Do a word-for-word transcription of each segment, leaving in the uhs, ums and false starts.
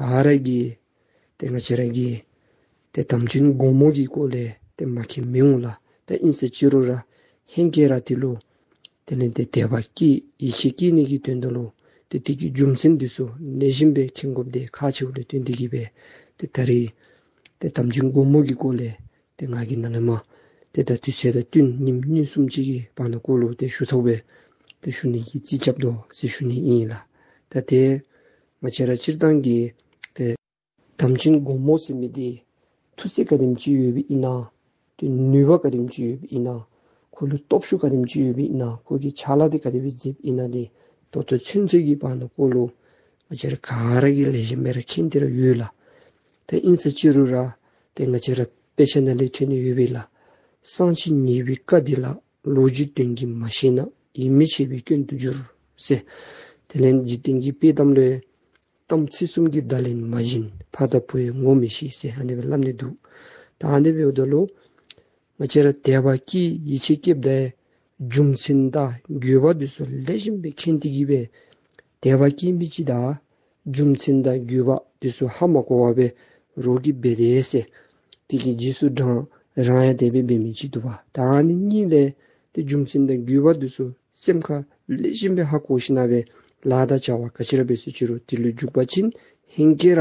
ག་ར་གིས་ཏེ་ང་བཅས་ར་གིས་ཏེ་དམ་ཅན་མགོན་པོ་གི་སྐོར་ལས་ཏེ་མ་མཁྱེན་མི་འོང་ལགས། ད་ཨིན་ཟེར་ཅི་རུང་ར་ཧེང་སྐལ་ར་དེ་ལུ་དེ་ལས་ཏེ་དད་པ་བསྐྱེད་ཡིད་ཆེས་བསྐྱེད་ནི་གི་དོན་དག་ལུ་ཏེ་དེ་གི་རྒྱུ་མཚན་འདི་ཚུ་ལེགས་ཤོམ་སྦེ་མཁྱེན་དགོཔ་འདི་ཁག་ཆེཝ་ལས་བརྟེན་ཏེ་གིས་སྦེ་ཏེ་ད་རིས་ཏེ་དམ་ཅན་མགོན་པོ་གི་སྐོར་ལས་ཏེ་ང་གིས་ནཱ་ལས་མར་ཏེ་ད་དུས་ཚོད་དང་བསྟུན་ཉིནམ་གཉིས་གསུམ་ཅིག་གི་བར་ན་སྐོར་ལུ་ཏེ་ཞུ་ཚུགས་པའི་ཏེ་ཞུ་ནི་གི་རྩིས་རྐྱབ་དོ་ཟེར་ཞུ་ནི་ཨིན་ལགས། ད་ཏེ་ང་བཅས་ར་སྤྱིར་བཏང་གི་ཏེ་དམ་ཅན་མགོན་པོ་ཟེར་མི་འདི་མཐུ་རྩལ་ག་དེམ་ཅིག་ཡོདཔ་ཨིན་ན། ཏེ་ནུས་པ་ག་དེམ་ཅིག་ཡོདཔ་ཨིན་ན། ཁོ་ལུ་སྟོབས་ཤུགས་ག་དེམ་ཅིག་ཡོདཔ་ཨིན་ན། ཁོ་གི་ཕྱག་ལཱ་འདི་ག་དེ་སྦེ་མཛདཔ་ཨིན་ན་འདི་ད་ལྟོ་ཚུན་ཚོད་ཀྱི་བར་ན་སྐོར་ལུ་ང་བཅས་ར་ག་ར་གིས་ལེགས་ཤོམ་སྦེ་ར་མཁྱེན་ཏེ་ར་ཡོད་ལགས། ཏེ་ཨིན་ཟེར་ཅི་རུང་ར་ཏེ་ང་བཅས་ར་དཔེ་ཆ་ནང་ལས་ཐོན་ནི་ཡོད་པས་ལགས། གསང་ཆེན་ཉེས་པའི་བཀའ་འདི་ལ། ལོ་རྒྱུས་དོན་གྱིས་མ་ཤེས་ན། ཡིད་མི་ཆེས་པའི་སྐྱོན་དུ་འགྱུར་ཟེར། དེ་ལས་འཇིག་རྟེན་གྱི་དཔྱེ་གཏམ་ལས། གཏམ་ཚིག་གསུམ་གྱིས་བརྡ་ལན་མ་བྱིན། ཕ་དང་བུ་ཡང་ངོ་མི་ཤེས་ཟེར་ཨ་ནི་སྦེ་སླབ་ནི་འདུག། ད་ཨ་ནི་སྦེ་འོངམ་ད་ལུ་ང་བཅས་ར་དད་པ་བསྐྱེད་ཡིད་ཆེས་བསྐྱེདཔ་ད་རྒྱུ་མཚན་དང་དགོས་པ་འདི་ཚུ་ལེགས་ཤོམ་སྦེ་མཁྱེན་ཏེ་གིས་སྦེ་དད་པ་བསྐྱེད་མི་ཅིག་དང་རྒྱུ་མཚན་དང་དགོས་པ་འདི་ཚུ་ཧ་མ་གོ་བར་སྦེ་རོགས་ཀྱིས་འབད་དེས་ཟེར། དེ་གི་རྗེས་སུ་འབྲང་རང་ཡང་དེ་སྦེ་འབད་མི་ཅིག་འདུག་པ། ད་ཨ་ནི་གཉིས་ལས་ཏེ་རྒྱུ་མཚན་དང་དགོས་པ་འདི་ཚུ་སེམས་ཁར་ལེགས་ཤོམ་སྦེ་ཧ་གོ་ཞིན་ན་སྦེ་ལཱ་དང་བྱ་བ་ག་ཅི་ར་འབད་ཟེར་ཅི་རུང་དེ་ལུ་འཇུག་པ་ཅིན་ཧེང་སྐལ་ར་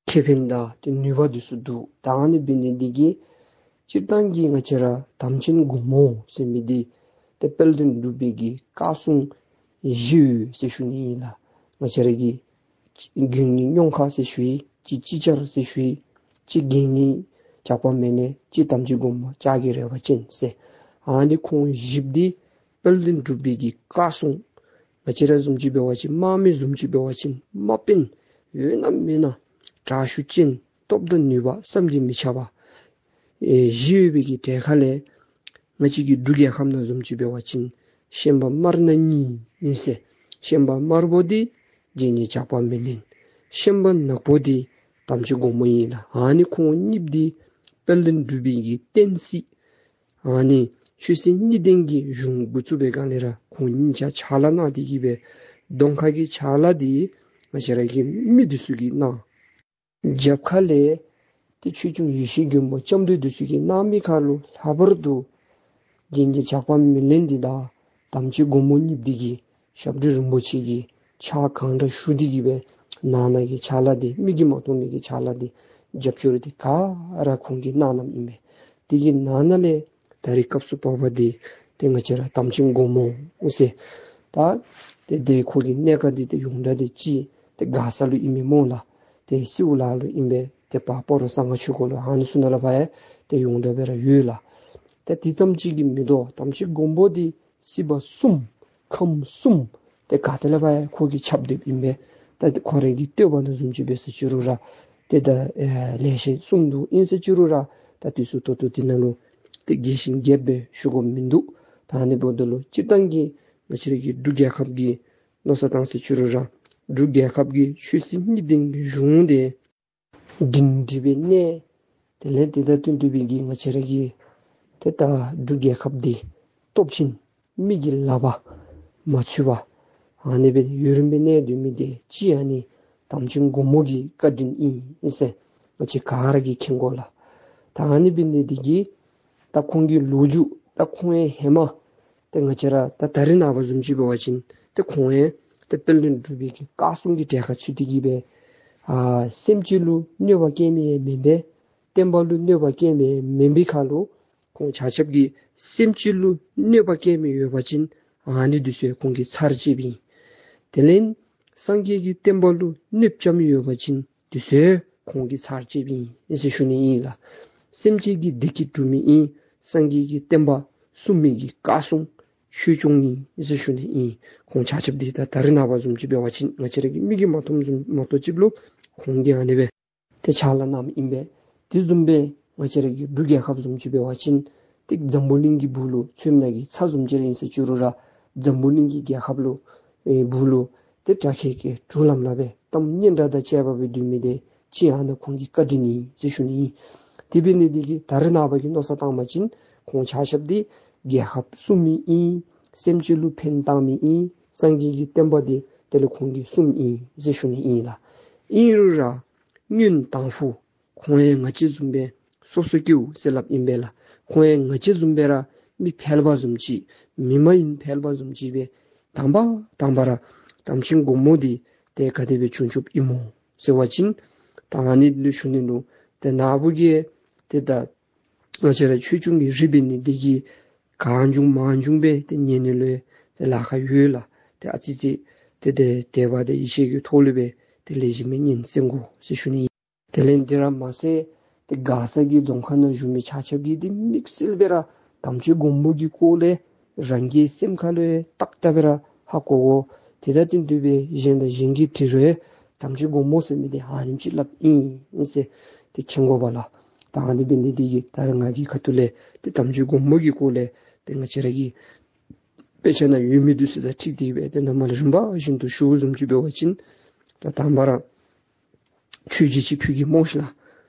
ཁེ་ཕན་དང་ཏེ་ནུས་པ་འདི་ཚུ་འདུག། ད་ཨ་ནི་འབད་ནི་འདི་གིས་སྤྱིར་བཏང་གི་ང་བཅས་ར་དམ་ཅན་མགོན་པོ་ཟེར་མི་འདི་ཏེ་དཔལ་ལྡན་འབྲུག་པའི་གི་བཀའ་སྲུང་བཞི་ཡོད་ཟེར་ཞུ་ནི་ཨིན་ལགས། ང་བཅས་ར་གི་གི་དགེ་བསྙེན་སྙུང་གར་ཟེར་ཞུ་ཡི། གཅིག་ཅིག་ཅར་ཟེར་ཞུ་ཡི། གཅིག་དགེ་བསྙེན་ཇག་པ་མེ་ལེན། གཅིག་དམ་ཅན་མགོན་པོ་ལྕགས་ཀྱི་རལ་པ་ཅན་ཟེར། ཨ་ནི་ཁོང་བཞི་པོ་འདི་དཔལ་ལྡན་འབྲུག་པའི་གི་བཀའ་སྲུང་། ང་བཅས་ར་བཟུམ་ཅིག་འབད་བ་ཅིན་དམག་མི་བཟུམ་ཅིག་འབད་བ་ཅིན་དམག་དཔོན་ཡོད་ན་མེད་ན་དྲག་ཤུགས་ཅན་སྟོབས་དང་ནུས་པ་བསམ་གྱིས་མི་ཁྱབ་པ་ཨེ་བཞི་ཡོད་པའི་གི་གྲས་ཁ་ལས་ང་བཅས་ཀྱི་འབྲུག་རྒྱལ་ཁབ་ནང་བཟུམ་ཅིག་འབད་བ་ཅིན་ཤན་པ་དམར་ནག་གཉིས་ཨིན་ཟེར། ཤན་པ་དམར་པོ་འདི་དགེ་བསྙེན་ཇག་པ་མེ་ལེན། ཤན་པ་ནག་པོ་འདི་དམ་ཅན་མགོན་པོ་ཨིན་ལགས། ཨ་ནི་ཁོང་གཉིས་པོ་འདི་དཔལ་ལྡན་འབྲུག་པའི་གི་བསྟན་སྲིད་ཨ་ནི་ཆོས་སྲིད་གཉིས་ལྡན་གྱི་གཞུང་འགོ་བཙུགས་པའི་སྒང་ལས་ར་ཁོང་གཉིས་ཆ་ཕྱག་ལཱ་གནང་སྟེ་གིས་སྦེ་གདོང་ཁ་གི་ཕྱག་ལཱ་འདི་ང་བཅས་ར་གི་མི་འདི་ཚུ་གིས་གནང་། རྒྱབ་ཁ་ལས་ཏེ་ཆོས་སྐྱོང་ཡེ་ཤེས་མགོན་པོ་ལྕམ་དྲལ་འདི་ཚུ་གིས་གནང་མི་ཁར་ལུ་ལྷག་པར་དུ་དགེ་བསྙེན་ཇག་པ་མེ་ལེན་འདི་དང་དམ་ཅན་མགོན་པོ་གཉིས་པོ་འདི་གིས་ཞབས་དྲུང་རིན་པོ་ཆེ་གི་ཕྱག་གང་དྲག་ཞུ་སྟེ་གིས་སྦེ་ནང་ན་གི་ཕྱག་ལཱ་འདི་མིག་གིས་མ་མཐོང་མི་གི་ཕྱག་ལཱ་འདི་རྒྱབ་སྐྱོར་འདི་ག་ར་ཁོང་གིས་གནང་གནངམ་ཨིན་པས། དེ་གི་ནང་ན་ལས་ད་རེས་སྐབས་སུ་བབ་པ་འདི་ཏེ་ང་བཅས་ར་དམ་ཅན་མགོན་པོ་ཟེར། ད་ཏེ་ཏེ་ཁོ་གི་གནས་ཁ་འདི་ཏེ་ཡོངས་གྲགས་འདི་ཅིག་ཏེ་མགར་ས་ལུ་ཨིན་མས་སྨོ་ལགས། ཏེ་སེའུ་ལ་ལུ་ཨིན་པས། ཏེ་པ་སྤ་རོ་གསང་སྔགས་ཆོས་སྒོ་ལུ་ཨ་ནི་ཚུ་ནང་ལུ་ཕར་ཡང་ཏེ་ཡོངས་གྲགས་སྦེ་ར་ཡོད་ལགས། ཏེ་དེ་ཙམ་ཅིག་གིས་མི་དོ། དམ་ཅན་མགོན་པོ་འདི་སྲིད་པ་གསུམ་ཁམས་གསུམ་ཏེ་ག་ཏེ་ལས་ཕར་ཡང་ཁོ་གིས་ཁྱབ་སྡོདཔ་ཨིན་པས། ད་ཁོ་རའི་གི་བསྟོད་པ་ནང་བཟུམ་ཅིག་འབད་ཟེར་ཅི་རུང་ར་ཏེ་ད་ཨེ་ལེ་ཤ་གསུངས་འདུག། ཨིན་ཟེར་ཅི་རུང་ར་ད་དུས་ཚོད་ཏོག་ཏོ་འདི་ནང་ལུ་ཏེ་རྒྱས་ཤིང་རྒྱསཔ་སྦེ་ཞུ་དགོཔ་མིན་འདུག། ད་ཨ་ནི་འབདཝ་ད་ལུ་སྤྱིར་བཏང་གི་ང་བཅས་ར་གི་འབྲུག་རྒྱལ་ཁབ་ཀྱི་མནོ་བསམ་བཏང་ཟེར་ཅི་རུང་ར་འབྲུག་རྒྱལ་ཁབ་ཀྱི་ཆོས་སྲིད་གཉིས་ལྡན་གྱི་གཞུང་འདི་སྒྲིང་སྒྲི་སྦེ་གནས། དེ་ལས་དེ་དང་བསྟུན་ཏེ་སྦེ་གི་ང་བཅས་ར་གི་ཏེ་ད་འབྲུག་རྒྱལ་ཁབ་འདི་སྟོབས་ཆེན་མི་གི་ལག་པར་མ་ཚུད་པར་ཨ་ནི་སྦེ་ཡུན་རིངམོ་སྦེ་གནས་སྡོད་མི་འདི་གཅིག་ཨ་ནི་དམ་ཅན་མགོན་པོ་གི་བཀའ་དྲིན་ཨིན་ཟེར་ང་བཅས་ག་ར་གིས་མཁྱེན་དགོ་ལགས། ད་ཨ་ནི་འབད་ནི་འདི་གིས་ད་ཁོང་གི་ལོ་རྒྱུས་ད་ཁོང་ཡང་ཧེ་མ་ཏེ་ང་བཅས་ར་ད་ད་རེས་ནངས་པ་བཟུམ་ཅིག་འབད་བ་ཅིན་ཏེ་ཁོང་ཡང་ཏེ་དཔལ་ལྡན་འབྲུག་པའི་གི་བཀའ་སྲུང་གི་གྲལ་ཁར་ཚུད་དེ་གིས་སྦེ་ཨ་སེམས་ཅན་ལུ་གནོད་པ་བཀལ་མི་ཡང་མེན་པས། བསྟན་པ་ལུ་གནོད་པ་བཀལ་མི་ཡང་མེན་པའི་ཁར་ལུ་ཁོང་ཆ་ཁྱབ་ཀྱིས་སེམས་ཅན་ལུ་གནོད་པ་བཀལ་མི་ཡོད་པ་ཅིན་ཨ་ནི་འདི་ཚུ་ཡང་ཁོང་གིས་ཚར་བཅད་པའི་ཨིན། དེ་ལས་སངས་རྒྱས་ཀྱི་བསྟན་པ་ལུ་གནོདཔ་རྐྱབ་མི་ཡོད་པ་ཅིན་འདི་ཚུ་ཡང་ཁོང་གིས་ཚར་བཅད་པའི་ཨིན་ཟེར་ཞུ་ནི་ཨིན་ལགས། སེམས་ཅན་གྱི་བདེ་སྐྱིད་སྒྲུབ་མི་ཨིན། སངས་རྒྱས་ཀྱི་བསྟན་པ་སྲུང་མི་གི་བཀའ་སྲུང་ཆོས་སྐྱོང་ཨིན་ཟེར་ཞུ་ནི་ཨིན། ཁོང་ཆ་ཁྱབ་འདི་ད་ད་རེས་ནངས་པ་བཟུམ་ཅིག་འབད་བ་ཅིན་ང་བཅས་ར་གི་མིག་གིས་མ་མཐོངམ་བཟུམ་མ་གཏོགས་ཅིག་ལུ་ཁོང་གིས་ཨ་ནི་སྦེ་ཏེ་ཕྱག་ལཱ་གནངམ་ཨིན་པས། དེ་བཟུམ་སྦེ་ང་བཅས་ར་གི་འབྲུག་རྒྱལ་ཁབ་བཟུམ་ཅིག་འབད་བ་ཅིན་ཏེ་འཛམ་བུ་གླིང་གི་སྦུག་ལུ་ཚུདཔ་ནང་གི་ཚ་བཟུམ་ཅིག་ར་ཨིན་ཟེར་ཅི་རུང་ར་འཛམ་བུ་གླིང་གི་རྒྱལ་ཁབ་ལུ་ཨེ་སྦུག་ལུ་ཏེ་དྲག་ཁྱེར་གྱི་གྲུ་ལམ་ལམ་སྦེ་གཏམ་སྙན་གྲགས་དང་བཅས་པ་སྦེ་སྡོད་མི་འདི་གཅིག་ཨ་ནི་ཁོང་གི་བཀའ་དྲིན་ཨིན་ཟེར་ཞུ་ནི་ཨིན། དེ་འབད་ནི་འདི་གིས་ད་རེས་ནངས་པ་གི་མནོ་བསམ་བཏང་བ་ཅིན་ཁོང་ཆ་ཁྱབ་འདི་རྒྱལ་ཁབ་སྲུང་མི་ཨིན། སེམས་ཅན་ལུ་ཕན་བཏགས་མི་ཨིན། སངས་རྒྱས་ཀྱི་བསྟན་པ་འདི་དེ་ལས་ཁོང་གིས་སྲུངམ་ཨིན་ཟེར་ཞུ་ནི་ཨིན་ལགས། ཨིན་རུང་ར་སྔོན་དང་ཕུ་ཁོང་ཡང་ང་བཅས་བཟུམ་སྦེ་སོ་སོ་སྐྱེཝ་ཟེར་སླབ་ཨིན་པས་ལགས། ཁོང་ཡང་ང་བཅས་བཟུམ་སྦེ་ར་མི་ཕལ་པ་བཟུམ་ཅིག་མི་མ་ཡིན་ཕལ་པ་བཟུམ་ཅིག་སྦེ་དང་པ་དང་པ་ར་དམ་ཅན་མགོན་པོ་འདི་ཏེ་ག་དེ་སྦེ་བྱུང་བྱུངམ་ཨིན་མོ་ཟེར་བ་ཅིན་ད་ཨ་ནི་ལུ་ཞུ་ནི་ལུ་ཏེ་ནཱ་བུ་གིས་ཏེ་ད་ང་བཅས་ར་ཆོས་སྐྱོང་གི་རིགས་འབད་ནི་འདི་གིས་གང་བྱུང་མང་བྱུང་སྦེ་ཏེ་ཉན་ནི་ལུ་ཏེ་ལཱ་ཁག་ཡོད་ལགས། ཏེ་ཨ་ཙི་ཙི་ཏེ་ཏེ་དད་པ་དང་ཡིད་ཆེས་ཀྱི་ཐོག་ལུ་སྦེ་ཏེ་ལེགས་ཤོམ་སྦེ་ཉན་གསན་དགོ་ཟེར་ཞུ་ནི་ཨིན། དེ་ལས་འདི་ར་མ་ཚད་ཏེ་མགར་ས་གི་རྫོང་ཁ་ནང་བཞུགས་མི་ཆ་ཁྱབ་ཀྱིས་ཏེ་དམིགས་བསལ་སྦེ་ར་དམ་ཅན་མགོན་པོ་གི་སྐོར་ལས་རང་གི་སེམས་ཁ་ལུ་ཏག་ཏག་སྦེ་ར་ཧ་གོ་དགོ། ཏེ་ད་དོན་དུ་སྦེ་གཞན་དང་གཞན་གྱིས་དྲི་རུང་དམ་ཅན་མགོན་པོ་ཟེར་མི་འདི་ཨ་ནེམ་ཅིག་སླབ་ཨིན་ཟེར་ཏེ་མཁྱེན་དགོ་པས་ལགས། ད་ཨ་ནི་འབད་ནི་འདི་གིས་ད་རེས་ང་གི་ཁ་ཐུག་ལས་ཏེ་དམ་ཅན་མགོན་པོ་གི་སྐོར་ལས་ཏེ་ང་བཅས་ར་གི་དཔེ་ཆ་ནང་ཡོད་མི་འདི་ཚུ་དང་འཁྲིལ་ཏེ་སྦེ་ཏེ་ནཱ་མར་ལས་རིམ་པ་བཞིན་དུ་ཞུ་བཟུམ་ཅིག་འབད་བ་ཅིན་ད་དང་པ་ར་ཆོས་རྗེ་སྤྱི་ཕུད་ཀྱི་སྨོ་ཤིག་ལགས།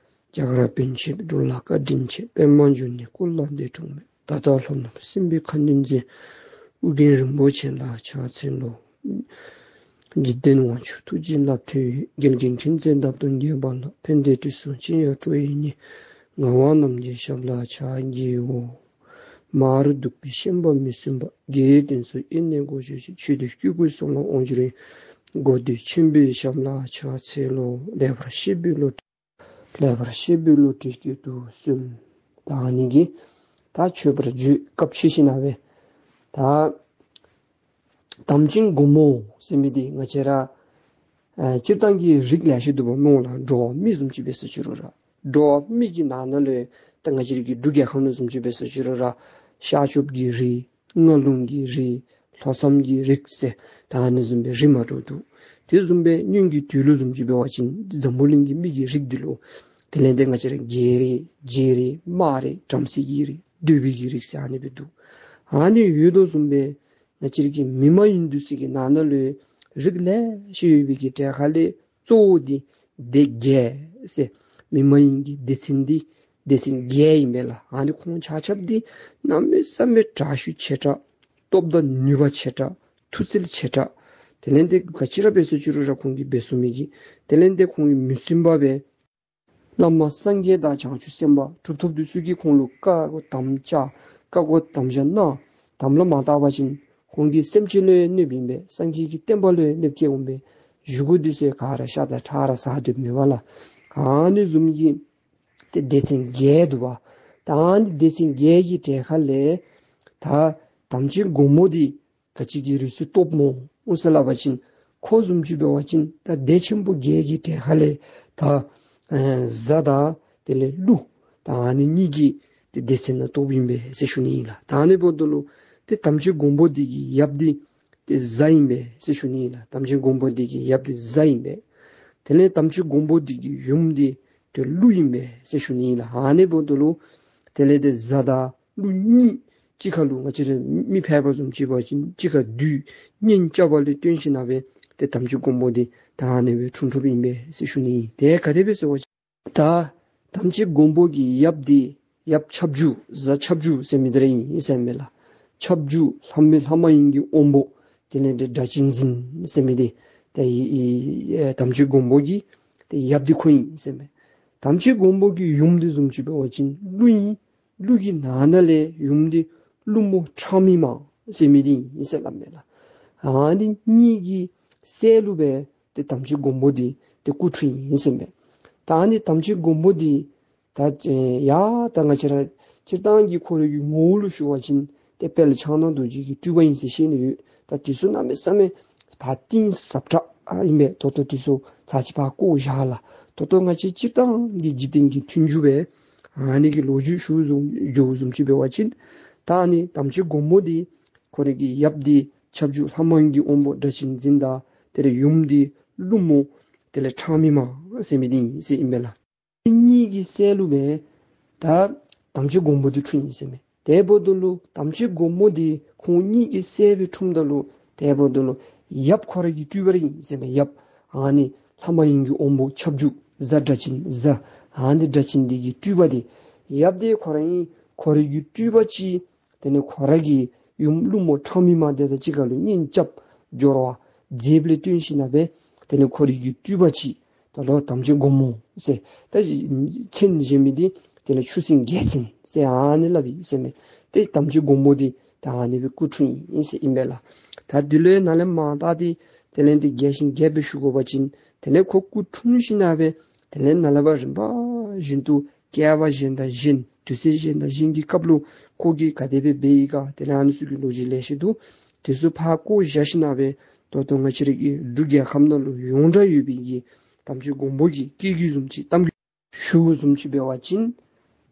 རྒྱ་གར་པཎ་ཆེན་འགྲོ་ལ་བཀའ་དྲིན་ཆེ། པདྨ་འབྱུང་གནས་སྐུ་ལ་འདས་གྲོངས་མེད། ད་ལྟ་ལྷོ་ནུབ་སྲིན་པོའི་ཁ་གནོན་མཛད། ཨོ་རྒྱན་རིན་པོ་ཆེ་ལ་ཕྱག་འཚལ་ལོ། འཇིག་རྟེན་དབང་ཕྱུག་ཐུགས་རྗེའི་རླབས་ཕྲེང་ཡོད། རྒྱལ་བརྒྱན་མཁྱེན་བརྩེ་འདབ་སྟོང་རྒྱས་པ་ལ། ཕན་བདེ་དྲི་བསུང་ཅི་ཡང་སྤྲོ་བའི་ཉིད། ངག་དབང་རྣམ་རྒྱལ་ཞབས་ལ་ཕྱག་བགྱིའོ། མ་རུངས་གདུག་པའི་ཤན་པ་མི་བསྲུན་པ། དགེ་བའི་དོན་སོགས་ཡེ་ནས་གོ་ཆོད་ཅིང་། ཆོས་འདི་སྐྱེ་དགུའི་གསུང་ལ་དབང་བསྒྱུར་བའི། གོ་བདེ་ཆེན་པོའི་ཞབས་ལ་ཕྱག་འཚལ་ལོ། ལེགས་པར་བཤད་པའི་བློ་གྲོས། ལེགས་པར་བཤད་པའི་བློ་གྲོས་སྐྱེད་དུ་གསོལ། ད་ཨ་ནི་གིས་ད་མཆོད་པར་བརྗོད་སྐབས་ཤེས་ཞིནམ་ལས་ད་དམ་ཅན་མགོན་པོ་ཟེར་མི་འདི་ང་བཅས་ར་ཨ་སྤྱིར་བཏང་གི་རིགས་ལེ་ཤ་འདུག་པ་སྨོ་ལགས། འགྲོ་བ་མི་བཟུམ་ཅིག་འབད་ཟེར་ཞུ་རུང་ར་འགྲོ་བ་མི་གི་ནང་ན་ལུ་ད་ང་བཅས་ར་གི་འབྲུག་རྒྱལ་ཁབ་ནང་བཟུམ་ཅིག་འབད་ཟེར་ཞུ་རུང་ར་ཤར་ཕྱོགས་ཀྱི་རིགས། རྔ་ལུང་གི་རིགས། ལྷོ་མཚམས་ཀྱི་རིགས་ཟེར་ད་ཨ་ནི་བཟུམ་སྦེ་རིགས་མ་འདྲཝ་འདུག། དེ་བཟུམ་སྦེ་སྔོན་གྱི་དུས་ལུ་བཟུམ་ཅིག་འབད་བ་ཅིན་འཛམ་བུ་གླིང་གི་མི་གི་རིགས་འདི་ལུ་དེ་ལས་ཏེ་ང་བཅས་ར་རྒྱལ་རིགས་རྗེ་རིགས་དམག་རིགས་བྲམ་ཟེ་གི་རིགས་གདོལ་པའི་གི་རིགས་ཟེར་ཨ་ནི་སྦེ་འདུག། ཨ་ནི་ཡོད་དོ་བཟུམ་སྦེ་ང་བཅས་ར་གི་མི་མ་ཡིན་འདི་ཚུ་གི་ནང་ན་ལུ་རིགས་ལེ་ཤ་ཡོད་པའི་གི་གྲས་ཁ་ལས་གཙོ་བོ་འདི་སྡེ་བརྒྱད་ཟེར་མི་མ་ཡིན་གྱི་སྡེ་ཚན་འདི་སྡེ་ཚན་བརྒྱད་ཨིན་པས་ལགས། ཨ་ནི་ཁོང་ཆ་ཁྱབ་འདི་གནམ་མེད་ས་མེད་དྲག་ཤུགས་ཆེ་དྲགས། སྟོབས་དང་ནུས་པ་ཆེ་དྲགས། མཐུ་རྩལ་ཆེ་དྲགས། དེ་ལས་ཏེ་ག་ཅི་ར་འབད་ཟེར་ཞུ་རུང་ར་ཁོང་གིས་འབད་ཚུགས་མི་གི་དེ་ལས་ཏེ་ཁོང་གིས་མི་བསྲུན་པ་སྦེ་བླ་མ་སངས་རྒྱས་དང་བྱང་ཆུབ་སེམས་དཔའ་གྲུབ་ཐོབ་འདི་ཚུ་གིས་ཁོང་ལུ་བཀའ་དམ་བཅའ་བཀའ་བསྒོ་དམ་བཅའ་གནང་དམ་ལུ་མ་བཏགས་པ་ཅིན་ཁོང་གི་སེམས་ཅན་ལུ་ཡང་གནོདཔ་ཨིན་པས། སངས་རྒྱས་ཀྱི་བསྟན་པ་ལུ་ཡང་གནོདཔ་བཀལཝ་ཨིན་པས། བཞེས་སྒོ་འདི་ཚུ་ཡང་ག་ར་ཤ་དང་ཁྲག་ར་ཟ་སྡོདཔ་མས་པ་ལགས། ཨ་ནི་བཟུམ་གྱི་ཏེ་སྡེ་ཚན་བརྒྱད་འདུག་པ། ད་ཨ་ནི་སྡེ་ཚན་བརྒྱད་ཀྱི་གྲས་ཁ་ལས་ད་དམ་ཅན་མགོན་པོ་འདི་ག་ཅི་གི་རིགས་སུ་གཏོགསཔ་སྨོ་ཟེར་སླབ་པ་ཅིན་ཁོ་བཟུམ་ཅིག་འབད་བ་ཅིན་ད་སྡེ་ཆེན་པོ་བརྒྱད་ཀྱི་གྲས་ཁ་ལས་ད་ཨེ་གཟའ་དང་དེ་ལས་ཀླུ་ད་ཨ་ནི་གཉིས་ཀྱི་ཏེ་སྡེ་ཚན་ནང་གཏོགསཔ་ཨིན་པས་ཟེར་ཞུ་ནི་ཨིན་ལགས། ད་ཨ་ནི་འབདཝ་ད་ལུ་ཏེ་དམ་ཅན་མགོན་པོ་འདི་གི་ཡབ་འདི་ཏེ་གཟའ་ཨིན་པས་ཟེར་ཞུ་ནི་ཨིན་ལགས། དམ་ཅན་མགོན་པོ་འདི་གི་ཡབ་འདི་གཟའ་ཨིན་པས། དེ་ལས་དམ་ཅན་མགོན་པོ་འདི་གི་ཡུམ་འདི་ཏེ་ཀླུ་ཨིན་པས་ཟེར་ཞུ་ནི་ཨིན་ལགས། ཨ་ནི་འབདཝ་ད་ལུ་དེ་ལས་ཏེ་གཟའ་དང་ཀླུ་གཉིས་གཅིག་ཁར་ལུ་ང་བཅས་ར་མི་ཕལ་པ་བཟུམ་ཅིག་འབད་བ་ཅིན་གཅིག་ཁར་འདུས་གཉེན་རྐྱབ་པ་ལས་བརྟེན་ཞིནམ་ལས་ཏེ་དམ་ཅན་མགོན་པོ་འདི་ད་ཨ་ནི་སྦེ་འཁྲུངས་འཁྲུངསམ་ཨིན་པས་ཟེར་ཞུ་ནི་ཨིན། ཏེ་ག་དེ་སྦེ་ཟེར་བ་ཅིན་ད་དམ་ཅན་མགོན་པོ་གི་ཡབ་འདི་ཡབ་ཁྱབ་འཇུག་གཟའ་ཁྱབ་འཇུག་ཟེར་མི་འདི་ར་ཨིན་ཟེར་མས་ལགས། ཁྱབ་འཇུག་ལྷ་མི་ལྷ་མ་ཡིན་གྱི་དབང་པོ་དེ་ལས་ཏེ་སྒྲ་གཅན་འཛིན་ཟེར་མི་འདི་ཏེ་ཨེ་དམ་ཅན་མགོན་པོ་གི་ཏེ་ཡབ་འདི་ཁོ་ཨིན་ཟེར་མས། དམ་ཅན་མགོན་པོ་གི་ཡུམ་འདི་བཟུམ་ཅིག་འབད་བ་ཅིན་ཀླུ་ཨིན། ཀླུ་གི་ནང་ན་ལས་ཡུམ་འདི་ཀླུ་མོ་ཁྲག་མིག་མ་ཟེར་མི་འདི་ཨིན་ཟེར་སླབ་མས་ལགས། ཨ་ནི་གཉིས་ཀྱི་སྲས་ལུ་སྦེ་ཏེ་དམ་ཅན་མགོན་པོ་འདི་ཏེ་སྐུ་འཁྲུངས་ཡི་ཟེར་མས། ད་ཨ་ནི་དམ་ཅན་མགོན་པོ་འདི་ད་ཨེ་ཡ་ད་ང་བཅས་ར་སྤྱིར་བཏང་གི་ཁོ་རའི་གི་ངོ་བོ་ལུ་ཞུ་བ་ཅིན་ཏེ་དཔལ་ཕྱག་ན་རྡོ་རྗེ་གི་སྤྲུལ་པ་ཨིན་ཟེར་ཤེས་ནི་ཡོད། ད་དེ་ཚུ་གནམ་མེད་ས་མེད་ཕར་གཏིང་ཟབ་དྲགས་ཨ་ཨིན་པས། ད་ལྟོ་དེ་ཚུ་ཚར་གཅིག་ཕར་བཀོ་བཞག་ལགས། ད་ལྟོ་ང་བཅས་སྤྱིར་བཏང་གི་འཇིག་རྟེན་གྱི་མཐུན་འཇུག་སྦེ་ཨ་ནི་གི་ལོ་རྒྱུས་ཞུ་བཟུམ་འགྱོ་བཟུམ་ཅིག་འབད་བ་ཅིན་ད་ཨ་ནི་དམ་ཅན་མགོན་པོ་འདི་ཁོ་རའི་གི་ཡབ་འདི་ཁྱབ་འཇུག་ལྷ་མ་ཡིན་གྱི་དབང་པོ་སྒྲ་གཅན་འཛིན་དང་དེ་ལས་ཡུམ་འདི་ཀླུ་མོ་དེ་ལས་ཁྲག་མིག་མ་ཟེར་མི་འདི་ཨིན་ཟེར་ཨིན་པས་ལགས། གཉིས་ཀྱི་སྲས་ལུ་སྦེ་ད་དམ་ཅན་མགོན་པོ་འདི་འཁྲུངས་ཡི་ཟེར་མས། དེ་འབདཝ་ད་ལུ་དམ་ཅན་མགོན་པོ་འདི་ཁོང་གཉིས་ཀྱི་སྲས་སྦེ་འཁྲུངསམ་ད་ལུ་དེ་འབདཝ་ད་ལུ་ཡབ་ཁོ་རའི་གི་སྤྲུལ་པ་ར་ཨིན་ཟེར་མས། ཡབ་ཨ་ནི་ལྷ་མ་ཡིན་གྱི་དབང་པོ་ཁྱབ་འཇུག་གཟའ་སྒྲ་གཅན་གཟའ་ཨ་ནི་སྒྲ་གཅན་འདི་གི་སྤྲུལ་པ་འདི་ཡབ་འདི་ཁོ་ར་ཨིན། ཁོ་རའི་གི་སྤྲུལ་པ་ཅིག་དེ་ལས་ཁོ་ར་གི་ཡུམ་ཀླུ་མོ་ཁྲག་མིག་མ་འདི་དང་གཅིག་ཁར་ལུ་གཉེན་རྐྱབ་སྦྱོར་བ་མཛདཔ་ལས་བརྟེན་ཞིནམ་ལས་དེ་ལས་ཁོ་རའི་གི་སྤྲུལ་པ་ཅིག་ ད་ལོ་དམ་ཅན་སྒོ་མོ་ཟེར། ད་མཚན་བཞེས་མི་འདི་དེ་ལས་ཆུ་སྲིན་རྒྱལ་མཚན་ཟེར་ཨ་ནི་སླབ་ཨིན་ཟེར་མས། ཏེ་དམ་ཅན་སྒོ་མོ་འདི་ད་ཨ་ནི་སྦེ་སྐུ་འཁྲུངས་ཡི་ཟེར་ཨིན་པས་ལགས། ད་འདི་ལས་ནཱ་ལས་མར་ད་འདི་དེ་ལས་འདི་རྒྱས་ཤིང་རྒྱས་པ་སྦེ་ཞུ་དགོ་པ་ཅིན་དེ་ལས་ཁོ་སྐུ་འཁྲུངས་ཞིནམ་ལས་དེ་ལས་ནཱ་ལས་ཕར་རིམ་པ་བཞིན་དུ་བསྐལ་པ་གཞན་དང་གཞན་དུས་ཚོད་གཞན་དང་གཞན་གྱི་སྐབས་ལུ་ཁོ་གིས་ག་དེ་སྦེ་འབད་ཡི་ག་དེ་ལས་ཨ་ནི་ཚུ་གི་ལོ་རྒྱུས་ལེ་ཤ་འདུག། དེ་ཚུ་ཕར་བཀོ་བཞག་ཞིནམ་ལས་ད་ལྟོ་ང་བཅས་ར་གི་འབྲུག་རྒྱལ་ཁབ་ནང་ལུ་ཡོངས་གྲགས་ཡོད་པའི་གི་དམ་ཅན་སྒོ་མོ་གི་སྐྱེས་རྒྱུད་བཟུམ་ཅིག་གཏམ་རྒྱུད་ཞུ་བཟུམ་ཅིག་འབད་བ་ཅིན་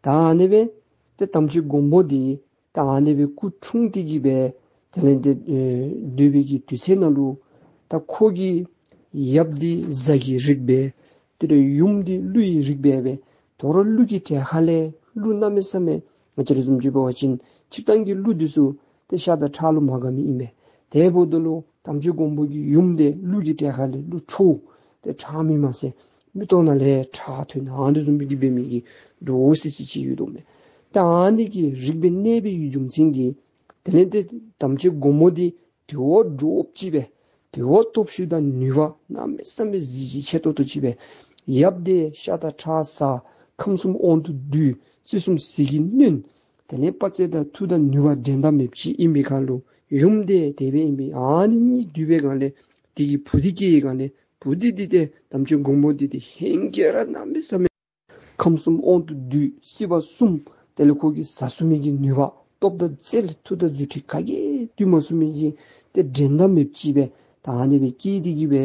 ད་ཨ་ནི་སྦེ་ཏེ་དམ་ཅན་སྒོ་མོ་འདི་ད་ཨ་ནི་སྦེ་སྐུ་འཁྲུངས་ཏེ་གི་སྦེ་དེ་ལས་འདི་ཨེ་སྡོད་པའི་གི་དུས་ཚོད་ནང་ལུ་ད་ཁོ་གི་ཡབ་འདི་གཟའ་གི་རིགས་སྦེ་དེ་ལས་ཡུམ་འདི་ཀླུ་ཡི་རིགས་སྦེ་སྦེ་དོ་རུང་ཀླུ་གི་གྲལ་ཁ་ལས་ཀླུ་གནམ་མེད་ས་མེད་ང་བཅས་ར་བཟུམ་ཅིག་འབད་བ་ཅིན་སྤྱིར་བཏང་གི་ཀླུ་འདི་ཚུ་ཏེ་ཤ་དང་ཁྲག་ལུ་མ་དགའ་མི་ཨིན་པས། དེ་འབདཝ་ད་ལུ་དམ་ཅན་སྒོ་མོ་གི་ཡུམ་འདི་ཀླུ་གི་གྲལ་ཁ་ལས་ཀླུ་ཁྲོ་ཏེ་ཁྲག་མི་མ་ཟད་མིག་ཏོ་ནང་ལས་ཁྲག་ཐོན་ཨ་ནི་བཟུམ་སྦེ་གི་འབད་མི་གི་འདྲོག་སི་སི་ཅིག་ཡོད་དོ་མས། ད་ཨ་ནི་གི་རིགས་སྦེ་གནས་པའི་གི་རྒྱུ་མཚན་གྱིས་དེ་ལས་ཏེ་དམ་ཅན་སྒོ་མོ་འདི་དེ་བ་འདྲོག་ཅིག་སྦེ་དེ་བ་སྟོབས་ཤུགས་དང་ནུས་པ་གནམ་མེད་ས་མེད་གཟི་བརྗིད་ཆེ་ཏོག་ཏོ་ཅིག་སྦེ་ཡབ་འདི་ཤ་དང་ཁྲག་ཟ་ཁམས་གསུམ་དབང་དུ་སྡུད་རྩིས་གསུམ་ཟིལ་གྱིས་གནོན། དེ་ལས་དཔའ་རྩལ་དང་མཐུ་དང་ནུས་པ་འགྲན་ཟླ་མེདཔ་ཅིག་ཨིན་པའི་ཁར་ལུ་ཡུམ་འདི་དེ་སྦེ་ཨིན་པས། ཨ་ནི་གཉིས་འདུས་པའི་སྒང་ལས་དེ་གི་བུ་འདི་སྐྱེས་པའི་སྒང་ལས་བུ་འདི་འདི་ཏེ་དམ་ཅན་སྒོ་མོ་འདི་ཏེ་ཧེང་སྐལ་ར་གནམ་མེད་ས་མེད་ཁམས་གསུམ་དབང་དུ་སྡུད་སྲིད་པ་གསུམ་དེ་ལས་ཁོ་གིས་ཟ་ཚུགས་མི་གི་ནུས་པ་སྟོབས་དང་རྩལ་མཐུ་དང་རྫུ་འཕྲུལ་ག་གིས་བསྡུ་མ་ཚུགས་མི་གི་ཏེ་འགྲན་ཟླ་མེདཔ་ཅིག་སྦེ་ད་ཨ་ནི་སྦེ་སྐྱེས་ཏེ་གི་སྦེ་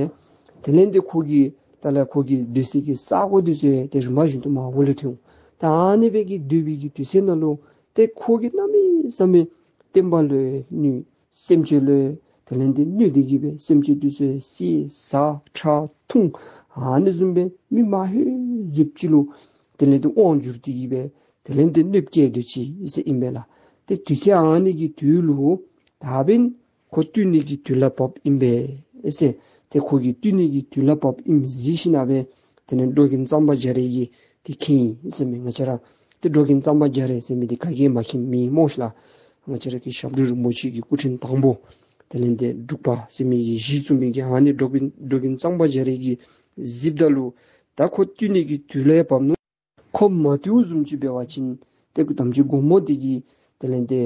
དེ་ལས་ཏེ་ཁོ་གི་ད་ལས་ཁོ་གི་སྡོད་སའི་གི་ས་གོ་འདི་ཚུ་ཏེ་རིམ་པ་བཞིན་དུ་མར་འོག་ལས་ཐོན། ད་ཨ་ནི་སྦེ་གི་སྡོད་པའི་གི་དུས་ཚོད་ནང་ལུ་ཏེ་ཁོ་གིས་གནམ་མེད་ས་མེད་བསྟན་པ་ལུ་གནོད་སེམས་ཅན་ལུ་དེ་ལས་ཏེ་གནོད་དེ་གི་སྦེ་སེམས་ཅན་འདི་ཚུ་བསད་ཟ་ཁྲག་འཐུང་ཨ་ནི་བཟུམ་སྦེ་མི་མ་ཧེ་ཟེརཝ་ཅིག་ལུ་དེ་ལས་ཏེ་དབང་བསྒྱུར་ཏེ་གི་སྦེ་དེ་ལས་ཏེ་གནོདཔ་བཀལ་དོ་ཅི་ཟེར་ཨིན་པས་ལགས། ཏེ་དུས་ཚོད་ཨ་ནི་གི་དུས་ལུ་ད་འབདན་ཁོ་བཏུལ་ནི་གི་དུས་ལ་བབ་ཨིན་པས་ཟེར། ཏེ་ཁོ་གིས་བཏུལ་ནི་གི་དུས་ལ་བབ་ཨིནམ་གཟིགས་ཞིནམ་ལས་དེ་ལས་འགྲོ་མགོན་གཙང་པ་རྒྱ་རས་ཀྱིས་ཏེ་མཁྱེན་ཡི་ཟེར་མས། ང་བཅས་ར་ཏེ་འགྲོ་མགོན་གཙང་པ་རྒྱ་རས་ཟེར་མི་འདི་ག་གིས་མ་མཁྱེནམ་མེད་སྨོ་ཤིག་ལགས། ང་བཅས་ར་གི་ཞབས་དྲུང་རིན་པོ་ཆེ་གི་སྐུ་ཕྲེང་དང་པོ་དེ་ལས་ཏེ་འབྲུག་པ་ཟེར་མི་གི་གཞི་བཙུགས་མི་གི་ཨ་ནི་འགྲོ་མགོན་འགྲོ་མགོན་གཙང་པ་རྒྱ་རས་ཀྱིས་གཟིགསཔ་ད་ལུ་ད་ཁོ་བཏུལ་ནི་གི་དུས་ལས་བབ་ནུག། ཁོ་མ་བཏུལཝ་བཟུམ་ཅིག་འབད་བ་ཅིན་ཏེ་དམ་ཅན་སྒོ་མོ་འདི་གིས་དེ་ལས་ཏེ་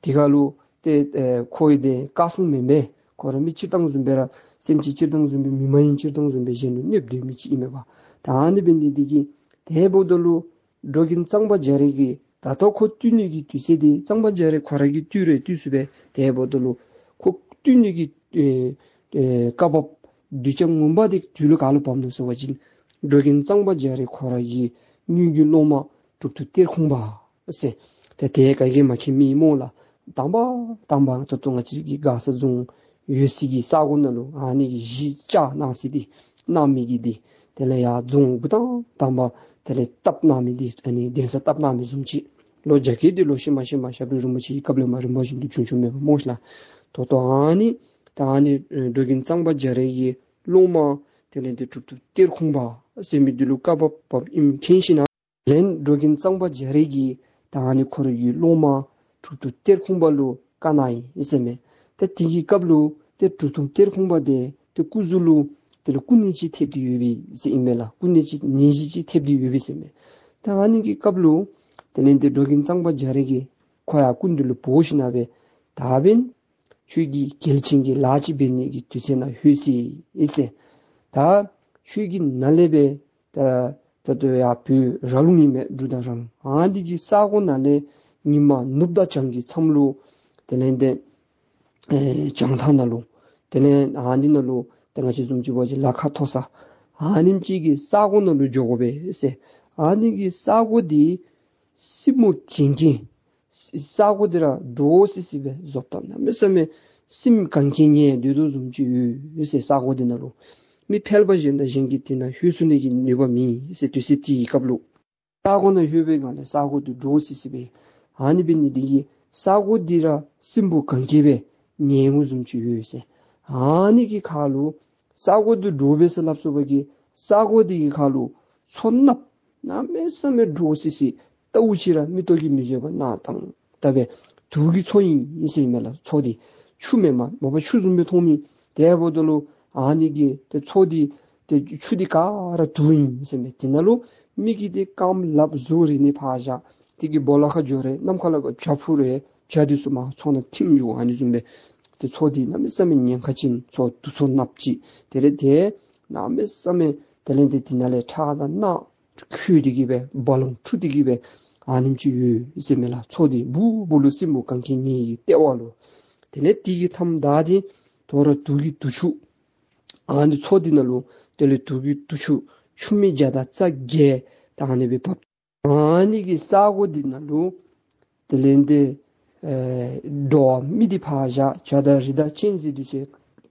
དེ་ཁར་ལུ་ཏེ་ཨེ་ཁོ་ཡི་ཏེ་བཀའ་སྲུང་མེན་པས། ཁོ་ར་མི་སྤྱིར་བཏང་བཟུམ་སྦེ་ར་སེམས་ཅན་སྤྱིར་བཏང་བཟུམ་སྦེ་མི་མ་ཡིན་སྤྱིར་བཏང་བཟུམ་སྦེ་གཞན་ལུ་གནོདཔ་སྡོད་མི་ཅིག་ཨིན་མས་པ། ད་ཨ་ནི་འབད་ནི་འདི་གིས་དེ་འབདཝ་ད་ལུ་འགྲོ་མགོན་གཙང་པ་རྒྱ་རས་ཀྱིས་ད་ལྟོ་ཁོ་བཏུལ་ནི་གི་དུས་ཚོད་འདི་གཙང་པ་རྒྱ་རས་ཁོ་ར་གིས་བཏུལ་རུང་བཏུལ་ཚུགས་པས། དེ་འབདཝ་ད་ལུ་ཁོ་བཏུལ་ནི་གི་ཨེ་ཨེ་བཀའ་བབས་གདུལ་བྱ་ངོ་མ་འདི་དུས་ལུ་ག་ལུ་བབ་ནུག་ཟེར་བ་ཅིན་འགྲོ་མགོན་གཙང་པ་རྒྱ་རས་ཁོ་ར་གི་དངུལ་གྱི་སློབ་མ་གྲུབ་ཐོབ་གཏེར་ཁུང་པ་ཟེར། ཏེ་དེ་ག་གིས་མ་མཁྱེནམ་མེད་སྨོ་ལགས། དང་པ་དང་པ་ད་ལྟོ་ང་བཅས་ཀྱི་མགར་ས་རྫོང་ཡོད་སའི་གི་ས་གོ་ནང་ལུ་ཨ་ནི་གི་གཞི་བཅགས་གནང་སའི་འདི་གནང་མི་གི་འདི་དེ་ལས་ཡར་རྫོང་འགོ་དང་དང་པ་དེ་ལས་བཏབ་གནང་མི་འདི་ཨ་ནི་གདན་ས་བཏབ་གནང་མི་བཟུམ་ཅིག་ལོ་རྒྱ་སྐྱེད་འདི་ལོ་ཤུལ་མ་ཤུལ་མ་ཞབས་དྲུང་རིན་པོ་ཆེ་གི་སྐབས་ལས་མར་རིམ་པ་བཞིན་དུ་བྱུང་བྱུངམ་མས་པ་སྨོ་ཤིག་ལགས། ད་ལྟོ་ཨ་ནི་ད་ཨ་ནི་འགྲོ་མགོན་གཙང་པ་རྒྱ་རས་ཀྱི་སློབ་མ་དེ་ལས་ཏེ་གྲུབ་ཐོབ་གཏེར་ཁུང་པ་ཟེར་མི་འདི་ལུ་བཀའ་བབས་བབ་ཨིནམ་མཁྱེན་ཞིནམ་ལས་འགྲོ་མགོན་གཙང་པ་རྒྱ་རས་ཀྱིས་ད་ཨ་ནི་ཁོ་རའི་སློབ་མ་གྲུབ་ཐོབ་གཏེར་ཁུང་པ་ལུ་བཀའ་གནང་ཡི་ཟེར་མས། ཏེ་དེ་གི་སྐབས་ལུ་ཏེ་གྲུབ་ཐོབ་གཏེར་ཁུང་པ་འདི་ཏེ་སྐུ་གཟུགས་ལུ་དེ་ལུ་སྐུ་ནད་ཅིག་ཐེབས་ཏེ་ཡོད་པས་ཟེར་ཨིན་མས་ལགས། སྐུ་ནད་ཅིག་ནད་གཞི་ཅིག་ཐེབས་ཏེ་ཡོད་པས་ཟེར་མས། ད་ཨ་ནི་གི་སྐབས་ལུ་དེ་ལས་ཏེ་འགྲོ་མགོན་གཙང་པ་རྒྱ་རས་ཀྱིས་ཁོ་ཡར་སྐུ་མདུན་ལུ་འབོ་ཞིནམ་ལས་ད་འབདན་ཁྱོད་ཀྱིས་གལ་ཆེན་གྱི་ལཱ་ཅིག་འབད་ནི་གི་དུས་ཚོད་ནང་ལྷོད་ཅི་ཟེར། ད་ཁྱོད་ཀྱི་ནཱ་ལས་སྦེ་ད་ད་ལྟོ་ཡར་བོད་ར་ལུང་ཨིན་མས། འབྲུག་དང་ར་ལུང་ཨ་འདི་གི་ས་གོ་ནང་ལས་ཉིན་མ་ནུབ་དང་བྱང་གི་མཚམས་ལུ་དེ་ལས་ཏེ་ཨེ་བྱང་ཐང་ནང་ལུ་དེ་ལས་ཨ་འདི་ནང་ལུ་ཏེ་ང་བཅས་བཟུམ་ཅིག་འབད་བ་ཅིན་ལ་ཁ་མཐོ་ས་ཨ་ནེམ་ཅིག་གི་ས་གོ་ནང་ལུ་འགྱོ་དགོ་པས་ཟེར། ཨ་ནི་གི་ས་གོ་འདི་སྲིན་མོ་གན་རྐྱལ་ས་གོ་འདི་ར་འདྲོག་སི་སི་སྦེ་བཟོ་ལྟ་གནམ་མེད་ས་མེད་སྲིནམོ་གན་རྐྱལ་ཉལ་སྡོད་དོ་བཟུམ་ཅིག་ཡོད་ཟེར། ས་གོ་འདི་ནང་ལུ་མི་ཕལ་པ་གཞན་དང་གཞན་གྱིས་དེ་ནང་ལྷོད་ཚུགས་ནི་གི་ནུས་པ་མེད་ཟེར། དུས་ཚོད་དེའི་སྐབས་ལུ་ས་གོ་ནང་ལྷོད་པའི་སྒང་ལས་ས་གོ་འདི་འདྲོག་སི་སི་སྦེ་ཨ་ནི་འབད་ནི་འདི་གིས་ས་གོ་འདི་ར་སྲིན་པོ་གན་རྐྱལ་སྦེ་ཉལ་དོ་བཟུམ་ཅིག་ཡོད་ཟེར། ཨ་ནི་གི་ཁར་ལུ་ས་གོ་འདི་འདྲོག་པས་ཟེར་སླབ་སོང་བ་གི་ས་གོ་འདི་གི་ཁར་ལུ་མཚོ་གནགཔོ་གནམ་མེད་ས་མེད་འདྲོག་སི་སི་ལྟཝ་ཅིག་ར་མིག་ཏོ་གིས་མི་བཟོད་པར་སྣང་དང་ད་སྦེ་དུག་གི་མཚོ་ཨིན་ཟེར་མས་ལགས། མཚོ་འདི་ཆུ་མེན་མས། མ་པ་ཆུ་བཟུམ་སྦེ་མཐོང་མི། དེ་འབདཝ་ད་ལུ་ཨ་ནི་གི་ཏེ་མཚོ་འདི་ ཏེ་ཆུ་འདི་ག་ར་དུག་ཨིན་ཟེར་མས། དེ་ནང་ལུ་མི་གིས་ཏེ་རྐངམ་ལགཔ་བཟུང་རན་ནི་ཕར་བཞག། དེ་གིས་སྦོ་ལོགས་ཁར་འགྱོ་རན་ནམ་མཁའ་ལས་ཕར་བྱ་འཕུར་རན་བྱ་འདི་ཚུ་མར་མཚོ་ནང་ཐིམ་འགྱོ་ཨ་ནི་བཟུམ་སྦེ་ཏེ་མཚོ་འདི་གནམ་མེད་ས་མེད་ཉེན་ཁ་ཅན་མཚོ་དུག་མཚོ་ནགཔོ་ཅིག། དེ་ལས་ཏེ་གནམ་མེད་ས་མེད་དེ་ལས་ཏེ་དེ་ནང་ལས་ཁྲག་དང་རྣག་ཁོལ་ཏེ་གི་སྦེ་རྦ་ཀློང་འཁྲུགས་ཏེ་གི་སྦེ་ཨ་ནེམ་ཅིག་ཡོད་ཟེར་མས་ལགས། མཚོ་འདི་སྦུག་སྦུག་ལུ་སྲིན་པོ་གང་གི་ངེ་གི་ལྟེ་བ་ལུ། དེ་ལས་དེ་གི་མཐའམ་ད་འདི་དོ་རུང་དུག་གི་དུག་ཆུ་ཨ་ནི་མཚོ་འདི་ནང་ལུ་དེ་ལས་དུག་གི་དུག་ཆུ་ཆུ་སྨི་བརྒྱ་དང་རྩ་བརྒྱད་ད་ཨ་ནི་སྦེ་བབས། ཨ་ནི་གི་ས་གོ་འདི་ནང་ལུ་དེ་ལས་ཏེ་ཨེ་འགྲོ་བ་མི་འདི་ཕར་བཞག་བྱ་དང་རི་དྭགས་གཅན་གཟན་འདི་ཚུ་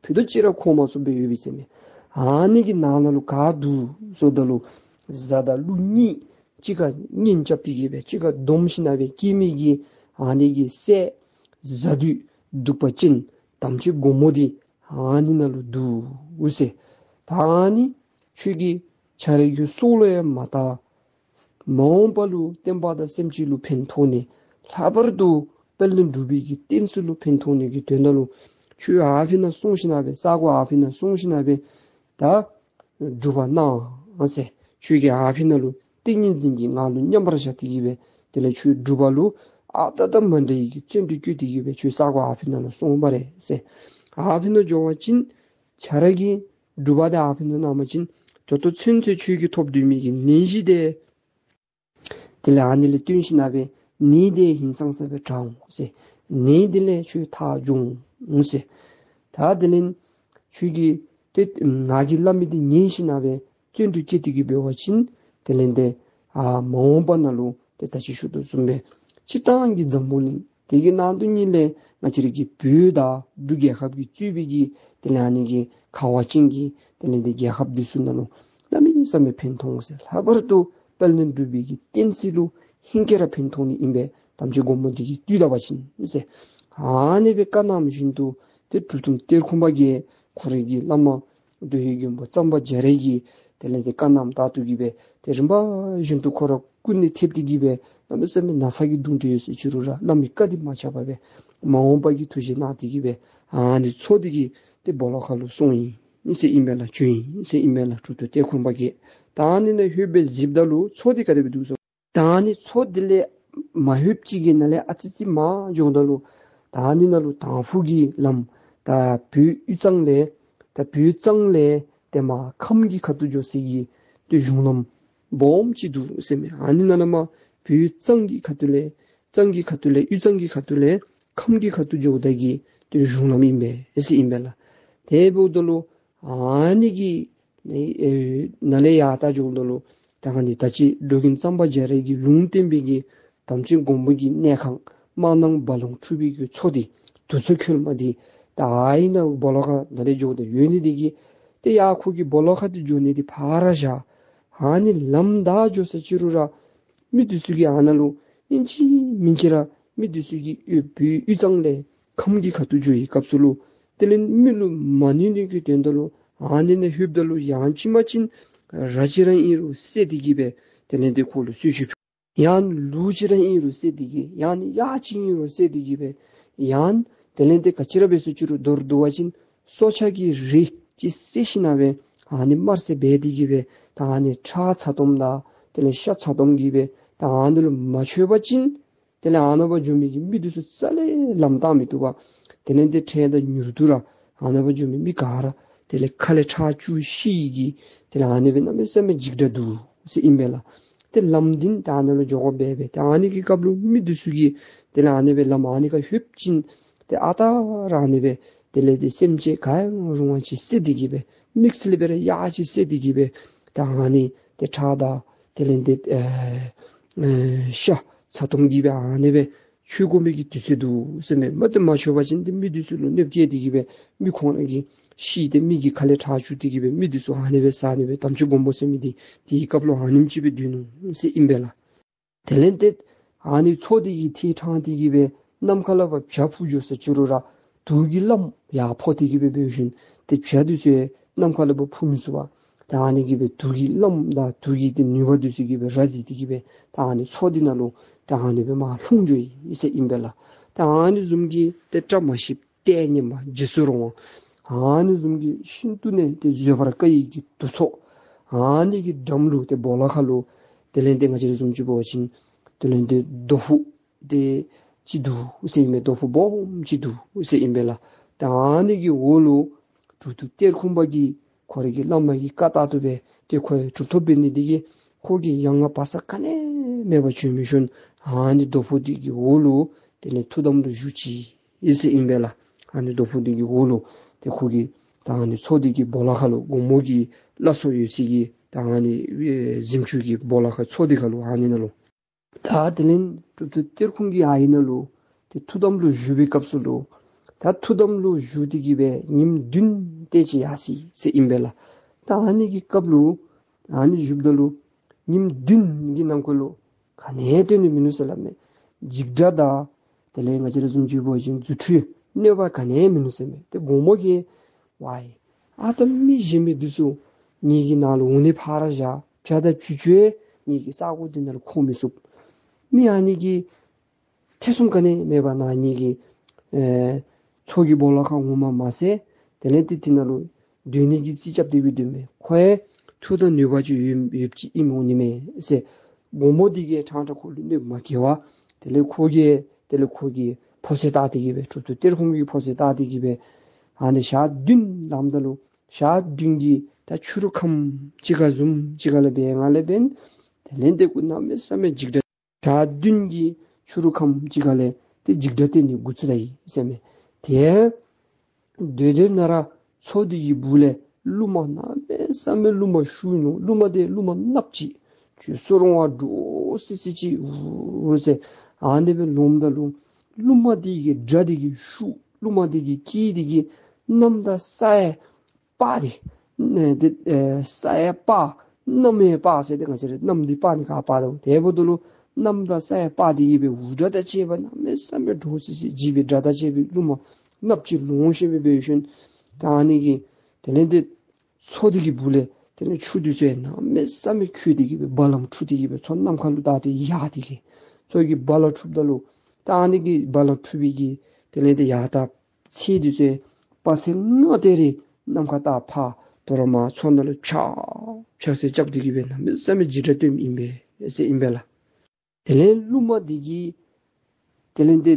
ཕུད་རྡོག་གཅིག་ར་འཁོར་མ་ཚུགསཔ་སྦེ་ཡོད་པས་ཟེར་མས། ཨ་ནི་གི་ནང་ན་ལུ་ག་འདུག་ཟེརཝ་ད་ལུ་གཟའ་དང་ཀླུ་གཉིས་གཅིག་ཁར་གཉེན་རྐྱབ་སྟེ་གི་སྦེ་གཅིག་ཁར་བསྡོམས་ཞིན་ན་སྦེ་སྐྱེས་མི་གི་ཨ་ནི་གི་སྲས་གཟའ་བདུད་གདུག་པ་ཅན་དམ་ཅན་སྒོ་མོ་འདི་ཨ་ནི་ནང་ལུ་འདུག་ཟེར། ད་ཨ་ནི་ཁྱོད་ཀྱིས་ཁྱོད་རའི་གི་སྲོག་ལུ་ཡང་མ་བལྟ། མ་འོངས་པ་ལུ་བསྟན་པ་དང་སེམས་ཅན་ལུ་ཕན་ཐོགས་ནི། ལྷག་པར་དུ་དཔལ་ལྡན་འབྲུག་པའི་གི་བསྟན་སྲིད་ལུ་ཕན་ཐོགས་ནི་གི་དོན་དག་ལུ་ཁྱོད་ཨ་ཕི་ནང་སོང་ཞིན་ན་སྦེ་ས་གོ་ཨ་ཕི་ནང་སོང་ཞིན་ན་སྦེ་ད་སྒྲུབ་པ་གནང་ཟེར། ཁྱོད་ཀྱིས་ཨ་ཕི་ནང་ལུ་ཏིང་ངེ་འཛིན་གྱི་ངང་ལུ་མཉམ་པར་བཞག་སྟེ་གི་སྦེ་དེ་ལས་ཁྱོད་སྒྲུབ་པ་ལུ་ཨ་རྟག་དང་མ་འདྲ་བའི་གི་བརྩོན་འགྲུས་བསྐྱེད་དེ་གི་སྦེ་ཁྱོད་ས་གོ་ཨ་ཕི་ནང་ལུ་སོང་བ་རེད་ཟེར། ཨ་ཕི་ནང་འགྱོ་བ་ཅིན་ཁྱོད་ར་གིས་སྒྲུབ་པ་དེ་ཨ་ཕི་ནང་གནང་བ་ཅིན་ད་ལྟོ་ཚུན་ཚོད་ཁྱོད་ཀྱིས་ཐོབ་སྡོད་མི་གི་ནད་གཞི་དེ་དེ་ལས་ཨ་ནི་ལས་བརྟེན་ཞིན་ན་སྦེ་ནད་དེ་ཧིང་སངས་ས་སྦེ་དྲག་འོང་ཟེར། ནད་དེ་ལས་ཁྱོད་ཐར་འགྱོ་འོང་ཟེར། ད་དེ་ལས་ཁྱོད་ཀྱིས་ཏེ་ང་གིས་སླབ་མི་དེ་ཉན་ཞིན་ན་སྦེ་བརྩོན་འགྲུས་བསྐྱེད་དེ་གི་འབད་བ་ཅིན་དེ་ལས་ཏེ་ཨ་མ་འོངས་པ་ནང་ལུ་ཏེ་ད་ཅི་ཞུ་དོ་བཟུམ་སྦེ་སྤྱིར་བཏང་གི་འཛམ་བུ་གླིང་དེ་གི་ནང་དུ་ཉིད་ལས་ང་བཅས་རའི་གི་བོད་དང་འབྲུག་རྒྱལ་ཁབ་ཀྱིས་གཙོས་པའི་གི་དེ་ལས་ཨ་ནི་གི་ཁ་བ་ཅན་གྱི་དེ་ལས་ཏེ་རྒྱལ་ཁབ་འདི་ཚུ་ནང་ལུ་གནམ་མེད་ས་མེད་ཕན་ཐོགས་འོང་ཟེར། ལྷག་པར་དུ་དཔལ་ལྡན་འབྲུག་པའི་གི་བསྟན་སྲིད་ལུ་ཧིང་གིས་ར་ཕན་ཐོགས་ནི་ཨིན་པས། དམ་ཅན་སྒོ་མོ་འདི་གིས་བཏུལ་ད་པ་ཅིན་ཟེར། ཨ་ནི་སྦེ་བཀའ་གནང་བཞིན་དུ་ཏེ་གྲུབ་ཐོབ་གཏེར་ཁུང་པ་གིས་ཁོ་རའི་གི་བླ་མ་འགྲོ་བའི་མགོན་པོ་གཙང་པ་རྒྱ་རས་ཀྱི་དེ་ལས་ཏེ་བཀའ་གནངམ་ད་ལྟོ་གི་སྦེ་ཏེ་རིམ་པ་བཞིན་དུ་ཁོ་ར་སྐུ་ནི་ཐེབས་ཏེ་གི་སྦེ་གནམ་མེད་ས་མེད་ན་ཚ་གིས་གདུང་སྟེ་ཡོད་ཟེར་ཅི་རུང་ར་བླ་མའི་བཀའ་འདི་མ་ཆག་པར་སྦེ་མ་འོངས་པ་གི་ཐུགས་བཞེད་གནང་སྟེ་གི་སྦེ་ཨ་ནི་མཚོ་འདི་གི་ཏེ་སྦོ་ལོགས་ཁ་ལུ་སོང་ཡི་ཟེར་ཨིན་པས་ལགས། བྱོན་ཡི་ཟེར་ཨིན་པས་ལགས། གྲུབ་ཐོབ་གཏེར་ཁུང་པ་གིས། ད་ཨ་ནི་ནང་ལྷོདཔ་སྦེ་གཟིགསཔ་ད་ལུ་མཚོ་འདི་ག་དེ་སྦེ་འདུག་ཟེར། ད་ཨ་ནི་མཚོ་འདི་ལས་མ་ལྷོདཔ་ཅིག་གི་ནང་ལས་ཨ་ཙི་ཙི་མར་འགྱོཝ་ད་ལུ་ད་ཨ་ནི་ནང་ལུ་དང་ཕུ་གི་ལམ་ད་བོད་དབུས་གཙང་ལས་ད་བོད་གཙང་ལས་ཏེ་མར་ཁམས་ཀྱི་ཁ་ཐུག་འགྱོ་སའི་གི་ཏེ་གཞུང་ལམ་སྦོམ་ཅིག་འདུག་ཟེར་མས། ཨ་ནི་ནང་ལས་མར་བོད་གཙང་གི་ཁ་ཐུག་ལས་གཙང་གི་ཁ་ཐུག་ལས་དབུས་གཙང་གི་ཁ་ཐུག་ལས་ཁམས་ཀྱི་ཁ་ཐུག་འགྱོཝ་ད་གི་ཏེ་གཞུང་ལམ་ཨིན་པས་ཟེར་ཨིན་པས་ལགས། དེ་འབདཝ་ད་ལུ་ཨ་ནི་གི་ནི་ཨེ་ནང་ལས་ཡར་ད་འགྱོཝ་ད་ལུ་ད་ཨ་ནི་ད་ཅི་འགྲོ་མགོན་གཙང་པ་རྒྱ་རས་ཀྱིས་ལུང་བསྟན་པའི་གི་དམ་ཅན་སྒོམ་པོ་གི་གནས་ཁང་དམར་ནག་རྦ་ཀློང་འཁྲུགས་པའི་གི་མཚོ་འདི་དུག་མཚོ་ཁོལ་མ་འདི་ད་ཨ་ནི་ནང་སྦོ་ལོགས་ཁ་ནང་ལས་འགྱོཝ་ད་ཡོད་ནི་འདི་གིས་ཏེ་ཡར་ཁོ་གི་སྦོ་ལོགས་ཁ་འདི་འགྱོ་ནི་འདི་ཕར་བཞག། ཨ་ནི་ལམ་བདའ་འགྱོ་ས་ཅི་རུང་ར་མི་འདི་ཚུ་གིས་ཨ་ནཱ་ལུ་ཨིན་ཅི་མིན་ཅི་ར་མི་འདི་ཚུ་གིས་ཨེ་བོད་དབུས་གཙང་ལས་ཁམས་ཀྱི་ཁ་ཐུག་འགྱོ་བའི་སྐབས་སུ་ལུ་དེ་ལས་མི་ལུ་མ་གནོད་ནི་གི་དོན་དག་ལུ་ཨ་ནི་ནང་ལྷོདཔ་ད་ལུ་ཡང་ཅིན་མ་ཅིན་ར་ཅིག་ར་ཨིན་རུང་བསད་དེ་གི་སྦེ་དེ་ལས་ཏེ་ཁོ་ལུ་གསོལ་མཆོད་ཕུལ། ཡང་ལུག་ཅིག་ར་ཨིན་རུང་བསད་དེ་གི་ཡང་ནི་གཡག་ཅིག་ཨིན་རུང་བསད་དེ་གི་སྦེ་ཡང་དེ་ལས་ཏེ་ག་ཅི་ར་འབད་ཟེར་ཅི་རུང་མདོར་བསྡུ་བ་ཅིན་སྲོག་ཆགས་ཀྱི་རིགས་ཅིག་བསད་ཞིན་ན་སྦེ་ཨ་ནི་དམར་བསད་འབད་དེ་གི་སྦེ་ད་ཨ་ནི་ཁྲག་ཚ་ཏོམ་དང་དེ་ལས་ཤ་ཚ་ཏོམ་གྱིས་སྦེ་ད་ཨ་ནི་ལུ་མ་ཆོད་པ་ཅིན་དེ་ལས་ཨ་ནཱ་བར་འགྱོ་མི་གི་མི་འདི་ཚུ་རྩ་ལས་ལམ་བཏང་མི་བཏུབ་པར་དེ་ལས་ཏེ་འཕྲལ་དང་མྱུར་དུ་ར་ཨ་ནཱ་བར་འགྱོ་མི་མི་ག་ར་དེ་ལས་ཁ་ལས་ཁྲག་སྐྱུག་ཤི་ཡི་གི་དེ་ལས་ཨ་ནི་སྦེ་གནམ་མེད་ས་མེད་འཇིགས་སྒྲ་འདུག་ཟེར་ཨིན་པས་ལགས། ཏེ་ལམ་འདི་ད་ཨ་ནཱ་ལུ་འགྱོ་དགོཔ་སྦེ་སྦེ་ད་ཨ་ནི་གི་སྐབས་ལུ་མི་འདི་ཚུ་གིས་དེ་ལས་ཨ་ནི་སྦེ་ལམ་ཨ་ནི་ཁར་ལྷོད་ཅི་ན་ཏེ་ཨ་རྟག་ར་ཨ་ནི་སྦེ་དེ་ལས་ཏེ་སེམས་ཅན་ག་ཡང་རུང་བ་ཅིག་བསད་དེ་གི་སྦེ་དམིགས་བསལ་སྦེ་ར་གཡག་ཅིག་བསད་དེ་གི་སྦེ་ད་ཨ་ནི་ཏེ་ཁྲག་དང་དེ་ལས་ཏེ་ཨེ་ཨེ་ཤ་ཚ་ཏོམ་གྱིས་སྦེ་ཨ་ནི་སྦེ་མཆོད་དགོ་མི་གི་དུས་ཚོད་འདུག་ཟེར་མས། མ་ཏེ་མ་མཆོད་པ་ཅིན་ཏེ་མི་འདི་ཚུ་ལུ་གནོདཔ་བཀལ་ཏེ་གི་སྦེ་མི་ཁོང་ར་གིས་ཤི་སྟེ་མི་གི་ཁ་ལས་ཁྲག་སྐྱུག་སྟེ་གི་སྦེ་མི་འདི་ཚུ་ཨ་ནི་སྦེ་བསད་ནི་སྦེ་དམ་ཅན་སྒོམ་པོ་ཟེར་མི་འདི་དེའི་སྐབས་ལུ་ཨ་ནེམ་ཅིག་སྦེ་སྡོད་ནུག་ཟེར་ཨིན་པས་ལགས། དེ་ལས་ཏེ་ཨ་ནི་མཚོ་འདི་གིས་ཐེངས་ཐེངས་ཏེ་གི་སྦེ་ནམ་མཁའ་ལས་ཕར་བྱ་འཕུར་འགྱོ་ས་ཅི་རུང་ར་དུག་གི་རླངསམ་ཡར་ཕོག་སྟེ་གི་སྦེ་འབད་ཞིནམ་ཏེ་བྱ་འདི་ཚུ་ཡང་ནམ་མཁའ་ལས་ཕར་འཕུར་མི་ཚུགས་པར་ད་ཨ་ནི་གི་སྦེ་དུག་གི་རླངསམ་དང་དུག་གི་ཏེ་ནུས་པ་འདི་ཚུ་གིས་སྦེ་ར་བཟི་སྟེ་གི་སྦེ་ད་ཨ་ནི་མཚོ་འདི་ནང་ལུ་ད་ཨ་ནི་སྦེ་མར་ལྷུང་འགྱོ་ཡི་ཟེར་ཨིན་པས་ལགས། ད་ཨ་ནི་བཟུམ་གྱི་ཏེ་བཀྲ་མ་ཤིསཔ་ལྟས་ངན་པ་འཇིགས་སུ་རུང་བ་ ཨ་ནི་བཟུམ་གྱི་ཤིན་ཏུ་ནས་ཏེ་བཟོད་པར་དཀའ་བའི་གི་དུག་མཚོ། ཨ་ནི་གི་འགྲམ་ལུ་ཏེ་སྦོ་ལོགས་ཁ་ལུ་དེ་ལས་ཏེ་ང་བཅས་ར་བཟུམ་ཅིག་འབད་བ་ཅིན་དེ་ལས་ཏེ་རྡོ་ཕུག་ཏེ་ཅིག་འདུག་ཟེར་ཨིན་མས། རྡོ་ཕུག་སྦོམ་ཅིག་འདུག་ཟེར་ཨིན་པས་ལགས། ཏེ་ཨ་ནི་གི་འོག་ལུ་གྲུབ་ཐོབ་གཏེར་ཁུང་པ་གིས་ཁོ་རའི་གི་བླ་མ་གི་བཀའ་ལྟར་དུ་སྦེ་ཏེ་ཁོ་གྲུབ་ཐོབ་འབད་ནི་དེ་གིས་ཁོ་གིས་ཡང་ན་བག་ཚ་ག་ནི་མེད་པར་བྱོན་མི་བྱོན། ཨ་ནི་རྡོ་ཕུག་དེ་གི་འོག་ལུ་དེ་ལས་ཐུགས་དམ་ལུ་བཞུགས་ཅི་ཟེར་ཨིན་པས་ལགས། ཨ་ནི་རྡོ་ཕུག་དེ་གི་འོག་ལུ་ཏེ་ཁོ་གིས་ད་ཨ་ནི་མཚོ་དེ་གི་སྦོ་ལོགས་ཁ་ལུ་དགོང་མོ་གི་བླ་མཚོ་ཡོད་ས་གི་ད་ཨ་ནི་ཨེ་གཟིམ་ཅུང་གི་སྦོ་ལོགས་ཁ་མཚོ་དེ་ཁ་ལུ་ཨ་ནི་ནང་ལུ། ད་དེ་ལས་གྲུབ་ཐོབ་གཏེར་ཁུང་གི་ཨ་ཡི་ནང་ལུ་ཏེ་ཐུགས་དམ་ལུ་བཞུགས་པའི་སྐབས་སུ་ལུ་ད་ཐུགས་དམ་ལུ་བཞུགས་ཏེ་གི་སྦེ་ཉིནམ་བདུན་དེ་ཅིག་ཡར་སོ་ཡི་ཟེར་ཨིན་པས་ལགས། ད་ཨ་ནི་གི་སྐབས་ལུ་ཨ་ནི་བཞུགསཔ་ད་ལུ་ཉིནམ་བདུན་གྱི་ནང་འཁོད་ལུ་ག་ནི་ཡང་སྟོན་ནི་མིན་ནུག་ཟེར་སླབ་མས། འཇིགས་སྐྲག་དང་དེ་ལས་ང་བཅས་ར་བཟུམ་ཅིག་འབད་བ་ཅིན་རྫུ་འཕྲུལ་གནོད་པ་ག་ནི་ཡང་མིན་ནུག་ཟེར་མས། ཏེ་དགོང་མོ་གི་ཝའི་ཨ་ད་མི་གཞན་མི་འདི་ཚུ་ངེ་གི་ནང་ལུ་འོང་ནི་ཕར་བཞག། བྱ་དང་བྱི་ཅུང་ངེ་གི་ས་གོ་འདི་ནང་ལུ་འཁོར་མི་ཚུགས། མི་ཨ་ནི་གི་ཐེ་ཚོམ་ག་ནི་མེད་པར་ནཱ་ངེ་གི་ཨེ་མཚོ་གི་སྦོ་ལོགས་ཁར་འོངམ་མ་ཚད་དེ་ལས་ཏེ་དེ་ནང་ལུ་སྡོད་ནི་གི་རྩིས་རྐྱབ་སྟེ་སྦེ་སྡོད་མི་ཁོ་ཡང་མཐུ་དང་ནུས་པ་ཅིག་ཡོད་ཡོདཔ་ཅིག་ཨིནམ་འོང་ནི་མས་ཟེར། དགོང་མོ་དེ་གིས་ཕྲང་ཕྲང་ཁོ་ལུ་གནོདཔ་མ་བཀལ་བར་དེ་ལས་ཁོ་གིས་དེ་ལས་ཁོ་གི་ཕོ་ཚོད་བལྟ་སྟེ་གི་སྦེ་གྲུབ་ཐོབ་གཏེར་ཁུང་གི་ཕོ་ཚོད་བལྟ་སྟེ་གི་སྦེ་ཨ་ནི་ཞག་བདུན་ལངམ་ད་ལུ་ཞག་བདུན་གྱི་ད་ཕྱི་རུ་ཁམས་ཅིག་ཁར་བཟུམ་ཅིག་ཁར་ལས་འབད་ང་ལས་འབདན་དེ་ལས་ཏེ་ཁོ་གནམ་མེད་ས་མེད་འཇིགས་སྐྲག། ཞག་བདུན་གྱི་ཕྱི་རུ་ཁམས་ཅིག་ཁར་ལས་ཏེ་འཇིགས་སྐྲག་སྟོན་ནི་འགོ་བཙུགས་ད་ཡི་ཟེར་མས། ཏེ་སྡོད་སྡོདཔ་ནང་ར་མཚོ་དེ་གི་སྦུག་ལས་རླུང་མ་གནམ་མེད་ས་མེད་རླུང་མ་ཤུགས་ནུག། རླུང་མ་དེ་རླུང་མ་ནགཔོ་ཅིག་ཁྱོད་སུ་རུང་བ་འདྲོག་སི་སི་ཅིག་འུར་འུར་ཟེར་ཨ་ནི་སྦེ་ལོངམ་ད་ལུ་རླུང་མ་དེ་གི་སྒྲ་དེ་གི་ཤུགས་རླུང་མ་དེ་གི་སྐད་དེ་གིས་གནམ་དང་ས་ཡི་པ་དེ་ཨེ་དེ་ཨེ་ས་ཡི་པ་གནམ་ཡི་པ་ཟེར་ཏེ་ང་བཅས་ར་གནམ་དེ་པ་ནི་ག་པ་དོ། དེ་འབདཝ་ད་ལུ་གནམ་དང་ས་ཡི་པ་དེ་གིས་སྦེ་འུར་སྒྲ་དང་བཅས་པ་གནམ་མེད་ས་མེད་འདྲོག་སི་སི་བྱེད་པའི་སྒྲ་དང་བཅས་པའི་རླུང་མ་ནགཔོ་ཅིག་ལོང་ཤེས་པའི་འབད་ཞིནམ་ད་ཨ་ནི་གི་དེ་ལས་ཏེ་མཚོ་དེ་གི་སྦུག་ལས་དེ་ལས་ཆུ་དེ་ཚུ་ཡང་གནམ་མེད་ས་མེད་ཁོལ་ཏེ་གི་སྦེ་རྦ་རླབས་འཁྲུགས་ཏེ་གི་སྦེ་མཚོ་ནམ་མཁའ་ལུ་བདའ་སྟེ་ཡར་ཏེ་གི་མཚོ་གི་རྦ་རླབས་འཁྲུགསཔ་ད་ལུ་ད་ཨ་ནི་གི་རྦ་རླབས་འཁྲུགས་པའི་གི་དེ་ལས་ཏེ་ཡར་ད་ཚད་དེ་ཚུ་ཡང་དཔག་ཚད་ལྔ་དེ་རེ་ནམ་མཁའ་ལྟ་ཕར་དོ་རུང་མར་མཚོ་ནང་ལུ་ཕྱག་ཕྱག་ཟེར་རྐྱབ་སྟེ་གི་སྦེ་གནམ་མེད་ས་མེད་འཇིགས་སྐྲག་སྟོནམ་ཨིན་པས་ཟེར་ཨིན་པས་ལགས། དེ་ལས་རླུང་མ་དེ་གིས་དེ་ལས་ཏེ་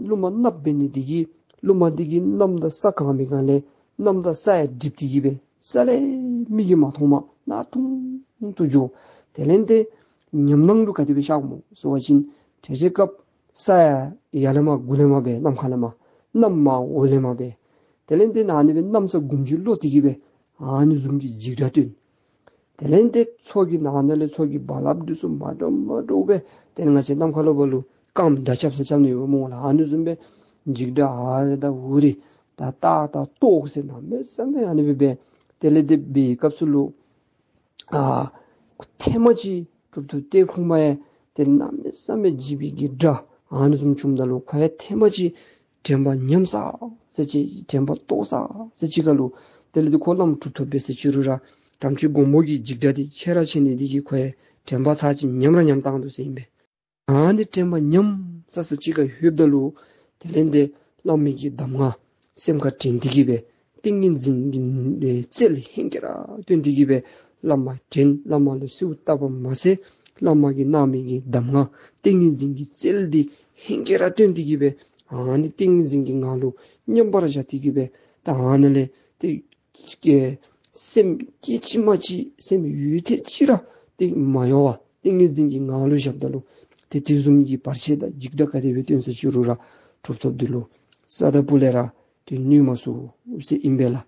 རླུང་མ་ནགཔོ་འབད་ནི་དེ་གིས་རླུང་མ་དེ་གིས་གནམ་དང་ས་གང་བའི་སྒང་ལས་གནམ་དང་ས་ཡང་འདྲིག་སྟེ་གི་སྦེ་ས་ལས་མིག་གིས་མ་མཐོངམ་གནག་དུང་དུ་འགྱོ། དེ་ལས་ཏེ་ཉམས་སྣང་ལུ་ག་དེ་སྦེ་ཤརཝ་སྨོ་ཟེར་བ་ཅིན་དེ་རེས་སྐབས་ས་ཡང་ཡར་ལས་མར་མགུ་ལས་མར་སྦེ་གནམ་ཁ་ལས་མར་གནམ་མར་འོག་ལས་མར་སྦེ་དེ་ལས་ཏེ་ནཱ་ནི་སྦེ་གནམ་ས་འགུམ་འགྱུར་ལོག་སྟེ་གི་སྦེ་ཨ་ནི་བཟུམ་གྱི་འཇིགས་སྐྲག་སྟོན། དེ་ལས་ཏེ་མཚོ་གི་ནང་ན་ལས་མཚོ་གི་རྦ་རླབས་འདི་ཚུ་མ་འདྲཝ་མ་འདྲཝ་སྦེ་དེ་ལས་ང་བཅས་གནམ་ཁ་ལུ་འབད་རུང་རྐངམ་མདའ་རྐྱབ་ས་རྐྱབ་ནི་ཡོད་སྨོ་ལགས། ཨ་ནི་བཟུམ་སྦེ་འཇིགས་སྐྲག་ཨ་རེ་དང་འུ་རེ་ད་ལྟག་དང་ལྟོགས་ཟེར་གནམ་མེད་ས་མེད་ཨ་ནི་སྦེ་འབད། དེ་ལས་ཏེ་འབད་བའི་སྐབས་སུ་ལུ་ཨ་ཐེངས་མ་ཅིག་གྲུབ་ཐོབ་གཏེར་ཁུང་པ་ཡང་ཏེ་གནམ་མེད་ས་མེད་འཇིགས་པའི་གི་སྒྲ་ཨ་ནི་བཟུམ་བྱུངམ་ད་ལུ་ཁོ་ཡང་ཐེངས་མ་ཅིག་དྲན་པ་ཉམས་ས་ཟེར་ཅིག་དྲན་པ་ལྟོགས་ས་ཟེར་ཅིག་ཁར་ལུ་དེ་ལས་ཏེ་ཁོ་བླམ་གྲུབ་ཐོབ་འབད་ཟེར་ཅི་རུང་ར་དམ་ཅིག་དགོང་མོ་གི་འཇིགས་སྒྲ་འདི་ཁྱད་ར་ཆེ་ནི་འདི་གིས་ཁོ་ཡང་དྲན་པ་ཚར་ཅིག་ཉམས་ར་ཉམས་བཏང་འདུག་ཟེར་ཨིན་པས། ཨ་ནི་དྲན་པ་ཉམས་ས་ས་ཅིག་ཁར་ལྷོདཔ་ད་ལུ་དེ་ལས་ཏེ་བླ་མའི་གི་གདམས་ངག་སེམས་ཁར་དྲན་ཏེ་གི་སྦེ་ཏིང་ངེ་འཛིན་གྱི་རྩལ་ལྷན་སྐྱེས་ར་སྟོན་ཏེ་གི་སྦེ་བླ་མ་དྲན། བླ་མ་ལུ་གསོལཝ་བཏབ་པ་མ་ཚད་བླ་མ་གིས་གནང་མི་གི་གདམས་ངག་ཏིང་ངེ་འཛིན་གྱི་རྩལ་འདི་ལྷན་སྐྱེས་ར་སྟོན་ཏེ་གི་སྦེ་ཨ་ནི་ཏིང་ངེ་འཛིན་གྱི་ངང་ལུ་མཉམ་པར་བཞག་སྟེ་གི་སྦེ་ད་ཨ་ནཱ་ལས་ཏེ་ཨེ་སེམས་སྐད་ཅིག་མ་གཅིག་སེམས་ཡུད་ཐེངས་གཅིག་ར་ཏེ་མ་གཡོ་བར་ཏིང་ངེ་འཛིན་གྱི་ངང་ལུ་བཞགཔ་ད་ལུ་ཏེ་དེ་བཟུམ་གྱི་བར་ཆད་དང་འཇིགས་སྒྲ་ག་དེ་སྦེ་སྟོན་ས་ཅི་རུང་ར་གྲུབ་ཐོབ་འདི་ལུ་རྩ་དང་སྤུ་ལས་ར་ཏེ་གནོད་མ་ཚུགས་ཟེར་ཨིན་པས་ལགས།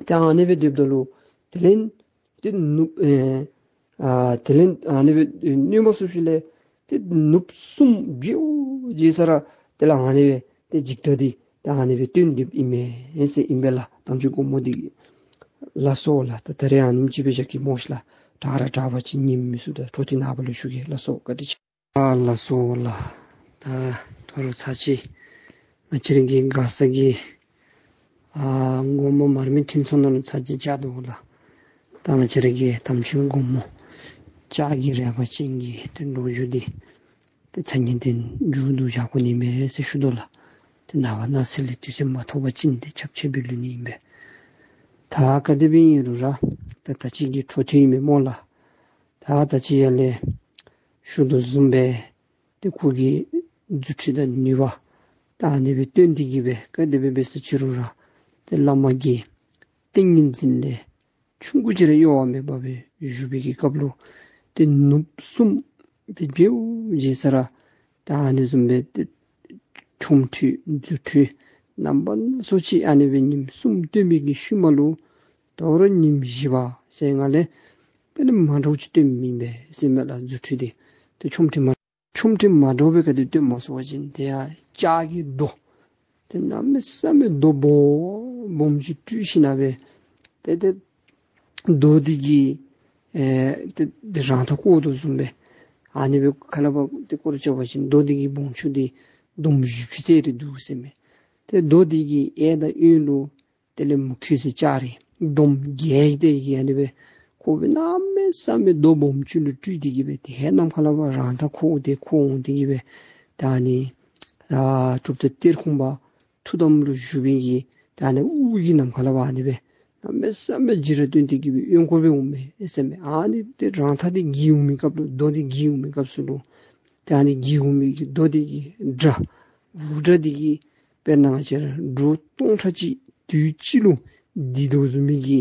ཏེ་ཨ་ནི་སྦེ་སྡོདཔ་ད་ལུ་དེ་ལས་ཏེ་ནུབ་ཨེ་ཨ་དེ་ལས་ཨ་ནི་སྦེ་གནོད་མ་ཚུགས་ཞིནམ་ལས་ཏེ་ནུབ་གསུམ་བརྗེད་བརྗེད་ས་ར་དེ་ལས་ཨ་ནི་སྦེ་ཏེ་འཇིགས་སྒྲ་འདི་ཏེ་ཨ་ནི་སྦེ་སྟོན་སྡོདཔ་ཨིན་མས་ཟེར་ཨིན་པས་ལགས། དམ་ཅིག་དགོངས་མོ་འདི་གིས། ལགས་སོ་ལགས། ད་ད་རེས་ཨ་ནེམ་ཅིག་སྦེ་བཞག་གེ་སྨོ་ཤིག་ལགས། དྲག་ར་དྲག་པ་ཅིན་ཉན་མི་ཚུགས། ད་འཕྲོ་འདི་ནངས་པ་ལུ་ཞུ་གེ། ལགས་སོ། བཀའ་དྲིན་ཆེ། ཨ་ལགས་སོ་ལགས། ད་ད་རུང་ཚར་གཅིག་ང་བཅས་ར་གི་མགར་ས་གི་ཨ་སྒོར་མོ་མར་མེ་ཐུན་ཚོད་ནང་ལུ་ཚར་གཅིག་བཅར་དོ་ལགས། ད་ང་བཅས་ར་གི་དམ་ཅིག་སྒོར་མོ་ལྕགས་ཀྱི་རལ་པ་ཅན་གྱི་ཏེ་ལོ་རྒྱུས་འདི་ཏེ་ཚར་གཉིས་ཏེ་མཇུག་བསྡུ་བཞག་དགོ་ནི་མས་ཟེར་ཞུ་དོ་ལགས། ཏེ་ན་བ་ན་ཚེ་ལས་དུས་ཚོད་མ་ཐོབ་པ་ཅིན་ཏེ་ཁྱབ་ཆེ་སྦེ་ལུས་ནི་ཨིན་པས། ད་ག་དེ་སྦེ་ཨིན་རུང་ར་ད་ད་ཅི་གི་འཕྲོ་མཐུད་ཨིན་མས་སྨོ་ལགས། ད་ད་ཅི་ཡར་ལས་ཞུ་དོ་བཟུམ་སྦེ་ཏེ་ཁོ་གི་རྫུ་འཕྲུལ་དང་ནུས་པ་ད་ཨ་ནི་སྦེ་སྟོན་ཏེ་གི་སྦེ་ག་དེ་སྦེ་འབད་ས་ཅི་རུང་ར་ཏེ་བླ་མ་གི་ཏིང་ངེ་འཛིན་ལས་ཆུང་ཀུ་ཅིག་ར་གཡོ་བ་མེད་པ་སྦེ་བཞུགས་པའི་གི་སྐབས་ལུ་ཏེ་ནུབ་གསུམ་ཏེ་རྗེའུ་རྗེ་ས་ར་ད་ཨ་ནི་བཟུམ་སྦེ་ཏེ་ཆོ་འཕྲུལ་རྫུ་འཕྲུལ་རྣམ་པ་སྣ་ཚོགས་ཅིག་ཨ་ནི་སྦེ་ཉིནམ་གསུམ་སྟོན་པའི་གི་ཤུལ་མ་ལུ་དོ་རུང་ཉིནམ་བཞི་པ་ཟེར་ང་ལས་དཔེ་ནི་མ་འདྲཝ་ཅིག་སྟོན་མི་ཨིན་པས་ཟེར་མས་ལགས། རྫུ་འཕྲུལ་འདི་ཏེ་ཆོ་འཕྲུལ་མ་ཆོ་འཕྲུལ་མ་འདྲཝ་སྦེ་ག་དེ་སྟོན་མ་ཚུགས་པ་ཅིན་ཏེ་ཡར་ལྕགས་ཀྱི་རྡོ་ཏེ་གནམ་མེད་ས་མེད་རྡོ་སྦོམ་སྦོམ་ཅིག་སྤྲུལ་ཞིནམ་ལས་ཏེ་ཏེ་རྡོ་འདི་གིས་ཨེ་ཏེ་ཏེ་རང་མཐའ་བསྐོར་དོ་བཟུམ་སྦེ་ཨ་ནི་སྦེ་ཁ་སླབ་པ་ཏེ་སྐོར་ར་རྐྱབ་པ་ཅིན་རྡོ་འདི་གི་སྦོམ་ཆུང་འདི་འདོམ་བཞི་བཅུ་ཙམ་རེ་འདུག་ཟེར་མས། ཏེ་རྡོ་འདི་གི་གཡས་དང་གཡོན་ལུ་དེ་ལས་མུ་ཁྱུད་ཟེར་ལྕགས་རི་འདོམ་བརྒྱད་དེ་གིས་ཨ་ནི་སྦེ་ཁོ་སྦེ་གནམ་མེད་ས་མེད་རྡོ་སྦོམ་ཆུང་ལུ་སྤྲུལ་ཏེ་གི་སྦེ་ཏེ་ནམ་མཁའ་ལས་ཕར་རང་མཐའ་འཁོར་ཏེ་འཁོར་འོང་སྟེ་གི་སྦེ་ད་ཨ་ནི་ཨ་གྲུབ་ཐོབ་གཏེར་ཁུང་པ་ཐུགས་དམ་ལུ་བཞུགས་པའི་གི་ད་ཨ་ནི་དབུ་གི་ནམ་མཁའ་ལས་ཕར་ཨ་ནི་སྦེ་གནམ་མེད་ས་མེད་འཇིགས་ར་སྟོན་ཏེ་གི་སྦེ་གཡོན་སྐོར་སྦེ་འོངམ་མས་ཟེར་མས། ཨ་ནི་ཏེ་རང་མཐའ་འདི་བསྒྱིར་འོང་མི་སྐབས་ལུ་རྡོ་འདི་བསྒྱིར་འོང་མི་སྐབས་སུ་ལུ་ཏེ་ཨ་ནི་བསྒྱིར་འོང་མི་གི་རྡོ་འདི་གི་སྒྲ་འུར་སྒྲ་འདི་གིས་དཔེར་ན་ང་བཅས་ར་འབྲུག་སྟོང་ཕྲག་གཅིག་དུས་གཅིག་ལུ་ལྡིར་དོ་བཟུམ་མའི་གི་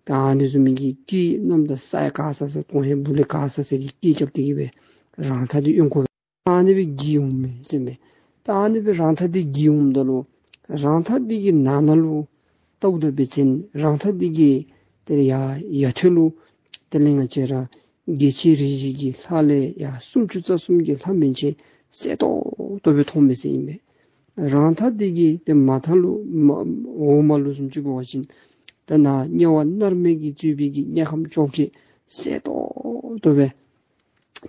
ད་ཨ་ནི་བཟུམ་མའི་གི་སྐད་གནམ་དང་ས་ཡ་ག་ས་ས་གོང་ཧེ་སྦུག་ལས་ག་ས་ས་གི་སྐད་རྐྱབ་སྟེ་གི་སྦེ་རང་མཐའ་འདི་གཡོན་སྐོར་སྦེ་ཨ་ནི་སྦེ་བསྒྱིར་འོངམ་མས་ཟེར་མས། ད་ཨ་ནི་སྦེ་རང་མཐའ་འདི་བསྒྱིར་འོངམ་ད་ལུ་རང་མཐའ་འདི་གི་ནང་ན་ལུ་ལྟཝ་ད་འབད་བ་ཅིན་རང་མཐའ་འདི་གི་དེ་ལས་ཡར་ཡར་ཐོག་ལུ་དེ་ལས་ང་བཅས་ར་རྒྱལ་ཆེན་རིགས་བཞི་གི་ལྷ་ལས་ཡར་སུམ་ཅུ་རྩ་གསུམ་གྱི་ལྷ་མན་ཆད་གསལ་ཏོག་ཏོ་སྦེ་མཐོངམ་མས་ཟེར་ཨིན་མས། རང་མཐའ་འདི་གི་ཏེ་མར་མཐའ་ལུ་མ་འོག་མ་ལུ་བཟུམ་ཅིག་འབད་བ་ཅིན་ད་ནཱ་དམྱལ་བ་མནར་མེད་ཀྱིས་གཙོས་པའི་གི་དམྱལ་ཁམས་བཅོ་བརྒྱད་གསལ་ཏོག་ཏོ་སྦེ་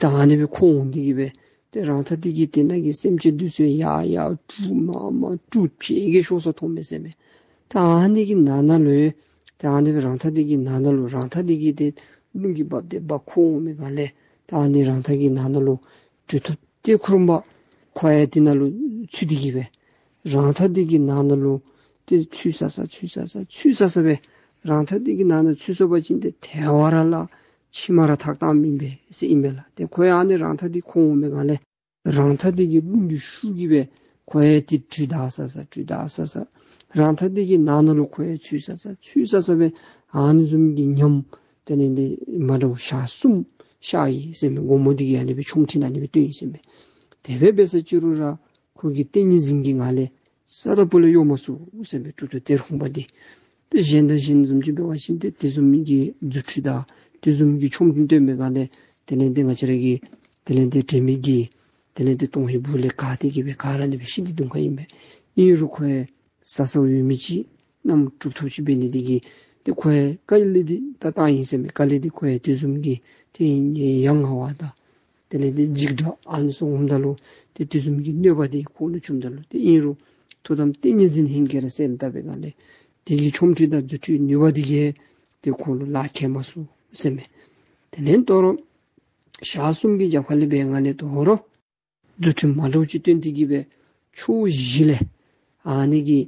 ད་ཨ་ནི་སྦེ་འཁོར་འོང་སྟེ་གི་སྦེ་ཏེ་རང་མཐའ་འདི་གིས་དེ་ནང་གི་སེམས་ཅན་འདི་ཚུ་ཡར་ཡར་དཀྲུག་མར་མར་དཀྲུག་ཕྱེད་ཀྱི་ཤོར་ས་མཐོངམ་མས་ཟེར་མས། ད་ཨ་ནི་གི་ནང་ན་ལུ་ད་ཨ་ནི་སྦེ་རང་མཐའ་འདི་གི་ནང་ན་ལུ་རང་མཐའ་འདི་གིས་ཏེ་རླུང་གིས་འབག་སྟེ་འབག་འཁོར་འོང་མི་སྒང་ལས་ད་ཨ་ནི་རང་མཐའ་གི་ནང་ན་ལུ་གྲུབ་ཐོབ་གཏེར་ཁུང་པ་ཁོ་ཡང་དེ་ནང་ལུ་ཚུད་དེ་གི་སྦེ་རང་མཐའ་འདི་གི་ནང་ན་ལུ་ཏེ་ཚུད་ས་ས་ཚུད་ས་ས་ཚུད་ས་ས་སྦེ་རང་མཐའ་འདི་གི་ནང་ན་ཚུད་སོང་པ་ཅིན་ཏེ་དལ་བ་ར་ལ་ཕྱི་མ་ར་ཐག་བཏངམ་ཨིན་པས་ཟེར་ཨིན་པས་ལགས། ཏེ་ཁོ་ཡང་ཨ་ནི་རང་མཐའ་འདི་འཁོར་འོང་མི་སྒང་ལས་རང་མཐའ་འདི་གི་རླུང་གི་ཤུགས་ཀྱིས་སྦེ་ཁོ་ཡང་ཏེ་དྲུད་ད་ས་ས་དྲུད་ད་ས་ས་རང་མཐའ་འདི་གི་ནང་ན་ལུ་ཁོ་ཡང་ཚུད་ས་ས་ཚུད་ས་ས་སྦེ་ཨ་ནི་བཟུམ་གྱི་ཉམས་དེ་ལས་ཏེ་མ་འདྲཝ་ཞག་གསུམ་ཤར་ཡི་ཟེར་མས། དགོང་མོ་འདི་གིས་ཨ་ནི་སྦེ་ཆོ་འཕྲུལ་ཨ་ནི་སྦེ་སྟོན་ཡི་ཟེར་མས། དེ་སྦེ་འབད་ས་ཅི་རུང་ར་ཁོ་གི་ཏིང་ངེ་འཛིན་གྱི་ངང་ལས་རྩ་དང་སྤུ་ལས་གཡོ་མ་ཚུགས་ཟེར་མས། གྲུབ་ཐོབ་གཏེར་ཁུང་པ་འདི་ཏེ་གཞན་དང་གཞན་བཟུམ་ཅིག་འབད་བ་ཅིན་ཏེ་དེ་བཟུམ་གྱི་རྫུ་འཕྲུལ་དང་དེ་བཟུམ་གྱི་ཆོ་འཕྲུལ་སྟོན་པའི་སྒང་ལས་དེ་ལས་ཏེ་ང་བཅས་ར་གི་དེ་ལས་ཏེ་དྲན་མེད་ཀྱི་དེ་ལས་ཏེ་དོན་ཧིང་སྦུག་ལས་ག་སྟེ་གི་སྦེ་ག་ར་ཨ་ནི་སྦེ་ཤི་སྟེ་འདུག་ག་ཨིན་པས། ཨིན་རུང་ཁོ་ཡང་ཟ་ཟཝ་ཡོད་མི་ཅིག་གནམ་གྲུབ་ཐོབ་ཅིག་འབད་ནི་འདི་གིས་ཏེ་ཁོ་ཡང་དཀའ་ལས་འདི་ད་བཏང་ཡི་ཟེར་མས། དཀའ་ལས་འདི་ཁོ་ཡང་དེ་བཟུམ་གྱི་ཏེ་ཡ་ང་བ་དང་དེ་ལས་ཏེ་འཇིགས་སྐྲག་ཨ་ནི་ཚུ་འོངམ་ད་ལུ་ཏེ་དེ་བཟུམ་གྱི་གནོད་པ་འདི་ཁོ་ལུ་བྱུངམ་ད་ལུ་ཏེ་ཨིན་རུང་ཐུགས་དམ་ཏིང་ངེ་འཛིན་ཧིང་གིས་ར་གསལ་བཏབ་པའི་སྒང་ལས་དེ་གི་ཆོ་འཕྲུལ་དང་རྫུ་འཕྲུལ་ནུས་པ་འདི་གིས་ཏེ་ཁོ་ལུ་ལཱ་ཁག་མ་ཚུགས་ཟེར་མས། དེ་ལས་དོ་རུང་ཞག་གསུམ་གྱི་རྒྱབ་ཁ་ལས་འབད་སྒང་ལས་དོ་རུང་རྫུ་འཕྲུལ་མ་འདྲཝ་ཅིག་སྟོན་ཏེ་གི་སྦེ་ཕྱོགས་བཞི་ལས་ཨ་ནི་གི་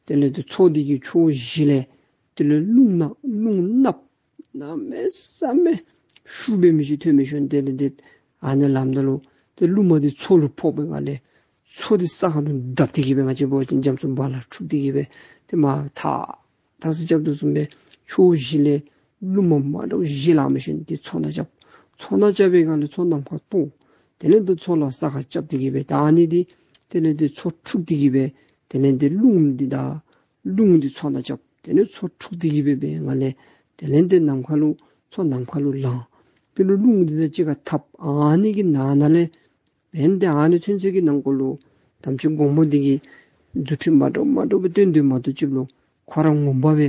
དེ་ལས་ཏེ་མཚོ་འདི་གི་ཕྱོགས་བཞི་ལས་དེ་ལས་རླུང་ནག་རླུང་ནགཔོ་གནམ་མེད་ས་མེད་ཤུགས་འབད་མི་ཅིག་ཐོན་མི་ཤོང་། དེ་ལས་ཏེ་ཨ་ནི་ལངམ་ད་ལུ་ཏེ་རླུང་མ་འདི་མཚོ་ལུ་ཕོག་པའི་སྒང་ལས་མཚོ་འདི་ས་ཁ་ལུ་བརྡབ་སྟེ་གི་སྦེ་ང་བཅས་འབད་བ་ཅིན་རྒྱ་མཚོ་འབག་ལ་འཁྲུགས་ཏེ་གི་སྦེ་ཏེ་མར་ཐག་ཐག་སེ་རྐྱབ་དོ་བཟུམ་སྦེ་ཕྱོགས་བཞི་ལས་རླུང་མ་མ་འདྲཝ་བཞི་ལངམ་ཤོང་། ཏེ་མཚོ་ནང་རྐྱབ། མཚོ་ནང་རྐྱབ་པའི་སྒང་ལས་མཚོ་ནམ་མཁའ་གཏོར། དེ་ལས་ཏེ་མཚོ་ལུ་ས་ཁ་རྐྱབ་སྟེ་གི་སྦེ་ད་ཨ་ནི་འདི་དེ་ལས་ཏེ་མཚོ་འཁྲུགས་ཏེ་གི་སྦེ་དེ་ལས་ཏེ་རླུང་འདི་དང་རླུང་འདི་མཚོ་ནང་རྐྱབ། དེ་ལས་མཚོ་འཁྲུགས་ཏེ་གི་སྦེ་འབད་སྒང་ལས་དེ་ལས་ཏེ་ནམ་མཁའ་ལུ་མཚོ་ནམ་མཁའ་ལུ་ལང་། དེ་ལས་རླུང་འདི་དང་གཅིག་ཁར་འཐབ། ཨ་ནི་གི་ནང་ན་ལས་འབདན་ཏེ་ཨ་ནི་ཚུན་ཚོད་ཀྱི་ནང་འཁོད་ལུ་དམ་ཅན་གོང་མ་འདི་གིས་རྫུ་འཕྲུལ་མ་འདྲཝ་མ་འདྲཝ་སྦེ་སྟོན་དོ་མ་གཏོགས་ཅིག་ལུ་ཁོ་ར་ངོ་མ་སྦེ་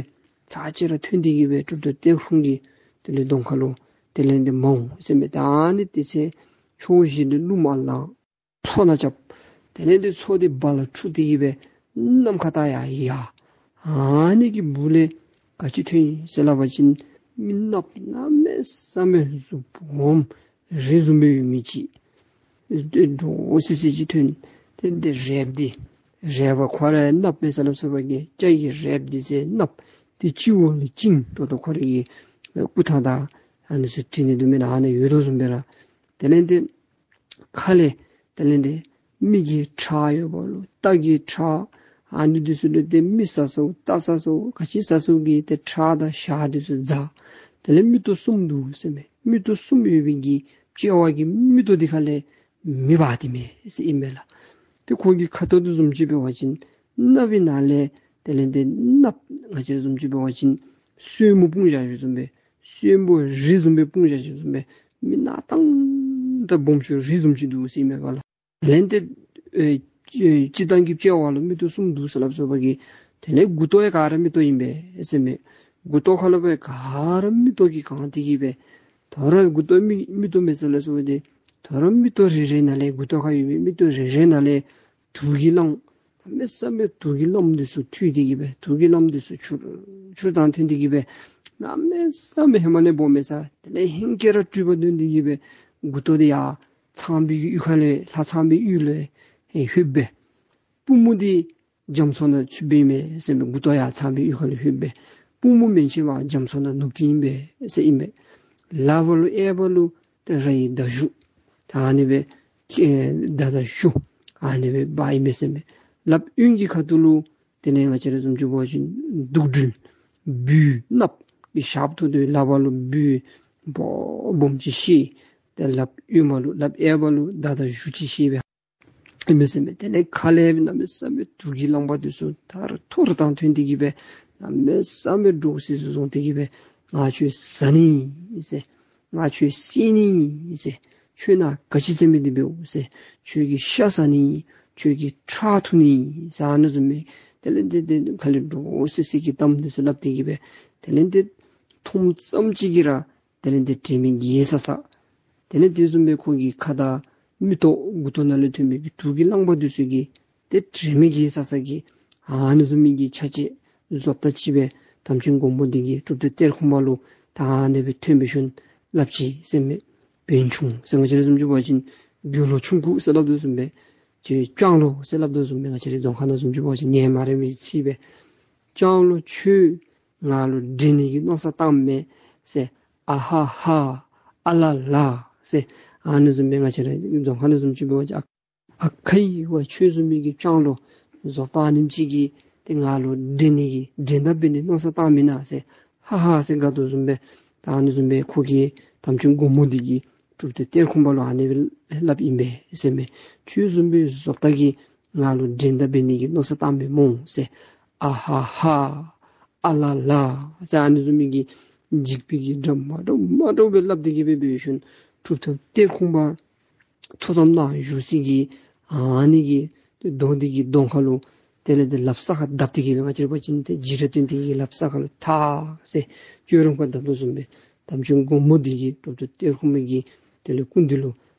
ཚར་གཅིག་ར་ཐོན་ཏེ་གི་སྦེ་གྲུབ་ཐོབ་གཏེར་ཁུང་གི་དེ་ལས་གདོང་ཁ་ལུ་དེ་ལས་ཏེ་མ་འོང་ཟེར་མས། ད་ཨ་ནི་དེ་ཚེ་ཕྱོགས་བཞི་ལས་རླུང་མ་ལངས། མཚོ་ནང་རྐྱབ། དེ་ལས་ཏེ་མཚོ་འདི་འབག་ལ་འཁྲུགས་ཏེ་གི་སྦེ་ནམ་མཁའ་ལྟ་ཡར་ཡར། ཨ་ནི་གི་སྦུག་ལས་ག་ཅི་ཐོན་ཡི་ཟེར་སླབ་པ་ཅིན་མི་གནགཔོ་གནམ་མེད་ས་མེད་གཟུགས་སྦོམ་རི་བཟུམ་སྦེ་ཡོད་མི་ཅིག་འདྲོག་སི་སི་ཅིག་ཐོན། ཏེ་འདི་རལཔ་འདི་ རལ་པ་ཁོ་ར་ཡང་གནགཔོ་མས་ཟེར་སླབ་སོ་བ་གི་སྐྱ་གི་རལཔ་འདི་ཚུ་གནགཔོ། ཏེ་སྤྱི་བོ་ལས་བཅིངས་ཏོག་ཏོ་ཁོ་རའི་གི་སྐུ་ཐང་དང་ཨ་ནི་ཚུ་བྲིས་ནི་འདུག་མེན་ན། ཨ་ནི་ཡོད་དོ་བཟུམ་སྦེ་ར། དེ་ལས་ཏེ་ཁ་ལས་དེ་ལས་ཏེ་མི་གི་ཁྲག་ཡོད་པ་ལུ་རྟ་གི་ཁྲག་ཨ་ནི་འདི་ཚུ་ལུ་ཏེ་མི་ཟ་ཟཝ་རྟ་ཟ་ཟཝ་ག་ཅི་ཟ་ཟཝ་གི་ཏེ་ཁྲག་དང་ཞག་འདི་ཚུ་འཛག། དེ་ལས་མིག་ཏོ་གསུམ་འདུག་ཟེར་མས། མིག་ཏོ་གསུམ་ཡོད་པའི་གི་དཔྱལ་བ་གི་མིག་ཏོ་འདི་ཁ་ལས་མེ་འབར་ཏེ་མས་ཟེར་ཨིན་མས་ལགས། ཏེ་ཁོ་གི་ཁ་དོག་འདི་བཟུམ་ཅིག་འབད་བ་ཅིན་གནགཔོའི་ནང་ལས་དེ་ལས་ཏེ་གནགཔོ་ང་བཅས་བཟུམ་ཅིག་འབད་བ་ཅིན་སོལ་མོ་སྤུངས་བཞག་ཅིག་བཟུམ་སྦེ་སོལ་མོ་རི་བཟུམ་སྦེ་སྤུངས་བཞག་ཅིག་བཟུམ་སྦེ་མི་གནག་དང་ད་སྦོམ་ཆུང་རི་བཟུམ་ཅིག་འདུག་ཟེར་ཨིན་མས་པ་ལགས། དེ་ལས་ཏེ་ཨེ་སྤྱིར་བཏང་གི་དཔྱལ་བ་ལུ་མིག་ཏོ་གསུམ་འདུག་ཟེར་སླབ་སོ་བ་གི་དེ་ལས་མགུ་ཏོ་ཡང་ག་ར་མིག་ཏོ་ཨིན་པས་ཟེར་མས། མགུ་ཏོ་ཁ་ལུ་སྦེ་ག་ར་མིག་ཏོ་གིས་གང་སྟེ་གི་སྦེ་ད་རུང་མགུ་ཏོ་མིག་མིག་ཏོ་མེད་ཟེར་སླབ་སོ་བ་ཏེ་ད་རུང་མིག་ཏོ་རེ་རེ་ནང་ལས་མགུ་ཏོ་ཁར་ཡོད་པའི་མིག་ཏོ་རེ་རེ་ནང་ལས་དུག་གིས་བླངས་གནམ་མེད་ས་མེད་དུག་གི་རླངསམ་འདི་ཚུ་འཐུལ་ཏེ་གི་སྦེ་དུག་གི་རླངསམ་འདི་ཚུ་ཆུར་ཆུར་དང་ཐོན་ཏེ་གི་སྦེ་གནམ་མེད་ས་མེད་ཧེ་མ་ལས་སྦོམ་མས་ས། དེ་ལས་ཧེང་སྐལ་ར་སྤྲུལ་པ་སྟོན་ཏེ་གི་སྦེ་མགུ་ཏོ་འདི་ཡར་ཚངས་པའི་གི་ཡུལ་ཁ་ལས་ལྷ་ཚངས་པའི་ཡུལ་ལས་ལྷོདཔ་སྦེ་པུས་མོ་འདི་རྒྱ་མཚོ་ནང་ཚུདཔ་ཨིན་མས་ཟེར་མས། མགུ་ཏོ་ཡར་ཚངས་པའི་ཡུལ་ཁ་ལས་ལྷོདཔ་སྦེ་པུས་མོ་མན་ཆད་མར་རྒྱ་མཚོ་ནང་ནུབ་སྟེ་ཨིན་པས་ཟེར་ཨིན་པས། ལགཔ་ལུ་གཡས་པ་ལུ་ཏེ་ར་ཡི་མདའ་གཞུ་ད་ཨ་ནི་སྦེ་ཨེ་མདའ་དང་གཞུ་ཨ་ནི་སྦེ་འབག་ཨིན་མས་ཟེར་མས། ལགཔ་གཡོན་གྱི་ཁ་ཐུག་ལུ་དེ་ལས་ང་བཅས་ར་བཟུམ་ཅིག་འབད་བ་ཅིན་དུག་སྦྲུལ་སྦུལ་གནགཔོ་གི་ཞགསཔ་ཐོགས་ཏེ་ལགཔ་ལུ་སྦུལ་སྦོམ་སྦོམ་ཅིག་བཤེད། ཏེ་ལགཔ་གཡོན་མ་ལུ་ལགཔ་གཡས་པ་ལུ་མདའ་དང་གཞུ་ཅིག་བཤེད་སྦེ་ཨིན་མས་ཟེར་མས། དེ་ལས་ཁ་ལས་གནམ་མེད་ས་མེད་དུག་གི་རླངསམ་འདི་ཚུ་ཐར་ཐོར་དང་ཐོན་ཏེ་གི་སྦེ་གནམ་མེད་ས་མེད་འདྲོག་སི་སི་བཟུང་སྟེ་གི་སྦེ་ང་ཁྱོད་ཟ་ནི་ཟེར། ང་ཁྱོད་བསད་ནི་ཟེར། ཁྱོད་ནཱ་ག་ཅི་འཛེམ་མི་འདི་འབདཝ་ཟེར། ཁྱོད་ཀྱི་ཤ་ཟ་ནི། ཁྱོད་ཀྱི་ཁྲག་འཐུང་ནི་ཟེར་ཨ་ནི་བཟུམ་མའི་དེ་ལས་ཏེ་ཏེ་ཁ་ལས་འདྲོག་སི་སི་གི་གཏམ་འདི་ཚུ་སླབ་སྟེ་གི་སྦེ་དེ་ལས་ཏེ་མཐོངམ་ཙམ་ཅིག་གིས་ར་དེ་ལས་ཏེ་དྲན་མེད་བརྒྱལ་ས་ས། དེ་ལས་དེ་བཟུམ་སྦེ་ཁོ་གི་ཁ་དང་མིག་ཏོ་མགུ་ཏོ་ནང་ལས་ཐོན་མི་གི་དུག་གི་རླངསམ་འདི་ཚུ་གིས་ཏེ་དྲན་མེད་བརྒྱལ་ས་ས་གི་ཨ་ནི་བཟུམ་མའི་གི་ཆ་བྱད་བཟོ་ལྟ་ཅིག་སྦེ་དམ་ཅན་སྒོ་མོ་འདི་གི་གྲུབ་ཐོབ་གཏེར་ཁུང་པ་ལུ་ད་ཨ་ནི་སྦེ་ཐོན་སྦེ་ཞིནམ་སླབ་ཅི་ཟེར་མས། བན་ཆུང་ཟེར་ང་བཅས་ར་བཟུམ་ཅིག་འབད་བ་ཅིན་དགེ་སློང་ཆུང་ཀུ་ཟེར་སླབ་དོ་བཟུམ་སྦེ་ཅིག་སྤྱང་ལོ་ཟེར་སླབ་དོ་བཟུམ་སྦེ་ང་བཅས་རའི་རྫོང་ཁ་ནང་བཟུམ་ཅིག་འབད་བ་ཅིན་ཉན་མ་རན་པའི་ཚིག་སྦེ་སྤྱང་ལོ་ཁྱོད་ང་ལུ་འདྲེ་ནི་གི་མནོ་བསམ་བཏངམ་མས་ཟེར། ཨ་ཧ་ཧ་ཨ་ལ་ལ་ཟེར་ཨ་ནི་བཟུམ་སྦེ་ང་བཅས་རའི་རྫོང་ཁ་ནང་བཟུམ་ཅིག་འབད་བ་ཅིན་ཨ་ཨ་ཁ་ཡི་བ་ཁྱོད་བཟུམ་མའི་གི་སྤྱང་ལོ་བཟོ་ལྟ་ཨ་ནེམ་ཅིག་གིས་ཏེ་ང་ལུ་འདྲེ་ནི་གི་འགྲན་ཟླ་འབད་ནི་མནོ་བསམ་བཏངམ་མེན་ན་ཟེར། ཧ་ཧ་ཟེར་དགའ་དོ་བཟུམ་སྦེ་ད་ཨ་ནི་བཟུམ་སྦེ་ཁོ་གིས་དམ་ཅན་སྒོ་མོ་འདི་གི་གྲུབ་ཐོབ་གཏེར་ཁུང་པ་ལུ་ཨ་ནི་སྦེ་སླབ་ཨིན་པས་ཟེར་མས། ཁྱོད་བཟུམ་སྦེ་བཟོ་ལྟ་གིས་ང་ལུ་འགྲན་ཟླ་འབད་ནི་གི་མནོ་བསམ་བཏངམ་མས་སྨོ་ཟེར། ཨ་ཧ་ཧ་ཨ་ལ་ལ་ཟེར་ཨ་ནི་བཟུམ་མའི་གི་འཇིགས་པའི་གི་སྒྲ་མ་འདྲཝ་མ་འདྲཝ་སྦེ་སླབ་སྟེ་གི་སྦེ་འབད་ཞིནམ་གྲུབ་ཐོབ་གཏེར་ཁུང་པ་ཐུགས་དམ་ནང་བཞུགས་སའི་གི་ཨ་ནི་གི་རྡོ་འདི་གི་གདོང་ཁ་ལུ་དེ་ལས་ཏེ་ལགཔ་ས་ཁར་བརྡབ་སྟེ་གི་སྦེ་ང་བཅས་ར་འབད་བ་ཅིན་ཏེ་འཇིགས་སྒྲ་སྟོན་ཏེ་གི་ལགཔ་ས་ཁ་ལུ་ཐག་ཟེར་ཅོག་རོང་ཁར་བརྡབ་དོ་བཟུམ་སྦེ་དམ་ཅན་སྒོ་མོ་འདི་གི་གྲུབ་ཐོབ་གཏེར་ཁུང་པའི་གི་དེ་ལས་སྐུ་མདུན་ལུ་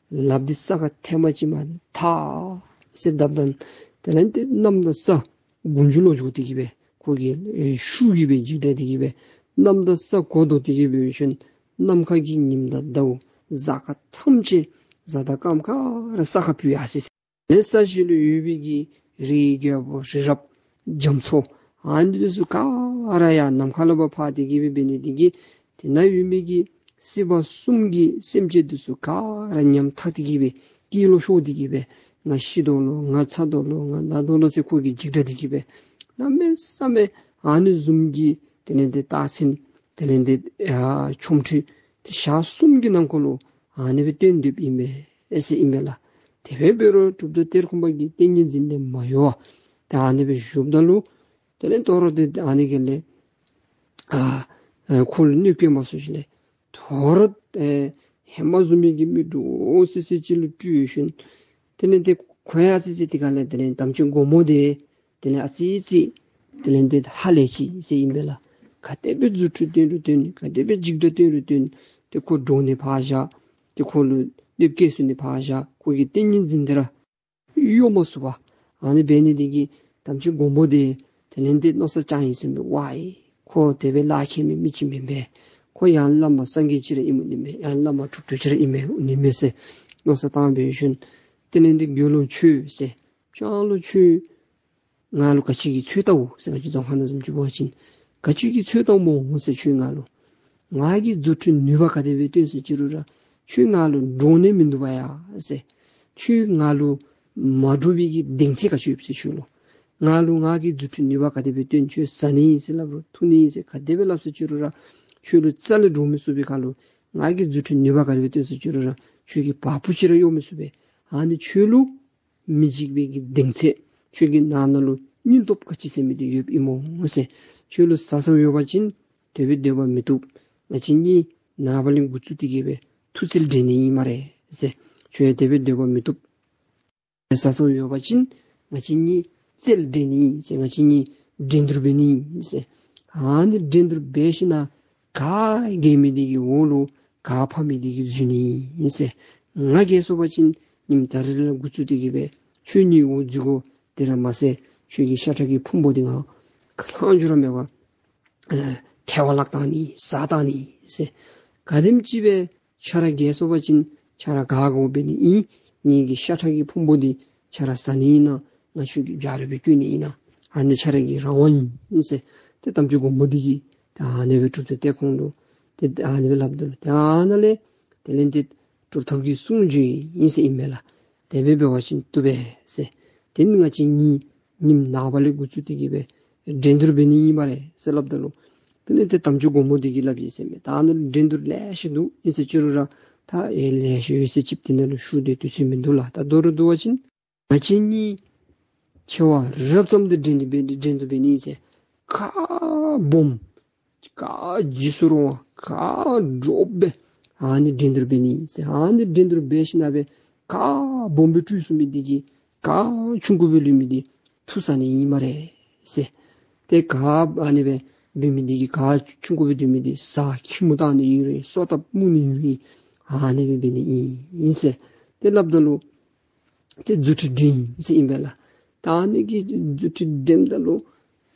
ལགཔ་འདི་ས་ཁར་ཐེངས་མ་གཅིག་མར་ཐག་ཟེར་བརྡབ་ད་དེ་ལས་ཏེ་གནམ་དང་ས་དགུང་ལྗང་ལོག་འགྱོ་སྟེ་གི་སྦེ་ཁོ་གི་ཨེ་ཤུགས་ཀྱིས་སྦེ་འཇིགས་སྒྲ་འདི་གིས་སྦེ་གནམ་དང་ས་གོ་ལྡོག་སྟེ་གི་སྦེ་འབད་ཞིནམ་ནམ་མཁའ་གི་ཉིམ་དང་ཟླཝ་གཟའ་སྐར་ཐམས་ཅད་གཟའ་དང་སྐརམ་ག་ར་ས་ཁར་ཕུད་ཡར་སོ་ཡི། ས་གཞི་ལུ་ཡོད་པའི་གི་རི་རྒྱལ་པོ་རི་རབ་རྒྱ་མཚོ་ཨ་ནི་འདི་ཚུ་ག་ར་ཡར་ནམ་མཁའ་ལུ་ཕར་འཕགས་ཏེ་གི་སྦེ་འབད་ནི་འདི་གིས་དེ་ནང་ཡོད་མི་གི་སྲིད་པ་གསུམ་གྱི་སེམས་ཅན་འདི་ཚུ་ག་ར་ཉམ་ཐག་སྟེ་གི་སྦེ་སྐྱིད་ལོ་ཤོར་ཏེ་གི་སྦེ་ང་ཤི་དོ་ལོ་ང་ཚ་དོ་ལོ་ང་ན་དོ་ལོ་ཟེར་ཁོ་གི་འཇིགས་སྒྲ་འདི་གིས་སྦེ་གནམ་མེད་ས་མེད་ཨ་ནི་བཟུམ་གྱི་དེ་ལས་ཏེ་རྟགས་མཚན་དེ་ལས་ཏེ་ཨ་ཆོ་འཕྲུལ་ཏེ་ཞག་གསུམ་གྱི་ནང་འཁོད་ལུ་ཨ་ནི་སྦེ་སྟོན་དོ་ཨིན་པས་ཨེ་ཟེར་ཨིན་པས་ལགས། དེ་སྦེ་འབད་རུང་གྲུབ་ཐོབ་གཏེར་ཁུང་པ་གིས་ཏིང་ངེ་འཛིན་ལས་མ་གཡོ་བར་ད་ཨ་ནི་སྦེ་བཞུགསཔ་ད་ལུ་དེ་ལས་དོ་རུང་ཏེ་ཨ་ནི་གི་ལས་ཨ་ཨ་ཁོ་ལུ་གནོད་བཀལ་མ་ཚུགས་ཞིནམ་ལས་དོ་རུང་ཨེ་ཧེ་མ་བཟུམ་མའི་གི་མི་འདྲོག་སི་སི་ཅིག་ལུ་སྤྲུལ་ཞིནམ་དེ་ལས་ཏེ་ཁོ་ཡང་སི་སི་དེ་ཁ་ལས་དེ་ལས་དམ་ཅན་སྒོ་མོ་འདི་དེ་ལས་ཨ་ཙི་ཙི་དེ་ལས་ཏེ་ཧ་ལས་ཅི་ཟེར་ཨིན་པས་ལགས། ག་དེ་སྦེ་རྫུ་འཕྲུལ་སྟོན་རུང་སྟོན་ག་དེ་སྦེ་འཇིགས་སྒྲ་སྟོན་རུང་སྟོན་ཏེ་ཁོ་འདྲོག་ནི་ཕར་བཞག་ཏེ་ཁོ་ལུ་གནོད་བཀལ་ཚུགས་ནི་ཕར་བཞག་ཁོ་གི་ཏིང་ངེ་འཛིན་འདི་ར་གཡོ་མ་ཚུགས་པར་ཨ་ནི་འབད་ནི་འདི་གིས་དམ་ཅན་སྒོ་མོ་འདི་དེ་ལས་ཏེ་མནོ་བསམ་བཅངས་ཡི་ཟེར་མས། ཝའི་ཁོ་དེ་སྦེ་ལཱ་ཁྱད་མེད་མི་ཅིག་མེན་པས། ཁོ་ཡང་བླ་མ་སངས་རྒྱས་ཅིག་ར་ཨིནམ་འོང་ནི་མས། ཡང་བླ་མ་གྲུབ་ཐོབ་ཅིག་ར་ཨིནམ་འོང་ནི་མས་ཟེར་མནོ་བསམ་བཏང་སྦེ་ཞིནམ་དེ་ལས་ཏེ་དགེ་སློང་ཁྱོད་ཟེར་སྤྱང་ལོ་ཁྱོད་ ང་ལུ་ག་ཅི་གིས་འཚོལ་བལྟཝ་ཟེར། ང་བཅས་རྫོང་ཁ་ནང་བཟུམ་ཅིག་འབད་བ་ཅིན་ག་ཅི་གིས་འཚོལ་བལྟཝ་སྨོ་ཟེར། ཁྱོད་ང་ལུ་ང་གི་རྫུ་འཕྲུལ་ནུས་པ་ག་དེ་སྦེ་སྟོན་ཟེར་ཅི་རུང་ར་ཁྱོད་ང་ལུ་འདྲོག་ནི་མིན་འདུག་པ་ཡ་ཟེར། ཁྱོད་ང་ལུ་མ་འདྲོག་པའི་གི་གདེང་ཚད་ག་ཅི་ཡོད་ཟེར། ཁྱོད་ལུ་ང་ལུ་ང་གི་རྫུ་འཕྲུལ་ནུས་པ་ག་དེ་སྦེ་སྟོན། ཁྱོད་ཟ་ནི་ཨིན་ཟེར་སླབ་རུང་འཐུང་ནི་ཨིན་ཟེར་ག་དེ་སྦེ་སླབ་ཟེར་ཅི་རུང་ར་ཁྱོད་ལུ་རྩ་ལས་འདྲོག་མི་ཚུགས་པའི་ཁར་ལུ་ང་གི་རྫུ་འཕྲུལ་ནུས་པ་ག་དེ་སྦེ་སྟོན་ཟེར་ཅི་རུང་ར་ཁྱོད་ཀྱིས་བ་སྤུ་ཅིག་ར་གཡོ་མི་ཚུགས་པས། ཨ་ནི་ཁྱོད་ལུ་མི་འཇིགས་པའི་གི་གདེང་ཚད་ཁྱོད་ཀྱི་ནང་ན་ལུ་སྙིང་སྟོབས་ག་ཅི་ཟེར་མི་འདི་ཡོདཔ་ཨིན་སྨོ་ཟེར། ཁྱོད་ལུ་ཟ་ཟཝ་ཡོད་པ་ཅིན་དེ་སྦེ་སྡོད་པ་མི་བཏུབ། ང་བཅས་གཉིས་ནངས་པ་ལས་འགོ་བཙུགས་ཏེ་གི་སྦེ་མཐུ་རྩལ་འགྲན་ནི་ཨིན་སྨ་རེ་ཟེར། ཁྱོད་དེ་སྦེ་སྡོད་པ་མི་བཏུབ། ཟ་ཟཝ་ཡོད་པ་ཅིན་ང་བཅས་གཉིས་རྩལ་འགྲན་ནི་ཨིན་ཟེར། ང་བཅས་གཉིས་འགྲན་བསྡུར་འབད་ནི་ཨིན་ཟེར། ཨ་ནི་འགྲན་བསྡུར་འབད་ཞིན་ན་ག་རྒྱལ་མི་འདི་གི་འོག་ལུ་ག་ཕམ་མི་འདི་གིས་འཛུལ་ནི་ཨིན་ཟེར། ང་རྒྱལ་སོང་པ་ཅིན་ཉིནམ་ད་རིས་ལས་འགོ་བཙུགས་ཏེ་གི་སྦེ་ཁྱོད་གཉིས་འོག་འཛུལ་དགོ། དེ་ར་མ་ཚད་ཁྱོད་ཀྱི་ཤ་ཁྲག་གི་ཕུང་པོ་འདི་ང་ཁ་ལྷང་འགྱུར་ར་མེད་པར་ཨེ་ཐལ་བར་བརླག་བཏང་ནི་ཟ་བཏང་ནི་ཟེར། ག་དེམ་ཅིག་སྦེ་ཆ་ར་རྒྱལ་སོང་པ་ཅིན་ཆ་ར་ག་དགོ་འབད་ནི་ཨིན། ངེ་གི་ཤ་ཁྲག་གི་ཕུང་པོ་འདི་ཆ་ར་ཟ་ནི་ཨིན་ན་ང་ཁྱོད་ཀྱི་རྒྱབ་རི་སྦེ་བཀོད་ནི་ཨིན་ན་ཨ་ནི་ཆ་ར་གི་རང་དབང་ཨིན་ཟེར། ཏེ་དམ་ཅན་མགོན་པོ་འདི་གིས་ད་ཨ་ནི་སྦེ་གྲུབ་ཐོབ་གཏེར་ཁུང་ལུ་ཏེ་ཨ་ནི་སྦེ་སླབ་ད་ལུ་ཏེ་ཨ་ནཱ་ལས་དེ་ལས་ཏེ་གྲུབ་ཐོབ་ཀྱིས་གསུངས་བྱོན་ཨིན་ཟེར་ཨིན་མས་ལགས། དེ་སྦེ་འབད་བ་ཅིན་བཏུབ་པས་ཟེར། དེ་ནི་ང་བཅས་གཉིས་ཉིནམ་ནངས་པ་ལས་འགོ་བཙུགས་ཏེ་གི་སྦེ་འགྲན་བསྡུར་འབད་ནི་ཨིན་སྨ་རེ་ཟེར་སླབ་ད་ལུ་དེ་ནི་ཏེ་དམ་ཅན་མགོན་པོ་འདི་གིས་སླབ་ཡི་ཟེར་མས། ད་ནི་འགྲན་བསྡུར་ལེ་ཤ་འདུག་ཨིན་ཟེར་ཅི་རུང་ར་ད་ཨེ་ལེ་ཤ་ཡོད་ཟེར་ཅིག་དེ་ནང་ལུ་ཞུ་སྡོད་དུས་ཚོད་མིན་འདུག་ལགས། ད་མདོར་བསྡུ་བ་ཅིན་ང་བཅས་གཉིས་མཆེ་བ་རབ་ཙམ་དེ་འགྲན་བསྡུར་འབད་འགྲན་བསྡུར་འབད་ནི་ཨིན་ཟེར། ག་སྦོམ་ག་འཇིགས་སུ་རུང་བ་ག་འདྲོག་པའི་ཨ་ནི་འགྲན་བསྡུར་འབད་ནི་ཨིན་ཟེར། ཨ་ནི་འགྲན་བསྡུར་འབད་ཞིན་ན་སྦེ་ག་སྦོམ་སྦེ་སྤྲུལ་ཚུགས་མི་འདི་གིས་ག་ཆུང་ཀུ་སྦེ་ལུས་མི་འདི་འཐུ་ཟ་ནི་ཨིན་སྨ་རེ་ཟེར། ཏེ་ག་ཨ་ནི་སྦེ་འབད་མི་འདི་གིས་ག་ཆུང་ཀུ་སྦེ་སྡོད་མི་འདི་ཟ་ཁྱི་མོ་བཏང་ནི་ཨིན་རུང་སོ་བཏབ་རྨུ་ནི་ཨིན་རུང་ཨ་ནི་སྦེ་འབད་ནི་ཨིན་ཟེར་ཏེ་སླབ་ད་ལུ་ཏེ་རྫུ་འཕྲུལ་འགྲན་ཟེར་ཨིན་པས་ལགས། ད་ཨ་ནི་གི་རྫུ་འཕྲུལ་འགྲནམ་ད་ལུ་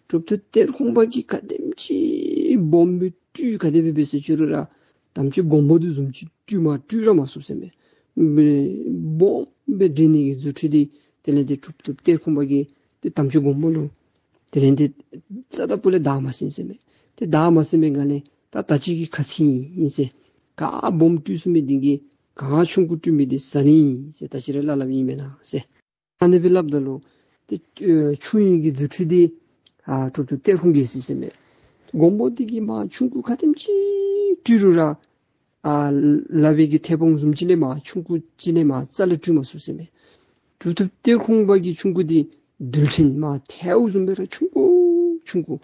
གྲུབ་ཐོབ་གཏེར་ཁུང་པ་གིས་ག་དེམ་ཅིག་སྦོམ་སྦེ་སྤྲུལ་ག་དེ་སྦེ་འབད་ཟེར་ཅི་རུང་ར་དམ་ཅན་མགོན་པོ་འདི་བཟུམ་ཅིག་སྤྲུལ་མ་སྤྲུལ་ར་མ་ཚུགས་ཟེར་མས། སྦོམ་སྦེ་འགྲན་ནི་གི་རྫུ་འཕྲུལ་འདི་དེ་ལས་ཏེ་གྲུབ་ཐོབ་གཏེར་ཁུང་པ་གིས་ཏེ་དམ་ཅན་མགོན་པོ་ལུ་དེ་ལས་ཏེ་རྩ་དང་སྤུ་ལས་བདའ་མ་ཟིན་ཟེར་མས། ཏེ་བདའ་མ་ཟིན་པའི་སྒང་ལས་ད་ད་ཅི་གི་ཁ་ཚིག་ཨིན་ཟེར། ག་སྦོམ་སྤྲུལ་ཚུགས་མི་འདི་གིས་ག་ཆུང་ཀུ་སྤྲུལ་མི་འདི་ཟ་ནི་ཨིན་ཟེར་ད་ཅི་ར་སླབ་སླབ་ཨིན་མེན་ན་ཟེར། ཨ་ནི་སྦེ་སླབ་ད་ལུ་ཏེ་ཨེ་ཆུང་ཡུལ་གྱི་རྫུ་འཕྲུལ་འདི་ཨ་གྲུབ་ཐོབ་གཏེར་ཁུང་གིས་ཟེར་ཟེར་མས། མགོན་པོ་འདི་གིས་མར་ཆུང་ཀུ་ག་དེམ་ཅིག་སྤྲུལ་རུང་ར་ཨ་ལག་པའི་གི་མཐེ་བོང་བཟུམ་ཅིག་ལས་མར་ཆུང་ཀུ་ཅིག་ལས་མར་རྩ་ལས་སྤྲུལ་མ་ཚུགས་ཟེར་མས། གྲུབ་ཐོབ་གཏེར་ཁུང་པ་གི་ཆུང་ཀུ་འདི་རྡུལ་ཕྲན་མར་ཐལཝ་བཟུམ་སྦེ་ར་ཆུང་ཀུ་ཆུང་ཀུ་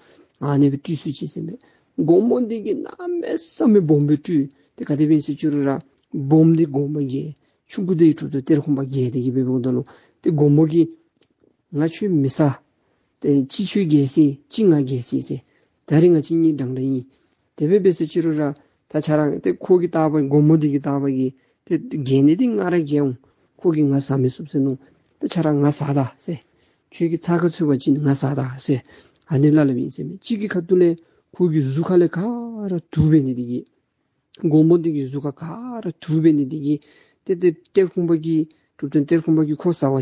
ཨ་ནི་སྦེ་སྤྲུལ་ཚུགས་ཅི་ཟེར་མས། མགོན་པོ་འདི་གིས་གནམ་མེད་ས་མེད་སྦོམ་སྦེ་སྤྲུལ། ཏེ་ག་དེ་སྦེ་ཨིན་ཟེར་ཅི་རུང་ར་སྦོམ་འདི་དགོངས་པ་རྒྱལ། ཆུང་ཀུ་འདི་གྲུབ་ཐོབ་གཏེར་ཁུང་པ་རྒྱལ་ཏེ་གི་སྦེ་འབདཝ་ད་ལུ་ཏེ་མགོན་པོ་གིས་ང་ཁྱོད་མི་ཟ། ཏེ་གཅིག་ཁྱོད་རྒྱལ་སོ་གཅིག་ང་རྒྱལ་སོ་ཟེར། ད་རིས་ང་བཅས་གཉིས་འདྲན་འདྲ་ཨིན། དེ་སྦེ་འབད་ཟེར་ཅི་རུང་ར་ད་ཁྱོད་ར་ཏེ་ཁོ་གིས་བལྟ་བ་མགོན་པོ་འདི་གིས་བལྟ་བ་གིས་ཏེ་རྒྱལ་ནི་འདི་ང་ར་རྒྱལ་འོང་། ཁོ་གིས་ང་ཟ་མི་ཚུགས་ཟེར་མནོ། ད་ཁྱོད་ར་ང་ཟ་ད་ཟེར། ཁྱོད་ཀྱི་ཚ་ཁ་ཚུད་པ་ཅིན་ང་ཟ་ད་ཟེར། ཨ་ནི་སླབ་སླབ་ཨིན་ཟེར་མས། གཅིག་གི་ཁ་ཐུག་ལས་ཁོ་གི་གཟུགས་ཁ་ལས་ག་ར་དུག་འབད་ནི་འདི་གིས་མགོན་པོ་འདི་གི་གཟུགས་ཁ་ག་ར་དུག་འབད་ནི་འདི་གིས་ཏེ་ཏེ་གཏེར་ཁུང་པ་གིས་གྲུབ་ཐོབ་གཏེར་ཁུང་པ་གིས་ཁོ་ཟ་བ་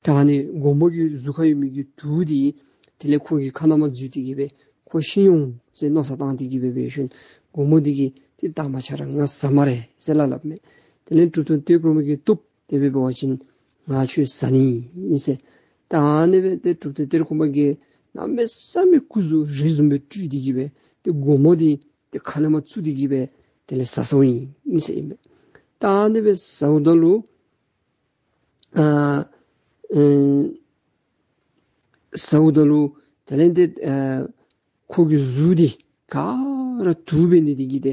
ད་ཨ་ནི་མགོན་པོ་གི་གཟུགས་ཁར་ཡོད་མི་གི་དུག་འདི་དེ་ལས་ཁོ་གི་ཁ་ནང་མར་འཛུལ་ཏེ་གི་སྦེ་ཁོ་ཤི་འོང་ཟེར་མནོ་བསམ་བཏང་སྟེ་གི་སྦེ་འབད་ཞིནམ་མགོན་པོ་འདི་གིས་ཏེ་ད་མ་ཁྱོད་ར་ང་ཟ་སྨ་རེ་ཟེར་སླབ་སླབ་མས། དེ་ལས་གྲུབ་ཐོབ་གཏེར་ཁུང་པ་གིས་བཏུབ། དེ་སྦེ་འབད་བ་ཅིན་ང་ཁྱོད་ཟ་ནི་ཨིན་ཟེར། ད་ཨ་ནི་སྦེ་ཏེ་གྲུབ་ཐོབ་གཏེར་ཁུང་པ་གིས་གནམ་མེད་ས་མེད་སྐུ་གཟུགས་རི་བཟུམ་སྦེ་སྤྲུལ་ཏེ་གི་སྦེ་ཏེ་མགོན་པོ་འདི་ཏེ་ཁ་ལས་མར་བཙུགས་ཏེ་གི་སྦེ་དེ་ལས་ཟ་སོང་ཡི་ཨིན་ཟེར་ཨིན་པས། ད་ཨ་ནི་སྦེ་ཟཝ་ད་ལུ་ཨ་ཨེ་ཟཝ་ད་ལུ་དེ་ལས་ཏེ་ཨ་ཁོ་གི་གཟུགས་འདི་ག་ར་དུག་འབད་ནི་འདི་གིས་ཏེ་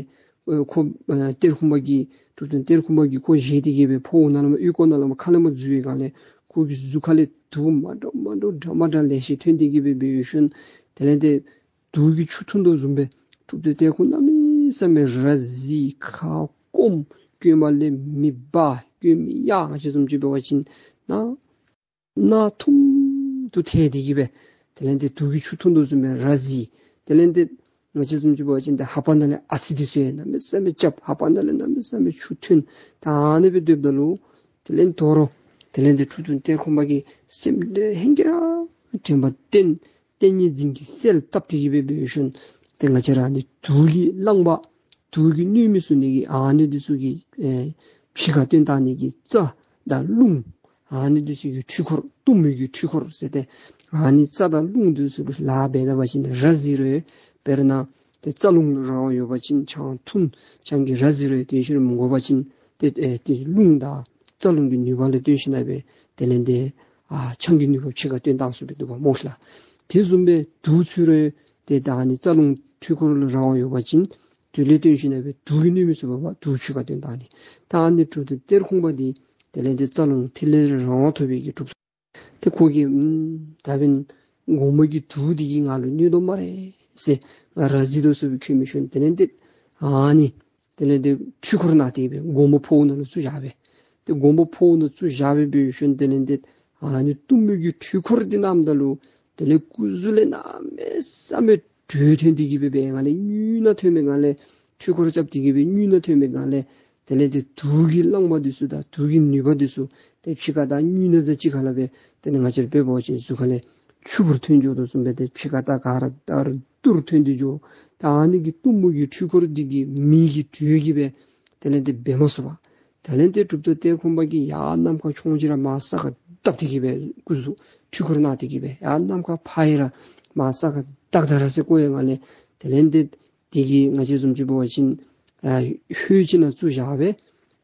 ཨེ་ཁོ་ཨེ་གཏེར་ཁུང་པ་གིས་གྲུབ་ཐོབ་གཏེར་ཁུང་པ་གིས་ཁོ་བཞེས་ཏེ་གི་སྦེ་ཕོཝ་ནང་ལས་མར་ཨོལ་ལྐོག་ནང་ལས་མར་ཁ་ལས་མར་འཛུལ་བའི་སྒང་ལས་ཁོ་གི་གཟུགས་ཁ་ལས་དུག་མ་འདྲཝ་མ་འདྲཝ་འདྲ་མ་འདྲ་ལེ་ཤ་ཐོན་ཏེ་གི་སྦེ་འབད་ཞིནམ་དེ་ལས་ཏེ་དུག་གི་ཆུ་འཐུང་དོ་བཟུམ་སྦེ་གྲུབ་ཐོབ་གཏེར་ཁུང་གནམ་མེད་ས་མེད་ར་བཟི་ཁ་སྐོམ། གྱོན་པ་ལས་མེ་འབར་གྱོན་མི་ཡ་ང་བཅས་བཟུམ་ཅིག་འབད་བ་ཅིན་ན་ན་ཐུམ་དུ་ཐལ་ཏེ་གི་སྦེ་དེ་ལས་ཏེ་དུག་གི་ཆུ་འཐུང་དོ་བཟུམ་སྦེ་ར་བཟི། དེ་ལས་ཏེ་ང་བཅས་བཟུམ་ཅིག་འབད་བ་ཅིན་ཏེ་ལྷ་པ་ནང་ལས་ཨ་ཙི་འདི་ཚུ་ཡང་གནམ་མེད་ས་མེད་རྐྱབ། ལྷ་པ་ནང་ལས་གནམ་མེད་ས་མེད་ཆུ་ཐོན། ད་ཨ་ནི་སྦེ་སྡོདཔ་ད་ལུ་དེ་ལས་དོ་རུང་དེ་ལས་ཏེ་གྲུབ་ཐོབ་གཏེར་ཁུང་པ་གིས་སེམས་ལས་ཧེང་སྐལ་ར་ དྲན་པ་བསྟེན། ཏིང་ངེ་འཛིན་གྱི་གསལ་བཏབ་སྟེ་གི་སྦེ་འབད་ཞིནམ་ཏེ་ང་བཅས་ར་ནི་དུག་གི་རླངས་པ་དུག་གིས་གནོད་མི་ཚུགས་ནི་གི་ཨ་ནི་འདི་ཚུ་གི་ཨེ་ཕྱི་ཁར་བཏོན་བཏང་ནི་གི་རྩ་དང་རླུང་ཨ་ནི་འདི་ཚུ་གི་འཕྲུལ་འཁོར་གཏུམ་མོའི་གི་འཕྲུལ་འཁོར་ཟེར་ཏེ་ཨ་ནི་རྩ་དང་རླུང་འདི་ཚུ་གི་ལཱ་འབད་ད་པ་ཅིན་ར་བཟི་རུང་དཔེར་ན་ཏེ་རྩ་རླུང་ལུ་རང་དབང་ཡོད་པ་ཅིན་ཆང་འཐུང་ཆང་གིས་ར་བཟི་རུང་དེ་ཤུལ་མི་དགོ་པ་ཅིན་ཏེ་ཨེ་ཏེ་རླུང་དང་རྩ་རླུང་གི་ནུས་པ་ལུ་བརྟེན་ཞིནམ་ལས་སྦེ་དེ་ལས་ཏེ་ཨ་ཆང་གི་ནུས་པ་ཕྱི་ཁར་བཏོན་བཏང་ཚུགས་པའི་འདུག་པ་སྨོ་ཤ་ལགས། དེ་བཟུམ་སྦེ་དུག་ཚུ་རུང་ཏེ་ད་ཨ་ནི་རྩ་རླུང་འཕྲུལ་འཁོར་ལུ་རང་དབང་ཡོད་པ་ཅིན་དེ་ལུ་བརྟེན་ཞིནམ་ལས་སྦེ་དུག་གིས་གནོད་མི་ཚུགས་པར་དུག་ཕྱི་ཁར་བཏོན་བཏང་ནི། ད་ཨ་ནི་གྲུབ་ཐོབ་གཏེར་ཁུང་པ་འདི་དེ་ལས་ཏེ་རྩ་རླུང་ཐིག་ལེ་རང་དབང་ཐོབ་པའི་གི་གྲུབ་ཐོབ། ཏེ་ཁོ་གིས་ཨམ་ད་འབདན་དགོང་མོ་གི་དུག་འདི་གིས་ང་ལུ་གནོད་དོ་སྨ་རེ་ཟེར་ང་ར་བཟི་དོ་ཟེར་བའི་ཁྱོད་མི་ཤོང་། དེ་ལས་ཏེ་ཨ་ནི་དེ་ལས་ཏེ་འཕྲུལ་འཁོར་ནང་དེ་སྦེ་དགོང་མོ་ཕོཝ་ནང་ལུ་བཙུགས་བཞག་པས། ཏེ་དགོང་མོ་ཕོཝ་ནང་བཙུགས་བཞག་པའི་འབད་ཞིནམ་དེ་ལས་ཏེ་ཨ་ནི་གཏུམ་མོའི་གི་འཕྲུལ་འཁོར་འདི་བསྣམས་ད་ལུ་དེ་ལས་སྐུ་གཟུགས་ལས་གནམ་མེད་ས་མེད་དྲོད་ཐོན་ཏེ་གི་སྦེ་སྦེ་ང་ལས་རྔུལ་ནག་ཐོན་མི་ང་ལས་འཕྲུལ་འཁོར་རྐྱབ་སྟེ་གི་སྦེ་རྔུལ་ནག་ཐོན་མི་ང་ལས་དེ་ལས་ཏེ་དུག་གི་རླངས་པ་འདི་ཚུ་དང་དུག་གི་ནུས་པ་འདི་ཚུ་ཏེ་ཕྱི་ཁར་ད་རྔུལ་ནག་དང་གཅིག་ཁར་ལས་སྦེ་དེ་ལས་ང་བཅས་ར་དཔེ་འབད་བ་ཅིན་གཟུགས་ཁ་ལས་ཆུ་བུར་ཐོན་འགྱོ་དོ་བཟུམ་སྦེ་ཏེ་ཕྱི་ཁར་ད་ག་ར་ད་རུ་དུར་ཐོན་ཏེ་འགྱོ། ད་ཨ་ནི་གི་གཏུམ་མོ་གི་འཕྲུལ་འཁོར་འདི་གིས་མེ་གི་དྲོད་ཀྱིས་སྦེ་དེ་ལས་ཏེ་འབད་མ་ཚུགས་པར་དེ་ལས་ཏེ་གྲུབ་ཐོབ་གཏེར་ཁུང་པ་གིས་ཡར་ནམ་མཁའ་མཆོང་ཅི་ར་མར་ས་ཁར་བརྡབ་སྟེ་གི་སྦེ་སྐུ་གཟུགས་འཕྲུལ་འཁོར་ནང་དེ་གི་སྦེ་ཡར་ནམ་མཁའ་ཕར་ཡི་ར་མར་ས་ཁར་བརྡབ་ད་ར་ཟེར་བཀོད་ཡི། ང་ལས་དེ་ལས་ཏེ་དེ་གིས་ང་བཅས་བཟུམ་ཅིག་འབད་བ་ཅིན་ཨ་ཧོད་ཅིག་ནང་བཙུགས་བཞག་པས།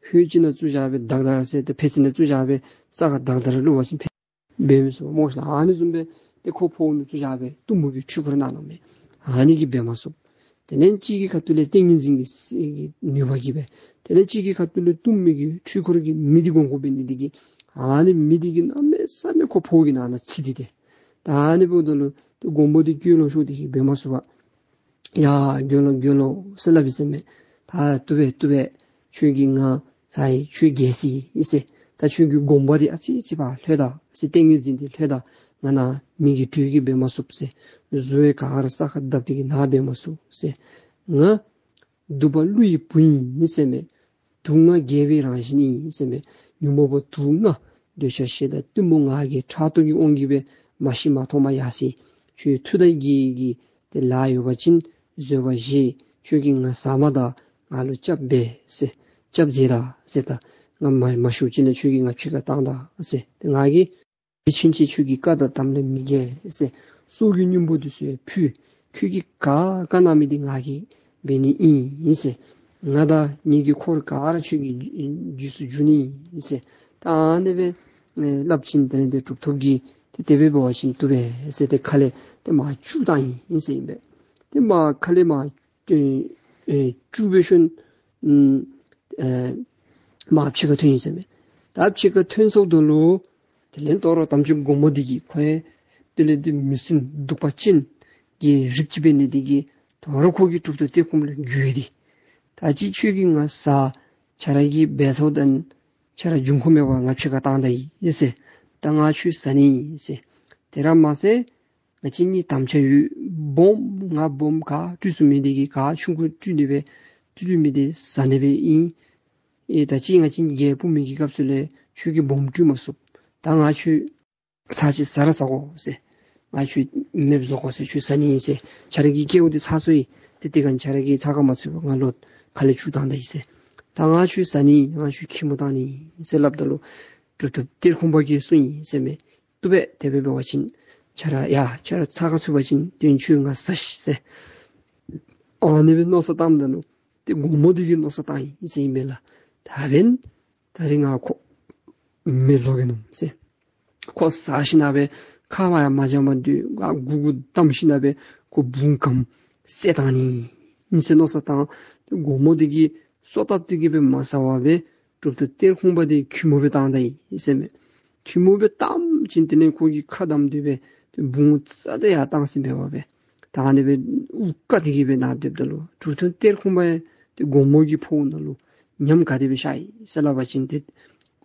ཧོད་ཅིག་ནང་བཙུགས་བཞག་པས་བརྡབ་ད་ར་ཟེར་ཏེ་ཕད་ཙི་ནང་བཙུགས་བཞག་པས་ས་ཁར་བརྡབ་ད་ར་བླུགས་པ་ཅིན་ཕད་འབད་མི་ཚུགས་སྨོ་ཤ་ལགས། ཨ་ནི་བཟུམ་སྦེ་ཏེ་ཁོ་ཕོཝ་ནང་བཙུགས་བཞག་པས་གཏུམ་མོ་གི་འཕྲུལ་འཁོར་ནང་ནང་མས། ཨ་ནི་གིས་འབད་མ་ཚུགས། དེ་ལས་གཅིག་གི་ཁ་ཐུག་ལས་ཏིང་ངེ་འཛིན་གྱི་ནུས་པ་གིས་སྦེ་དེ་ལས་གཅིག་གི་ཁ་ཐུག་ལས་གཏུམ་མོ་གི་འཕྲུལ་འཁོར་གྱི་མེ་འདི་འགོང་འགོང་འབད་ནི་འདི་གིས་ཨ་ནི་མེ་འདི་གིས་གནམ་མེད་ས་མེད་ཁོ་ཕོཝ་གི་ནང་ན་འཚིག་སྟེ་ཏེ་ད་ཨ་ནི་འབདཝ་ད་ལུ་ཏེ་མགོན་པོ་འདི་སྐྱོ་ལོ་ཤོར་ཏེ་གི་འབད་མ་ཚུགས་པར་ཡ་དགེ་སློང་དགེ་སློང་ཟེར་སླབ་ཡི་ཟེར་མས། ད་བཏུབ་པས་བཏུབ་པས། ཁྱོད་ཀྱིས་ང་ཚར་ཡི། ཁྱོད་རྒྱལ་སི་ཨིན་ཟེར། ད་ཁྱོད་ཀྱི་དགོངས་པ་འདི་ཨ་ཙི་ཅིག་ཕར་ལྷོད་ད་ཟེར། ཏིང་ངེ་འཛིན་འདི་ལྷོད་ད། ང་ནཱ་མེ་གི་དྲོད་ཀྱིས་འབད་མ་ཚུགས་ཟེར། གཟུགས་ག་ར་ས་ཁར་བརྡབ་སྟེ་གི་ནཱ་འབད་མ་ཚུགས་ཟེར། ང་སྡུག་པ་ཀླུ་ཡི་བུ་ཨིན་ཟེར་མས། དུག་ལྔ་རྒྱས་པའི་རང་བཞིན་ཨིན་ཟེར་མས། ཉོན་མོངས་པ་དུག་ལྔ་འདོད་ཆགས་ཞེ་སྡང་གཏི་མུག་ང་རྒྱལ་ཕྲག་དོག་གི་དབང་གིས་སྦེ་མ་ཤེས་མ་མཐོང་མ་ཡར་སོ་ཡི། ཁྱོད་མཐུ་དང་དགེ་གི་ཏེ་ལཱ་ཡོད་པ་ཅིན་བཟོད་པ་བཞེས། ཁྱོད་ཀྱིས་ང་ཟ་མ་ད། ང་ལུ་སྐྱབས་འབད་ཟེར། སྐྱབས་མཛད་ད་ཟེར། ད་ང་མ་མ་ཤི་བ་ཅིན་ལས་ཁྱོད་ཀྱིས་ང་ཕྱི་ཁར་བཏང་ད་ཟེར། ཏེ་ང་གིས་དེ་ཕྱིན་ཆད་ཁྱོད་ཀྱི་བཀའ་དང་དམ་ལས་མི་འགལ་ཟེར། སྲོག་གི་སྙིང་པོ་འདི་ཚུ་ཡང་ཕུལ། ཁྱོད་ཀྱིས་ག་བཀའ་གནང་མི་འདི་ང་གིས་འབད་ནི་ཨིན་ཟེར། ང་དང་ངེ་གི་འཁོར་ག་ར་ཁྱོད་ཀྱི་རྗེས་སུ་འཇུག་ནི་ཨིན་ཟེར། ད་ཨ་ནི་སྦེ་ཨེ་སླབ་ཅིན་དེ་ལས་ཏེ་གྲུབ་ཐོབ་ཀྱིས་ཏེ་དེ་སྦེ་འབད་བ་ཅིན་བཏུབ་པས་ཟེར་ཏེ་ཁ་ལས་ཏེ་མར་བཅུག་བཏང་ཡི་ཟེར་ཨིན་པས། ཏེ་མར་ཁ་ལས་མར་ཨེ་ཨེ་བཅུག་འབད་ཞིནམ་ཨེ་མར་ཕྱི་ཁར་ཐོན་ཡི་ཟེར་མས། ད་ཕྱི་ཁར་ཐོན་སོངམ་ད་ལུ་དེ་ལས་དོ་རུང་དམ་ཅན་མགོན་པོ་འདི་གིས་ཁོ་ཡང་དེ་ལས་ཏེ་མི་སྲིན་གདུག་པ་ཅན་གྱི་རིགས་ཅིག་འབད་ནི་འདི་གིས་དོ་རུང་ཁོ་གིས་གྲུབ་ཐོབ་གཏེར་ཁུང་པ་ལུ་འགྱུར་ཏེ། ད་ཅི་ཁྱོད་ཀྱིས་ང་ཟ། ཁྱོད་ར་གིས་འབད་ཚརཝ་ད་ཁྱོད་ར་འབྱུང་ཁུངས་མེད་པར་ང་ཕྱི་ཁར་བཏང་ད་ཡི་ཟེར། ད་ང་ཁྱོད་ཟ་ནི་ཨིན་ཟེར། དེ་ར་མ་ཚད་ང་བཅས་གཉིས་དམ་བཅའ་ཡོད། སྦོམ་ང་སྦོམ་ག་སྤྲུལ་ཚུགས་མི་འདི་གིས་ག་ཆུང་ཀུ་སྤྲུལ་ནི་སྦེ་སྤྲུལ་མི་འདི་ཟ་ནི་སྦེ་ཨིན། ཨེ་ད་ཅི་ང་བཅས་གཉིས་ཀྱི་སྤུ་མོ་གི་སྐབས་སུ་ལས་ཁྱོད་ཀྱིས་སྦོམ་སྤྲུལ་མ་ཚུགས། ད་ང་ཁྱོད་ཚར་ཅིག་ཟ་ར་ཟ་དགོ་ཟེར། ང་ཁྱོད་མེདཔ་བཟོ་དགོ་ཟེར། ཁྱོད་ཟ་ནི་ཨིན་ཟེར། ཁྱོད་ར་གི་སྐལཝ་འདི་ཚར་སོ་ཡི། ཏེ་དེ་གང་ཁྱོད་ར་གིས་ཚ་ཁ་མ་ཚུད་པར་ང་ལོག་ཁ་ལས་བཅུག་བཏང་ད་ཡི་ཟེར། ད་ང་ཁྱོད་ཟ་ནི་ཨིན། ང་ཁྱོད་ཁྱི་མོ་བཏང་ནི་ཨིན་ཟེར་སླབ་ད་ལུ་གྲུབ་ཐོབ་གཏེར་ཁུང་པ་གིས་གསུངས་ཡི་ཟེར་མས། བཏུབ་པས། དེ་སྦེ་འབད་བ་ཅིན་ཁྱོད་ར་ཡ་ཁྱོད་ར་ཚ་ཁ་ཚུད་པ་ཅིན་དོན་ཆོས་ང་ཟ་ཤིག་ཟེར། ཨ་ནི་སྦེ་མནོ་བསམ་བཏངམ་ད་ལུ་ཏེ་མགོན་པོ་འདི་གིས་མནོ་བསམ་བཏང་ཡི་ཟེར་ཨིན་པས་ལགས། ད་འབདན་ད་རིས་ང་ཁོ་མེ་ལོག་གེ་ནོ་ཟེར། ཁོ་ཟ་ཞིནམ་ལས་ཁ་མ་ཡང་མ་འཇམ་པར་སྡོད། ང་མགུ་མགུ་བསྡམས་ཞིནམ་ལས་ཁོ་བུང་གམ་བསད་བཏང་ནི་ཨིན་ཟེར་མནོ་བསམ་བཏང་། ཏེ་མགོན་པོ་འདི་གིས་སོ་བཏབ་སྟེ་གི་སྦེ་མ་ཟ་བར་སྦེ་གྲུབ་ཐོབ་གཏེར་ཁུང་པ་འདི་ཁྱི་མོ་སྦེ་བཏང་ད་ཡི་ཟེར་མས། ཁྱི་མོ་སྦེ་བཏངམ་ཅིག་དེ་ལས་ཁོ་གིས་ཁ་བསྡམས་ཏེ་སྦེ་ཏེ་བུང་རྩ་དེ་ཡར་བཏང་ཟིན་པས་པ་སྦེ། ད་ཨ་ནི་སྦེ་དབུགས་བཀག་སྟེ་གི་སྦེ་ནཱ་སྡོདཔ་ད་ལུ་གྲུབ་ཐོབ་གཏེར་ཁུང་པ་ཡང་ཏེ་མགོན་པོ་གི་ཕོཝ་ནང་ལུ་ཉམས་དགའ་སྟེ་སྦེ་ཤར་ཡི་ཟེར་སླབ་པ་ཅིན་ཏེ་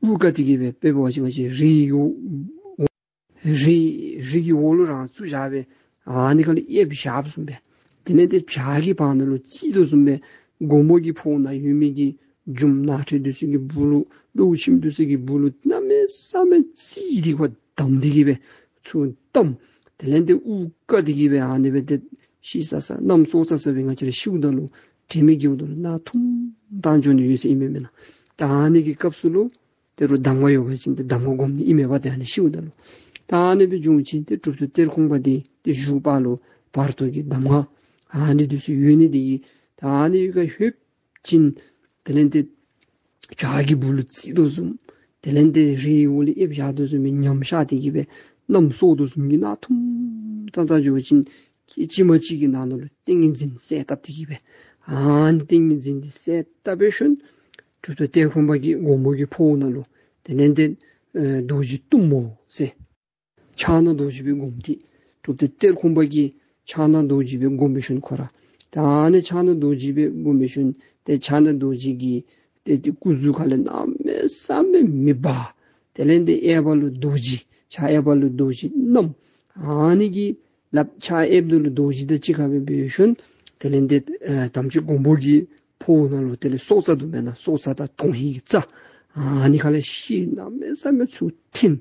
དབུགས་བཀག་སྟེ་གི་སྦེ་དཔེ་འབད་བ་ཅིན་ང་བཅས་རི་གི་རི་རི་གི་འོག་ལུ་རང་བཙུགས་བཞག་སྦེ་ཨ་ནི་ཁ་ལུ་ཡར་བཞགཔ་བཟུམ་སྦེ། དེ་ལས་ཏེ་བྱག་གི་བར་ན་ལུ་བཙིར་དོ་བཟུམ་སྦེ་མགོན་པོ་གི་ཕོཝ་ནང་ཡོད་མི་གི་རྒྱུ་མ་ནག་ཁྲོལ་འདི་ཚུ་གི་སྦུག་ལུ་ཀླུ་ཁྱིམ་འདི་ཚུ་གི་སྦུག་ལུ་གནམ་མེད་ས་མེད་བཙིར་ཏེ་ཁོ་བསྡམས་ཏེ་གི་སྦེ་ཚུར་བསྡམས། དེ་ལས་ཏེ་དབུགས་བཀག་སྟེ་གི་སྦེ་ཨ་ནི་སྦེ་ཏེ་ཤི་ས་ས་གནམ་སྲོ་ས་ས་སྦེ་ང་བཅས་ར་ཤིཝ་ད་ལུ་དྲན་མེད་འགྱོཝ་ད་ལུ་ནང་ཐུམ་བཏང་འགྱོ་ནི་ཡོད་ཟེར་ཨིན་མས་མེན་ན། ད་ཨ་ནི་གི་སྐབས་སུ་ལུ་དེ་རུ་གདམས་ངག་ཡོད་པ་ཅིན་ཏེ་གདམས་ངག་སྒོམ་ནི་ཨིན་མས་པ། ཏེ་ཨ་ནི་ཤིཝ་ད་ལུ་ད་ཨ་ནི་སྦེ་འབྱུང་ཞིནམ་ཏེ་གྲུབ་ཐོབ་གཏེར་ཁུང་པ་འདི་ཏེ་བཞུགས་པ་ལུ་བར་དོ་གི་གདམས་ངག་ཨ་ནི་འདི་ཚུ་ཡོད་ནི་འདི་གིས་ད་ཨ་ནི་ག་ལྷོད་ཅིན་དེ་ལས་ཏེ་བྱག་གི་སྦུག་ལུ་བརྩིགས་དོ་བཟུམ། དེ་ལས་ཏེ་རིའི་འོག་ལུ་ཨེབ་བཞག་དོ་བཟུམ་སྦེ་ཉམས་བཞག་སྟེ་གི་སྦེ་གནམ་སྲོ་དོ་བཟུམ་གྱི་ནང་ཐུམ་བཏང་བཏང་འགྱོ་ཞིནམ་ཅིག་ཅིག་མ་ཅིག་གི་ནང་ན་ལུ་ཏིང་ངེ་འཛིན་གསལ་བཏབ་སྟེ་གི་སྦེ་ཨ་ནི་ཏིང་ངེ་འཛིན་འདི་གསལ་བཏབ་པའི་ཤུལ་གྲུབ་ཐོབ་གཏེར་ཁུང་པ་གི་མགོན་པོ་གི་འཕོ་བ་ནང་ལུ་དེ་ལས་ཏེ་ཨེ་རྡོ་རྗེ་གཏུམ་མོ་ཟེར་ཕྱག་ན་རྡོ་རྗེ་སྦེ་བསྒོམ་སྟེ་གྲུབ་ཐོབ་གཏེར་ཁུང་པ་གིས་ཕྱག་ན་རྡོ་རྗེ་སྦེ་བསྒོམ་པའི་ཤུལ་ཁོ་ར་ད་ཨ་ནི་ཕྱག་ན་རྡོ་རྗེ་སྦེ་བསྒོམ་པའི་ཤུལ་ཏེ་ཕྱག་ན་རྡོ་རྗེ་གི་ཏེ་ཏེ་སྐུ་གཟུགས་ཁ་ལས་གནམ་མེད་ས་མེད་མེ་འབར། དེ་ལས་ཏེ་གཡས་པ་ལུ་རྡོ་རྗེ་ཕྱག་གཡས་པ་ལུ་རྡོ་རྗེ་བསྣམས། ཨ་ནི་གི་ལགཔ་ཕྱག་གཡསཔ་ད་ལུ་རྡོ་རྗེ་དང་གཅིག་ཁར་སྦེ་འབད་ཞིནམ་དེ་ལས་ཏེ་ཨེ་དམ་ཅན་མགོན་པོ་གི་འཕོ་བ་ནང་ལུ་དེ་ལས་སྲོག་རྩ་འདུག་མེན་ན། སྲོག་རྩ་དང་དོན་ཧིང་གི་རྩ་ཨ་ནི་ཁ་ལས་ཤེད་གནམ་མེད་ས་མེད་ཚུར་འཐེན།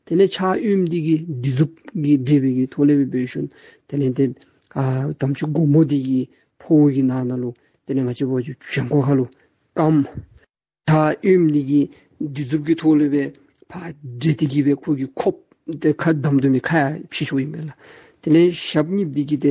དེ་ལས་ཕྱག་གཡོནམ་འདི་གིས་སྡིགས་མཛུབ་ཀྱི་འགྲེལ་པའི་གི་ཐོག་ལས་སྦེ་འབད་ཞིནམ་དེ་ལས་ཏེ་ཨ་དམ་ཅན་མགོན་པོ་འདི་གི་འཕོ་བ་གི་ནང་ན་ལུ་དེ་ལས་ང་བཅས་འབད་བ་ཅིན་བྱང་ཁོག་ཁ་ལུ་སྐམ། ཕྱག་གཡོནམ་འདི་གིས་སྡིགས་མཛུབ་ཀྱི་ཐོག་ལས་སྦེ་ཕར་འགྲེལ་ཏེ་གི་སྦེ་ཁོ་གི་ཁོགཔ་དེ་ཁ་བསྡམ་དོ་མི་ཁ་ཡར་ཕྱེ་ཆོགཔ་ཨིན་མས་ལགས། དེ་ལས་ཞབས་གཉིས་འདི་གིས་ཏེ་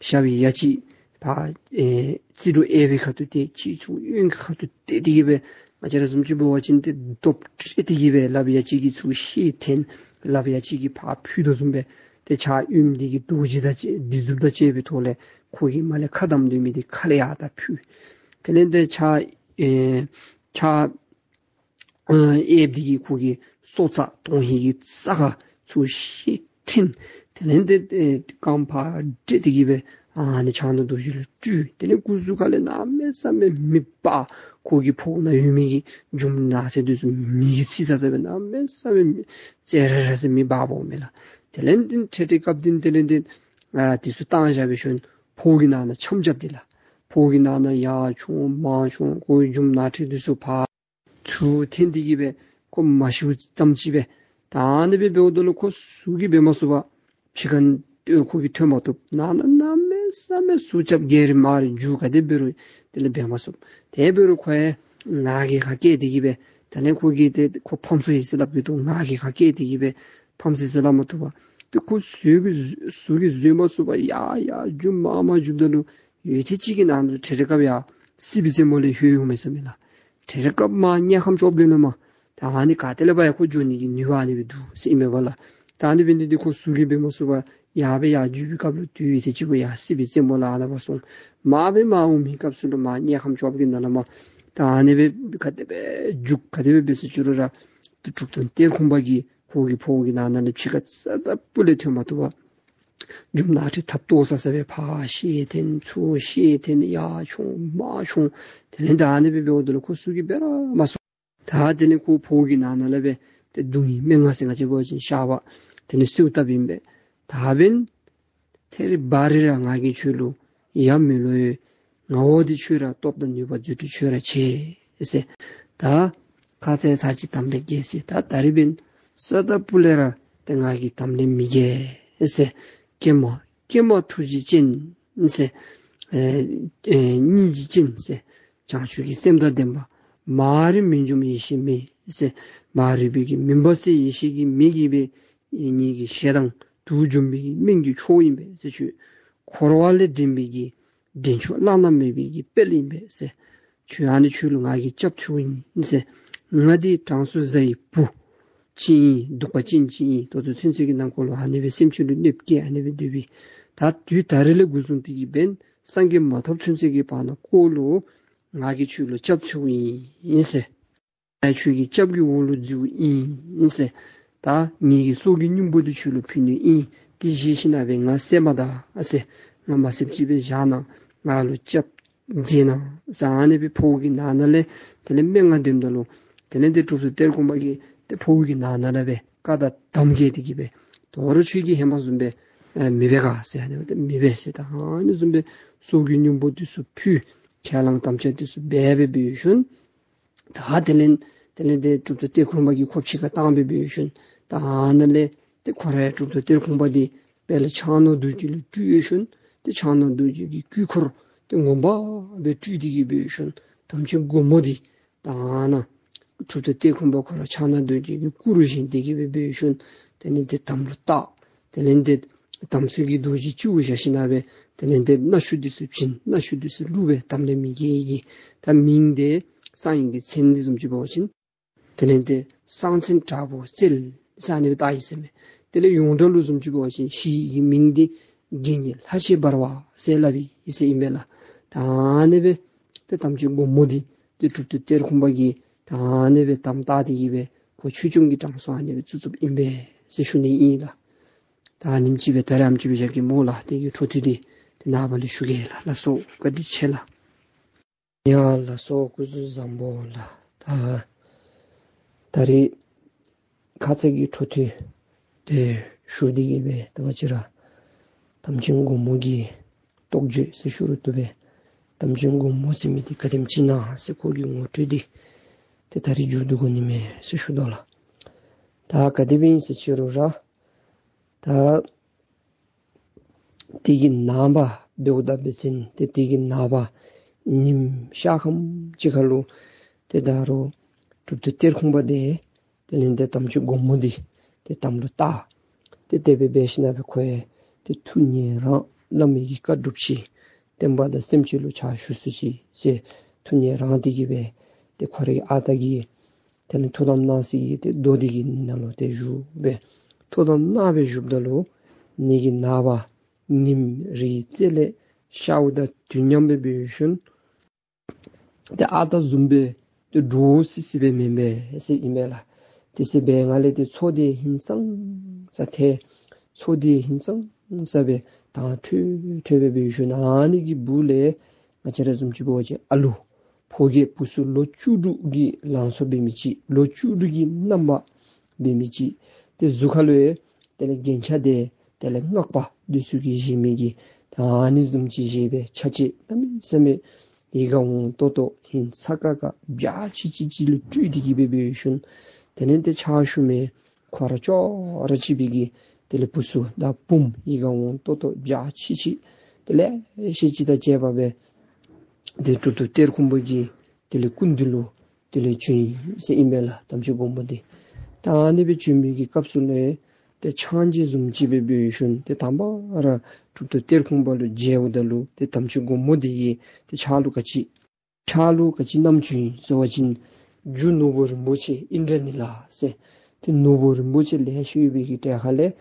ཞབས་ཡ་གཅིག་ཕར་ཨེ་རྩིབ་རུ་གཡས་པའི་ཁ་ཐུག་སྟེ་གཅིག་ཚུར་གཡོན་གྱི་ཁ་ཐུག་སྟེ་དེ་གི་སྦེ་ང་བཅས་ར་བཟུམ་ཅིག་འབད་བ་ཅིན་ཏེ་རྡོབ་སྤྲད་དེ་གི་སྦེ་ལགཔ་ཡ་གཅིག་གིས་ཚུར་ཤེད་འཐེན་ལགཔ་ཡ་གཅིག་གིས་ཕར་ཕུད་དོ་བཟུམ་སྦེ་ཏེ་ཕྱག་གཡོནམ་འདི་གིས་རྡོ་རྗེ་དང་བཅས་སྡིགས་མཛུབ་དང་བཅས་པའི་ཐོག་ལས་ཁོ་གིས་མར་ལས་ཁ་བསྡམ་དོ་མི་འདི་ཁ་ལས་ཡར་ད་ཕུད། དེ་ལས་ཏེ་ཕྱག་ཨེ་ཕྱག་ཨེ་གཡསཔ་འདི་གིས་ཁོ་གི་སྲོག་རྩ་དོན་ཧིང་གི་རྩ་ཁར་ཚུར་ཤེད་འཐེན། དེ་ལས་ཏེ་ཨེ་རྐངམ་ཕར་བསྒྲེས་ཏེ་གི་སྦེ་ཨ་ནི་ཕྱག་ན་རྡོ་རྗེ་ལུ་སྤྲུལ། དེ་ལས་སྐུ་གཟུགས་ཁ་ལས་གནམ་མེད་ས་མེད་མེ་འབར། ཁོ་གི་ཕོཝ་ནང་ཡོད་མི་གི་རྒྱུ་ནག་ཚལ་འདི་ཚུ་མེ་གིས་འཚིག་ས་ས་སྦེ་གནམ་མེད་ས་མེད་མེ་ཙེ་ར་ར་ཟེར་མེ་འབར་འབརཝ་མས་ལགས། དེ་ལས་ཏེ་འཕྲལ་འཕྲལ་སྐབས་འདི་དེ་ལས་ཏེ་ཨ་འདི་ཚུ་བཏང་བཞག་པའི་ཤུལ་ཕོཝ་གི་ནང་ན་འཆམ་རྐྱབ་སྟེ་ལགས། ཕོཝ་གི་ནང་ན་ཡར་མཆོང་མར་མཆོང་ཁོ་གི་རྒྱུ་ནག་ཚལ་འདི་ཚུ་ཕར་ཚུར་འཐེན་ཏེ་གི་སྦེ་ཁོ་མ་ཤིཝ་ཙམ་ཅིག་སྦེ། ད་ཨ་ནི་སྦེ་འབདཝ་ད་ལུ་ཁོ་ཟུག་གིས་འབད་མ་ཚུགས་པར་ཕྱི་ཁར་ཁོ་གིས་ཐོན་མ་བཏུབ། ནང་ན་གནམ་མེད་ས་མེད་ཟུག་རྐྱབ་རྒྱ་རི་མ་རི་རྒྱུག་ག་དེ་འབད་རུང་དེ་ལས་འབད་མ་ཚུགས། དེ་འབད་རུང་ཁོ་ཡང་ང་རྒྱལ་ཁ་སྐྱེད་དེ་གི་སྦེ་ད་ལས་ཁོ་གིས་ཏེ་ཁོ་ཕམ་སོ་ཡི་ཟེར་སླབ་ཀྱི་འདུག། ང་རྒྱལ་ཁ་སྐྱེད་དེ་གི་སྦེ་ཕམ་སོ་ཡི་ཟེར་སླབ་མ་བཏུབ་པར་ཏེ་ཁོ་ཟུག་གིས་ཟུག་གིས་བཟོད་མ་ཚུགས་པར་ཡར་ཡར་རྒྱུག་མར་མར་རྒྱུགཔ་ད་ལུ་ཡུད་ཐེངས་ཅིག་གི་ནང་དུ་འཕྲལ་འཕྲལ་སྐབས་ཡར་སྲིད་པའི་རྩེ་མོ་ལས་ལྷོད་འོང་མས་ཟེར་མས་ལགས། འཕྲལ་འཕྲལ་སྐབས་མར་དམྱལ་ཁམས་བཅོ་བརྒྱད་ལུ་མར་ད་ཨ་ནི་ག་ཏེ་ལས་འབད་ཡང་ཁོ་འགྱོ་ནི་གི་ནུས་པ་ཨ་ནི་སྦེ་འདུག་ཟེར་ཨིན་མས་པ་ལགས། ད་ཨ་ནི་འབད་ནི་འདི་ཁོ་ཟུག་གིས་འབད་མ་ཚུགས་པར་ཡར་སྦེ་ཡར་རྒྱུག་པའི་སྐབས་ལུ་དུས་ཡུད་ཐེངས་ཅིག་གུ་ཡར་སྲིད་པའི་རྩེ་མོ་ལས་ཨ་ནཱ་བར་སོང་། མར་སྦེ་མར་འོང་མི་སྐབས་སུ་ལུ་མར་དམྱལ་ཁམས་བཅོ་བརྒྱད་ནང་ལས་མར་ད་ཨ་ནི་སྦེ་ག་དེ་སྦེ་རྒྱུག་ག་དེ་སྦེ་འབད་ཟེར་ཅི་རུང་ར་ཏེ་གྲུབ་ཐོབ་གཏེར་ཁུང་པ་གིས་ཁོ་གི་ཕོཝ་གི་ནང་ན་ལས་ཕྱི་ཁར་རྩ་དང་སྤུ་ལས་ཐོན་མ་བཏུབ་པར་རྒྱུ་ནག་ཚལ་ཐབ་ཏོག་ས་ས་སྦེ་ཕར་ཤེད་འཐེན་ཚུར་ཤེད་འཐེན་ཡར་མཆོང་མར་མཆོང་། དེ་ལས་ད་ཨ་ནི་སྦེ་འབདཝ་ད་ལུ་ཁོ་ཟུག་གིས་འབད་ར་མ་ཚུགས། ད་དེ་ལས་ཁོ་ཕོཝ་གི་ནང་ན་ལས་སྦེ་ཏེ་གདུང་བའི་སྨྲེ་སྔགས་ཟེར་ང་བཅས་འབད་བ་ཅིན་ཤ་བ་དེ་ལས་གསོལཝ་བཏབ་ཨིན་པས། ད་འབདན་ཐད་རི་བ་རི་ར་ང་གིས་ཁྱོད་ལུ་ཡ་མི་ལོ་ཡོད། ང་འོ་འདི་ཁྱོད་ར་སྟོབས་དང་ནུས་པ་རྫུ་འཕྲུལ་ཁྱོད་ར་ཆེ་ཟེར། ད་ཁ་ཙ་ཚར་གཅིག་དམ་ལས་བརྒལ་ཟེར། ད་ད་རིས་འབདན་རྩ་དང་སྤུ་ལས་ར་ཏེ་ང་གིས་དམ་ལས་མི་བརྒལ་ཟེར། ཀྱེ་མ་ཀྱེ་མ་ཐུགས་རྗེ་ཅན་ཟེར། ཨེ་ཨེ་སྙིང་རྗེ་ཅན་ཟེར། བྱང་ཆུབ་ཀྱི་སེམས་དང་ལྡན་པ། མ་རིག་མུན་འཇོམས་ཡེ་ཤེས་མེ་ཟེར། མ་རིག་པའི་གི་མུན་པ་སེལ་ཡེ་ཤེས་ཀྱི་མེ་གིས་སྦེ་ངེ་གི་ཞེ་སྡང་དུག་འཇོམས་པའི་གི་སྨན་གྱི་མཆོག་ཨིན་པས་ཟེར། ཁྱོད་འཁོར་བ་ལས་འདྲེན་པའི་གི་འདྲེན་མཆོག་བླ་ན་མེད་པའི་གི་དཔལ་ཨིན་པས་ཟེར། ཁྱོད་ཨ་ནི་ཁྱོད་ལུ་ང་གིས་སྐྱབས་འཚོལཝ་ཨིན་ཟེར། ང་འདི་དྲང་སྲོང་གཟའ་ཡི་བུ་ཅིག་ཨིན། གདུག་པ་ཅན་ཅིག་ཨིན། ད་ལྟོ་ཚུན་ཚོད་ཀྱི་ནང་འཁོད་ལུ་ཨ་ནི་སྦེ་སེམས་ཅན་ལུ་གནོདཔ་བཀལ་ཨ་ནི་སྦེ་སྡོད་པའི། ད་དུས་ད་རིས་ལས་འགོ་བཟུང་སྟེ་གི་འབདན་སངས་རྒྱས་མ་ཐོབ་ཚུན་ཚོད་ཀྱི་བར་ན་འཁོར་ལུ་ང་གིས་ཁྱོད་ལུ་སྐྱབས་འཚོལཝ་ཨིན་ཟེར། ང་ཁྱོད་ཀྱི་སྐྱབས་ཀྱི་འོག་ལུ་འཛུལཝ་ཨིན་ཟེར། ད་ངེ་གི་སྲོག་གི་སྙིང་པོ་འདི་ཁྱོད་ལུ་ཕུལ་ནི་ཨིན། དེ་བཞེས་ཞིནམ་ལས་ང་བསད་མ་ད་ཟེར། ང་མ་བསདཔ་ཅིག་སྦེ་བཞག་གནང་། ང་ལུ་སྐྱབས་མཛད་གནང་ཟེར། ཨ་ནི་སྦེ་ཕོཝ་གི་ནང་ན་ལས་དེ་ལས་སྨྲེ་སྔགས་འདོནམ་ད་ལུ་དེ་ལས་ཏེ་གྲུབ་ཐོབ་གཏེར་ཁུང་པ་གིས་ཏེ་ཕོཝ་གི་ནང་ན་ལས་སྦེ་བཀའ་དང་དམ་བཀལ་ཏེ་གི་སྦེ་དོ་རུང་ཁྱོད་ཀྱིས་ཧེ་མ་བཟུམ་སྦེ་ཨེ་མི་འབད་ག་ཟེར། ཨ་ནི་སྦེ་མི་འབད་ཟེར། ད་ཨ་ནི་བཟུམ་སྦེ་སྲོག་གི་སྙིང་པོ་འདི་ཚུ་ཕུལ། ཁས་བླངས་དམ་བཅའ་འདི་ཚུ་འབད་འབད་འབད་ཞིནམ་ད་དེ་ལས་དེ་ལས་ཏེ་གྲུབ་ཐོབ་གཏེར་ཁུང་པ་གིས་ཁོ་ཕྱི་ཁར་བཏང་སྦེ་འབད་ཞིནམ་ད་ཨ་ནཱ་ལས་ཏེ་ཁོ་ར་ཡང་གྲུབ་ཐོབ་གཏེར་ཁུང་པ་འདི་ དཔལ་ཕྱག་ན་རྡོ་རྗེ་ལུ་སྤྲུལ་ཡོད་ཤུལ་ཏེ་ཕྱག་ན་རྡོ་རྗེ་གི་དཀྱིལ་འཁོར་ཏེ་ངོ་མ་སྦེ་སྤྲུལ་ཏེ་གི་སྦེ་ཡོད་ཤུལ་དམ་ཅན་མགོན་པོ་འདི་ད་ནཱ་གྲུབ་ཐོབ་གཏེར་ཁུང་པ་ཁོ་ར་ཕྱག་ན་རྡོ་རྗེ་གི་སྐུ་རུ་བཞེངས་ཏེ་གི་སྦེ་འབད་ཞིནམ་དེ་ལས་ཏེ་དམ་ལུ་བཏགས། དེ་ལས་ཏེ་དམ་ཚིག་གི་རྡོ་རྗེ་སྤྱི་བོ་བཞག་ཞིནམ་ལས་དེ་ལས་ཏེ་སྣ་ཤུ་འདི་ཚུ་བྱིན། སྣ་ཤུ་འདི་ཚུ་བླུགས་སྦེ་དམ་ལས་མི་འགལ་གྱི་ད་མིང་འདི་གསང་ཡིག་གི་མཚན་འདི་བཟུམ་ཅིག་འབད་བ་ཅིན་དེ་ལས་ཏེ་གསང་མཚན་དྲག་པོ་རྩལ་ཟེར་ཨ་ནི་སྦེ་བཏགས་ཡི་ཟེར་མས། དེ་ལས་ཡོངས་གྲགས་ལུ་བཟུམ་ཅིག་འབད་བ་ཅིན་ཞི་བའི་མིང་འདི་དགེ་བསྙེན་ལྷ་ཞལ་འབར་བ་ཟེར་སླབ་ཨིན་ཟེར་ཨིན་པས་ལགས། ད་ཨ་ནི་སྦེ་ཏེ་དམ་ཅན་མགོན་པོ་འདི་ཏེ་གྲུབ་ཐོབ་གཏེར་ཁུང་པ་གིས་ད་ཨ་ནི་སྦེ་དམ་བཏགས་ཏེ་གི་སྦེ་ཁོ་ཆོས་སྐྱོང་གི་གྲངས་སུ་ཨ་ནི་སྦེ་བཙུགས་བཙུགསཔ་ཨིན་པས་ཟེར་ཞུ་ནི་ཨིན་ལགས། ད་ཨ་ནེམ་ཅིག་སྦེ་ད་རིས་ཨ་ནེམ་ཅིག་སྦེ་བཞག་གེ་སྨོ་ལགས། དེ་གི་འཕྲོ་མཐུད་འདི་ཏེ་ནངས་པ་ལས་ཞུ་གེ་ལགས། ལགས་སོ། བཀའ་དྲིན་ཆེ་ལགས། ཡ་ལགས་སོ། སྐུ་གཟུགས་བཟང་པོ་ལགས། ད་ད་རིས་ཁ་ཙ་གི་འཕྲོ་མཐུད་དེ་ཞུ་སྟེ་གི་སྦེ་ད་ང་བཅས་ར་དམ་ཅན་མགོན་པོ་གི་རྟོགས་བརྗོད་ཟེར་ཞུ་རུང་བཏུབ་པས། དམ་ཅན་མགོན་པོ་ཟེར་མི་འདི་ག་དེམ་ཅིག་ཨིན་ན་ཟེར་ཁོ་གི་ངོ་སྤྲོད་འདི་ཏེ་ད་རིས་མཇུག་བསྡུ་དགོ་ནི་མས་ཟེར་ཞུ་དོ་ལགས། ད་ག་དེ་སྦེ་ཨིན་ཟེར་ཅི་རུང་ར་ད་དེ་གི་ནངས་པ་འབདཝ་ད་འབད་བ་ཅིན་ཏེ་དེ་གི་ནངས་པ་ཉིམ་ཤར་ཁམས་ཅིག་ཁ་ལུ་ཏེ་ད་རུང་གྲུབ་ཐོབ་གཏེར་ཁུང་པ་འདི་དེ་ལས་ཏེ་དམ་ཅན་མགོན་པོ་འདི་ཏེ་དམ་ལུ་བཏགས། ཏེ་དེ་སྦེ་འབད་ཞིནམ་ལས་ཁོ་ཡང་ཏེ་ཐུགས་མཉེས་རངས་བླ་མའི་གི་བཀའ་སྒྲུབ་ཅིག་བསྟན་པ་དང་སེམས་ཅན་ལུ་ཕྱག་ཞུ་ཚུགས་ཅིག་ཟེར་ཐུགས་མཉེས་རངས་ཏེ་གི་སྦེ་ཏེ་ཁོ་རའི་ཨ་རྟག་གི་དེ་ལས་ཐུགས་དམ་གནང་སའི་གི་ཏེ་རྡོ་འདི་གི་ནང་ལུ་ཏེ་བཞུགས་སྦེ་ཐུགས་དམ་གནང་སྦེ་བཞུགསཔ་ད་ལུ་དེ་གི་ནངས་པ་ཉིམ་རི་རྩེ་ལས་ཤརཝ་དང་དུས་མཉམ་སྦེ་འབད་ཞིནམ་ཏེ་ཨ་རྟག་བཟུམ་སྦེ་ཏེ་འདྲོག་སི་སི་སྦེ་མེན་པས་ཟེར་ཨིན་པས་ལགས། དེ་སྦེ་འབད་བའི་སྒང་ལས་ཏེ་མཚོ་འདི་ཧིང་སངས་ས་ཐལ། མཚོ་འདི་ཧིང་སངས་ས་སྦེ་དྭངས་འཕྲོས་འཕྲོས་སྦེ་འབད་ཞིནམ་ཨ་ནི་གི་སྦུག་ལས་ང་བཅས་ར་བཟུམ་ཅིག་འབད་བ་ཅིན་ཨ་ལུ་ཕོ་རྒས་བུ་ཚུ་ལོ་བཅུ་དྲུག་གི་ལང་ཚོ་འབད་མི་ཅིག་ལོ་བཅུ་དྲུག་གི་རྣམ་པ་འབད་མི་ཅིག་ཏེ་གཟུགས་ཁ་ལུ་ཡང་དེ་ལས་རྒྱན་ཆ་འདི་དེ་ལས་སྔགས་པ་འདི་ཚུ་གིས་བཞེས་མི་གི་ད་ཨ་ནི་བཟུམ་ཅིག་བཞེས་སྦེ་ཆ་བྱད་གནམ་མེད་ས་མེད་ཡིད་ཁར་འོང་ཏོག་ཏོ་ཧིང་ཚ་ཁ་ཁ་འཇའ་ཆི་ཆི་ཅིག་ལུ་སྤྲུལ་ཏེ་གི་སྦེ་འབད་ཞིནམ་དེ་ལས་ཏེ་ཕྱག་ཞུ་མི་ཁོ་ར་ཅོག་ར་གཅིག་པའི་གི་དེ་ལས་བུ་ཚུ་དང་བུམོ་ཡིད་ཁར་འོང་ཏོག་ཏོ་འཇའ་ཆི་ཆི་དེ་ལེ་ཤ་ཅིག་དང་བཅས་པ་སྦེ་ཏེ་གྲུབ་ཐོབ་གཏེར་ཁུང་པ་གི་དེ་ལས་སྐུ་མདུན་ལུ་དེ་ལས་བྱོན་ཡི་ཟེར་ཨིན་པས་ལགས། དམ་ཅན་མགོན་པོ་འདི་ད་ཨ་ནི་སྦེ་བྱོན་མི་གི་སྐབས་སུ་ལས་ཏེ་ཕྱག་རྗེས་བཟུམ་ཅིག་སྦེ་འབད་ཞིནམ་ཏེ་དང་པ་ར་གྲུབ་ཐོབ་གཏེར་ཁུང་པ་ལུ་མཇལཝ་ད་ལུ་ཏེ་དམ་ཅན་མགོན་པོ་འདི་གིས་ཏེ་ཕྱག་ལུ་ག་ཅི་ཕྱག་ལུ་ག་ཅི་བསྣམས་བྱོན་ཡི་ཟེར་བ་ཅིན་རྒྱུ་ནོར་བུ་རིན་པོ་ཆེ་ཨིནྡྲ་ནཱི་ལ་ཟེར་ཏེ་ནོར་བུ་རིན་པོ་ཆེ་ལེ་ཤ་ཡོད་པའི་གི་གྲལ་ཁ་ལས་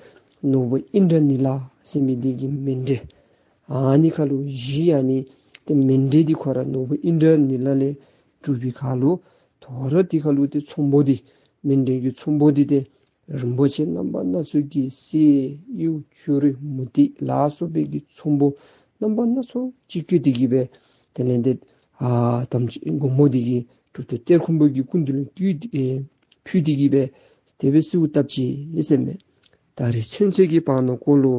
ནོར་བུ་ཨིནྡྲ་ནཱི་ལ་ཟེར་མི་འདི་གི་མཎྜལ་ཨ་ནི་ཁ་ལུ་བཞེས། ཨ་ནི་ཏེ་མཎྜལ་འདི་ཁོ་ར་ནོར་བུ་ཨིནྡྲ་ནཱི་ལ་ལས་གྲུབ་པའི་ཁ་ལུ་དོ་རུང་དེ་ཁ་ལུ་ཏེ་ཚོམ་བུ་འདི་མཎྜལ་གྱི་ཚོམ་བུ་འདི་ཏེ་རིན་པོ་ཆེ་རྣམ་པ་སྣ་ཚོགས་ཀྱི་གསེར་གཡུ་བྱུ་རུ་མུ་ཏིག་ལ་སོགས་པའི་གི་ཚོམ་བུ་རྣམ་པ་སྣ་ཚོགས་ཅིག་བཀོད་དེ་གི་སྦེ་དེ་ལས་ཏེ་ཨ་དམ་ཅན་མགོན་པོ་འདི་གིས་གྲུབ་ཐོབ་གཏེར་ཁུང་པ་གི་སྐུ་མདུན་ལུ་བཀོད་དེ་ཨེ་ཕུལ་ཏེ་གི་སྦེ་དེ་སྦེ་གསོལཝ་བཏབ་ཅི་ཟེར་མས། ད་རེས་ཚུན་ཚོད་ཀྱི་བར་ན་ཁོ་ལུ་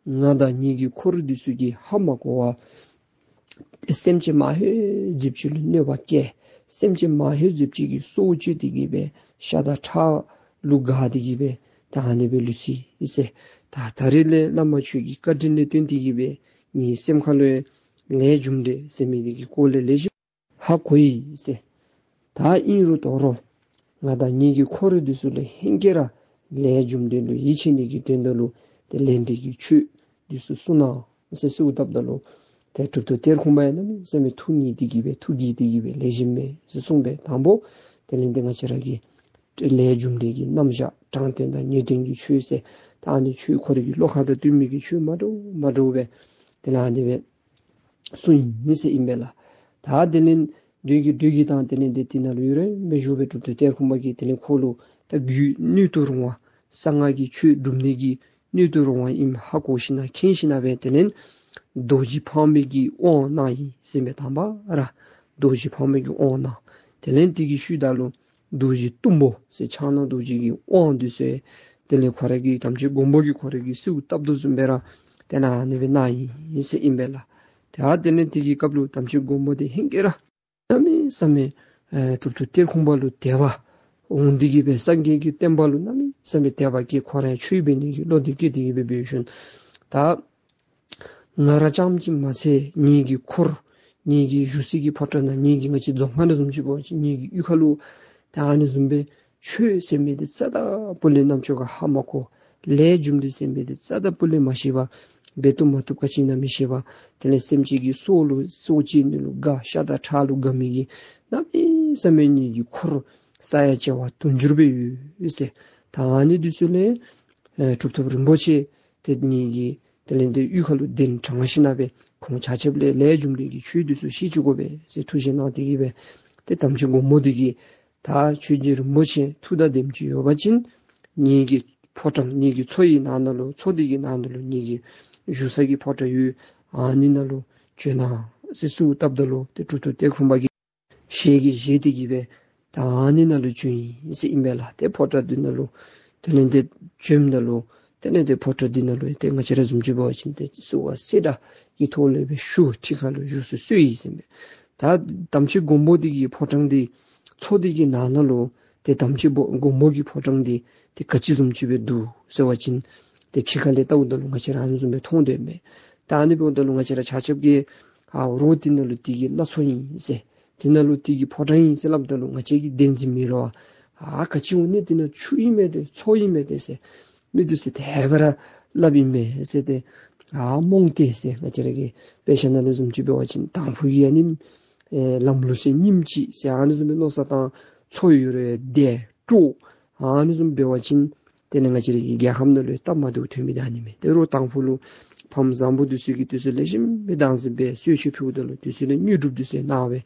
ང་དང་ངེའི་གི་འཁོར་འདི་ཚུ་གིས་ཧ་མ་གོ་བར་སེམས་ཅན་མ་ཧེ་ཟུག་ཅིག་ལུ་གནོད་པ་བཀལ། སེམས་ཅན་མ་ཧེ་ཟུག་ཅིག་གི་སྲོག་གཅོད་དེ་གི་སྦེ་ཤ་དང་ཁྲག་ལུ་དགའ་སྟེ་གི་སྦེ་ད་ཨ་ནི་སྦེ་ལུས་ཅི་ཟེར། ད་ད་རེས་ལས་བླ་མ་ཁྱོད་ཀྱི་བཀའ་དྲིན་ལས་བརྟེན་ཏེ་གི་སྦེ་ངེའི་སེམས་ཁ་ལུ་ལས་རྒྱུ་འབྲས་ཟེར་མི་འདི་གི་སྐོར་ལས་ལེགས་ཤོམ་ཧ་གོ་ཡི་ཟེར། ད་ཨིན་རུང་དོ་རུང་ང་དང་ངེའི་གི་འཁོར་འདི་ཚུ་ལུ་ཧེང་སྐལ་ར་ལས་རྒྱུ་འབྲས་ལུ་ཡིད་ཆེས་ནི་གི་དོན་དག་ལུ་ཏེ་ལས་འབྲས་ཀྱི་ཆོས་འདི་ཚུ་གསུང་གནང་ཟེར་གསོལཝ་བཏབ་ད་ལུ་ཏེ་གྲུབ་ཐོབ་གཏེར་ཁུང་པ་ཡང་གནམ་མེད་ས་མེད་ཐུགས་མཉེས་ཏེ་གི་སྦེ་ཐུགས་དགྱེས་ཏེ་གི་སྦེ་ལེགས་ཤོམ་མས་ཟེར་གསུངས་པས། དང་པོ་དེ་ལས་ཏེ་ང་བཅས་ར་གི་ལས་རྒྱུ་འབྲས་ཀྱི་རྣམ་གཞག་དྲང་དོན་དང་ངེས་དོན་གྱི་ཆོས་ཟེར་ད་ཨ་ནི་ཆོས་ཁོ་རའི་གི་བློ་ཁ་དང་བསྟུན་མི་གི་ཆོས་མ་འདྲཝ་མ་འདྲཝ་སྦེ་དེ་ལས་ཨ་ནི་སྦེ་གསུངས་ཡི་ཟེར་ཨིན་པས་ལགས། ད་དེ་ལས་འདྲོག་གི་འདྲོག་གི་དང་དེ་ལས་ཏེ་དེ་ནང་ལུ་ཡུན་རིངམོ་སྦེ་བཞུགས་པའི་གྲུབ་ཐོབ་གཏེར་ཁུང་པ་གིས་དེ་ལས་ཁོ་ལུ་ད་རྒྱུད་སྣོད་དུ་རུང་བ་གསང་སྔགས་ཀྱི་ཆོས་སྒྲུབ་ནི་གི་སྣོད་དུ་རུང་བ་ཨིནམ་ཧ་གོ་ཞིནམ་མཁྱེན་ཞིནམ་སྦེ་དེ་ལས་རྡོ་རྗེ་ཕག་མོའི་གི་དབང་གནང་ཡི་ཟེར་མས། དང་པ་ར་རྡོ་རྗེ་ཕག་མོའི་གི་དབང་གནང་། དེ་ལས་དེ་གི་ཤུལ་ད་ལུ་རྡོ་རྗེ་གཏུམ་པོ་ཟེར་ཕྱག་ན་རྡོ་རྗེ་གི་དབང་འདི་ཚུ་དེ་ལས་ཁོ་ར་གི་དམ་ཅན་མགོན་པོ་གིས་ཁོ་ར་གིས་གསོལཝ་བཏབ་དོ་བཟུམ་སྦེ་ར་དེ་ནང་ཨ་ནི་སྦེ་གནང་ཡི་ཟེར་ཨིན་པས་ལགས། ད་དེ་ལས་དེ་གི་སྐབས་ལུ་དམ་ཅན་མགོན་པོ་འདི་ཧེང་སྐལ་ར་གནམ་མེད་ས་མེད་ཨེ་གྲུབ་ཐོབ་གཏེར་ཁུང་པ་ལུ་དད་པ་འོང་སྟེ་གི་སྦེ་སངས་རྒྱས་ཀྱི་བསྟན་པ་ལུ་གནམ་མེད་ས་མེད་དད་པ་སྐྱེས། ཁོ་ར་ཡང་ཆོས་འབད་ནི་གི་བློ་འདི་སྐྱེས་ཏེ་གི་སྦེ་འབད་ཞིནམ་ ད་ང་ར་རྐྱངམ་གཅིག་མ་ཚད་ངེ་གི་འཁོར་ངེ་གི་བཞུགས་སའི་གི་ཕོ་བྲང་ནང་ངེ་གི་ང་བཅས་རྫོང་ཁ་ནང་བཟུམ་ཅིག་འབད་བ་ཅིན་ངེ་གི་གཡུས་ཁ་ལུ་ད་ཨ་ནི་བཟུམ་སྦེ་ཆོས་ཟེར་མི་འདི་རྩ་དང་སྤུ་ལས་རྣམ་ཅོ་ཁར་ཧ་མ་གོ། ལས་རྒྱུ་འབྲས་ཟེར་མི་འདི་རྩ་དང་སྤུ་ལས་མ་ཤེས་པར་འབད་བཏུབ་མ་བཏུབ་ག་ཅི་ཨིན་ན་མི་ཤེས་པར། དེ་ལས་སེམས་ཅན་གྱི་སྲོག་ལུ་སྲོག་བཅད་ནི་ལུ་དགའ། ཤ་དང་ཁྲག་ལུ་དགའ་མི་གི་གནམ་མེད་ས་མེད་ངེ་གི་འཁོར་ས་ཡ་བྱེ་བ་དུང་ཕྱུར་སྦེ་ཡོད་ཟེར། ད་ཨ་ནི་འདི་ཚུ་ལས་ཨེ་གྲུབ་ཐོབ་རིན་པོ་ཆེ་ཏེ་ངེ་གི་དེ་ལས་ཏེ་གཡུས་ཁ་ལུ་གདན་དྲངས་ཞིནམ་ལས་ཁོང་ཆ་ཁྱབ་ལས་ལས་རྒྱུ་འབྲས་ཀྱི་ཆོས་འདི་ཚུ་ཤེས་བཅུག་དགོ་པས་ཟེར་ཐུགས་བཞེད་གནང་སྟེ་གི་སྦེ་ཏེ་དམ་ཅན་མགོན་པོ་འདི་གིས་ད་ཆོས་རྗེ་རིན་པོ་ཆེ་ཐུགས་དང་ལྡནམ་ཅིག་ཡོད་པ་ཅིན་ངེ་གི་ཕོ་བྲང་ངེ་གི་མཚོ་ཡི་ནང་ན་ལུ་མཚོ་འདི་གི་ནང་ན་ལུ་ངེ་གི་བཞུགས་ས་གི་ཕོ་བྲང་ཡོད། ཨ་ནི་ནང་ལུ་བྱོན་གནང་ཟེར་གསོལཝ་བཏབ་ད་ལུ་ཏེ་གྲུབ་ཐོབ་གཏེར་ཁུང་པ་གིས་ཞལ་གྱིས་བཞེས་ཏེ་གི་སྦེ་ད་ཨ་ནི་ནང་ལུ་བྱོན་ཡི་ཟེར་ཨིན་པས་ལགས། ཏེ་ཕོ་བྲང་འདི་ནང་ལུ་དེ་ལས་ཏེ་བྱོནམ་ད་ལུ་དེ་ལས་ཏེ་ཕོ་བྲང་འདི་ནང་ལུ་ཏེ་ང་བཅས་ར་བཟུམ་ཅིག་འབད་བ་ཅིན་ཏེ་བསུ་བ་སེར་སྒྲེང་གི་ཐོག་ལས་སྦེ་ཞུ། ཁྲི་ཁ་ལུ་བཞུགས་སུ་གསོལ་ཡི་ཟེར་མས། ད་དམ་ཅན་མགོན་པོ་འདི་གི་ཕོ་བྲང་འདི་མཚོ་འདི་གི་ནང་ན་ལུ་ཏེ་དམ་ཅན་མགོན་པོ་གི་ཕོ་བྲང་འདི་ཏེ་ག་ཅི་བཟུམ་ཅིག་སྦེ་འདུག་ཟེར་བ་ཅིན་ཏེ་ཕྱི་ཁ་ལས་བལྟཝ་ད་ལུ་ང་བཅས་ར་ཨ་ནི་བཟུམ་སྦེ་མཐོང་དོ་མས། ད་ཨ་ནི་འབདཝ་ད་ལུ་ང་བཅས་ར་ཆ་ཁྱབ་ཀྱིས་ཨ་རོགས་འདི་ནང་ལུ་འདི་གི་བླ་མཚོ་ཨིན་ཟེར། འདི་ནང་ལུ་འདི་གི་ཕོ་བྲང་ཨིན་ཟེར་སླབ་ད་ལུ་ང་བཅས་ཀྱིས་བདེན་འཛིན་མེད་ལོ། ཨ་ག་ཅི་འོང་ནི་འདི་ནང་ཆུ་ཨིན་མས་ཏེ་མཚོ་ཨིན་མས་ཏེ་ཟེར། མི་འདི་ཚུ་དེ་སྦེ་ར་སླབ་ཨིན་མས་ཟེར་ཏེ་ཨ་རྨོངས་ཏེ་ཟེར། ང་བཅས་ར་གི་དཔེ་ཆ་ནང་ལུ་བཟུམ་ཅིག་འབད་བ་ཅིན་དང་ཕུ་གི་ཨ་ནི་ཨེ་ལམ་ལུགས་ཟེར་ཉིནམ་གཅིག་ཟེར་ཨ་ནི་བཟུམ་སྦེ་མནོ་བསམ་བཏང་། མཚོ་ཡོད་རུང་དེ་སྤྲོ་ཨ་ནི་བཟུམ་འབད་བ་ཅིན་དེ་ནི་ང་བཅས་ར་གི་རྒྱལ་ཁམས་ནང་ལུ་སྟབས་མ་བདེཝ་ཐོན་མི་ད་ཨ་ནི་མས། ཏེ་རོགས་དང་ཕུ་ལུ་ཕམ་བཟང་པོ་འདི་ཚུ་གིས་འདི་ཚུ་ལེགས་ཤོམ་སྦེ་བདག་འཛིན་འབད་གསོལ་མཆོད་ཕུལཝ་ད་ལུ་འདི་ཚུ་ལས་དངོས་གྲུབ་འདི་ཚུ་གནང་བས་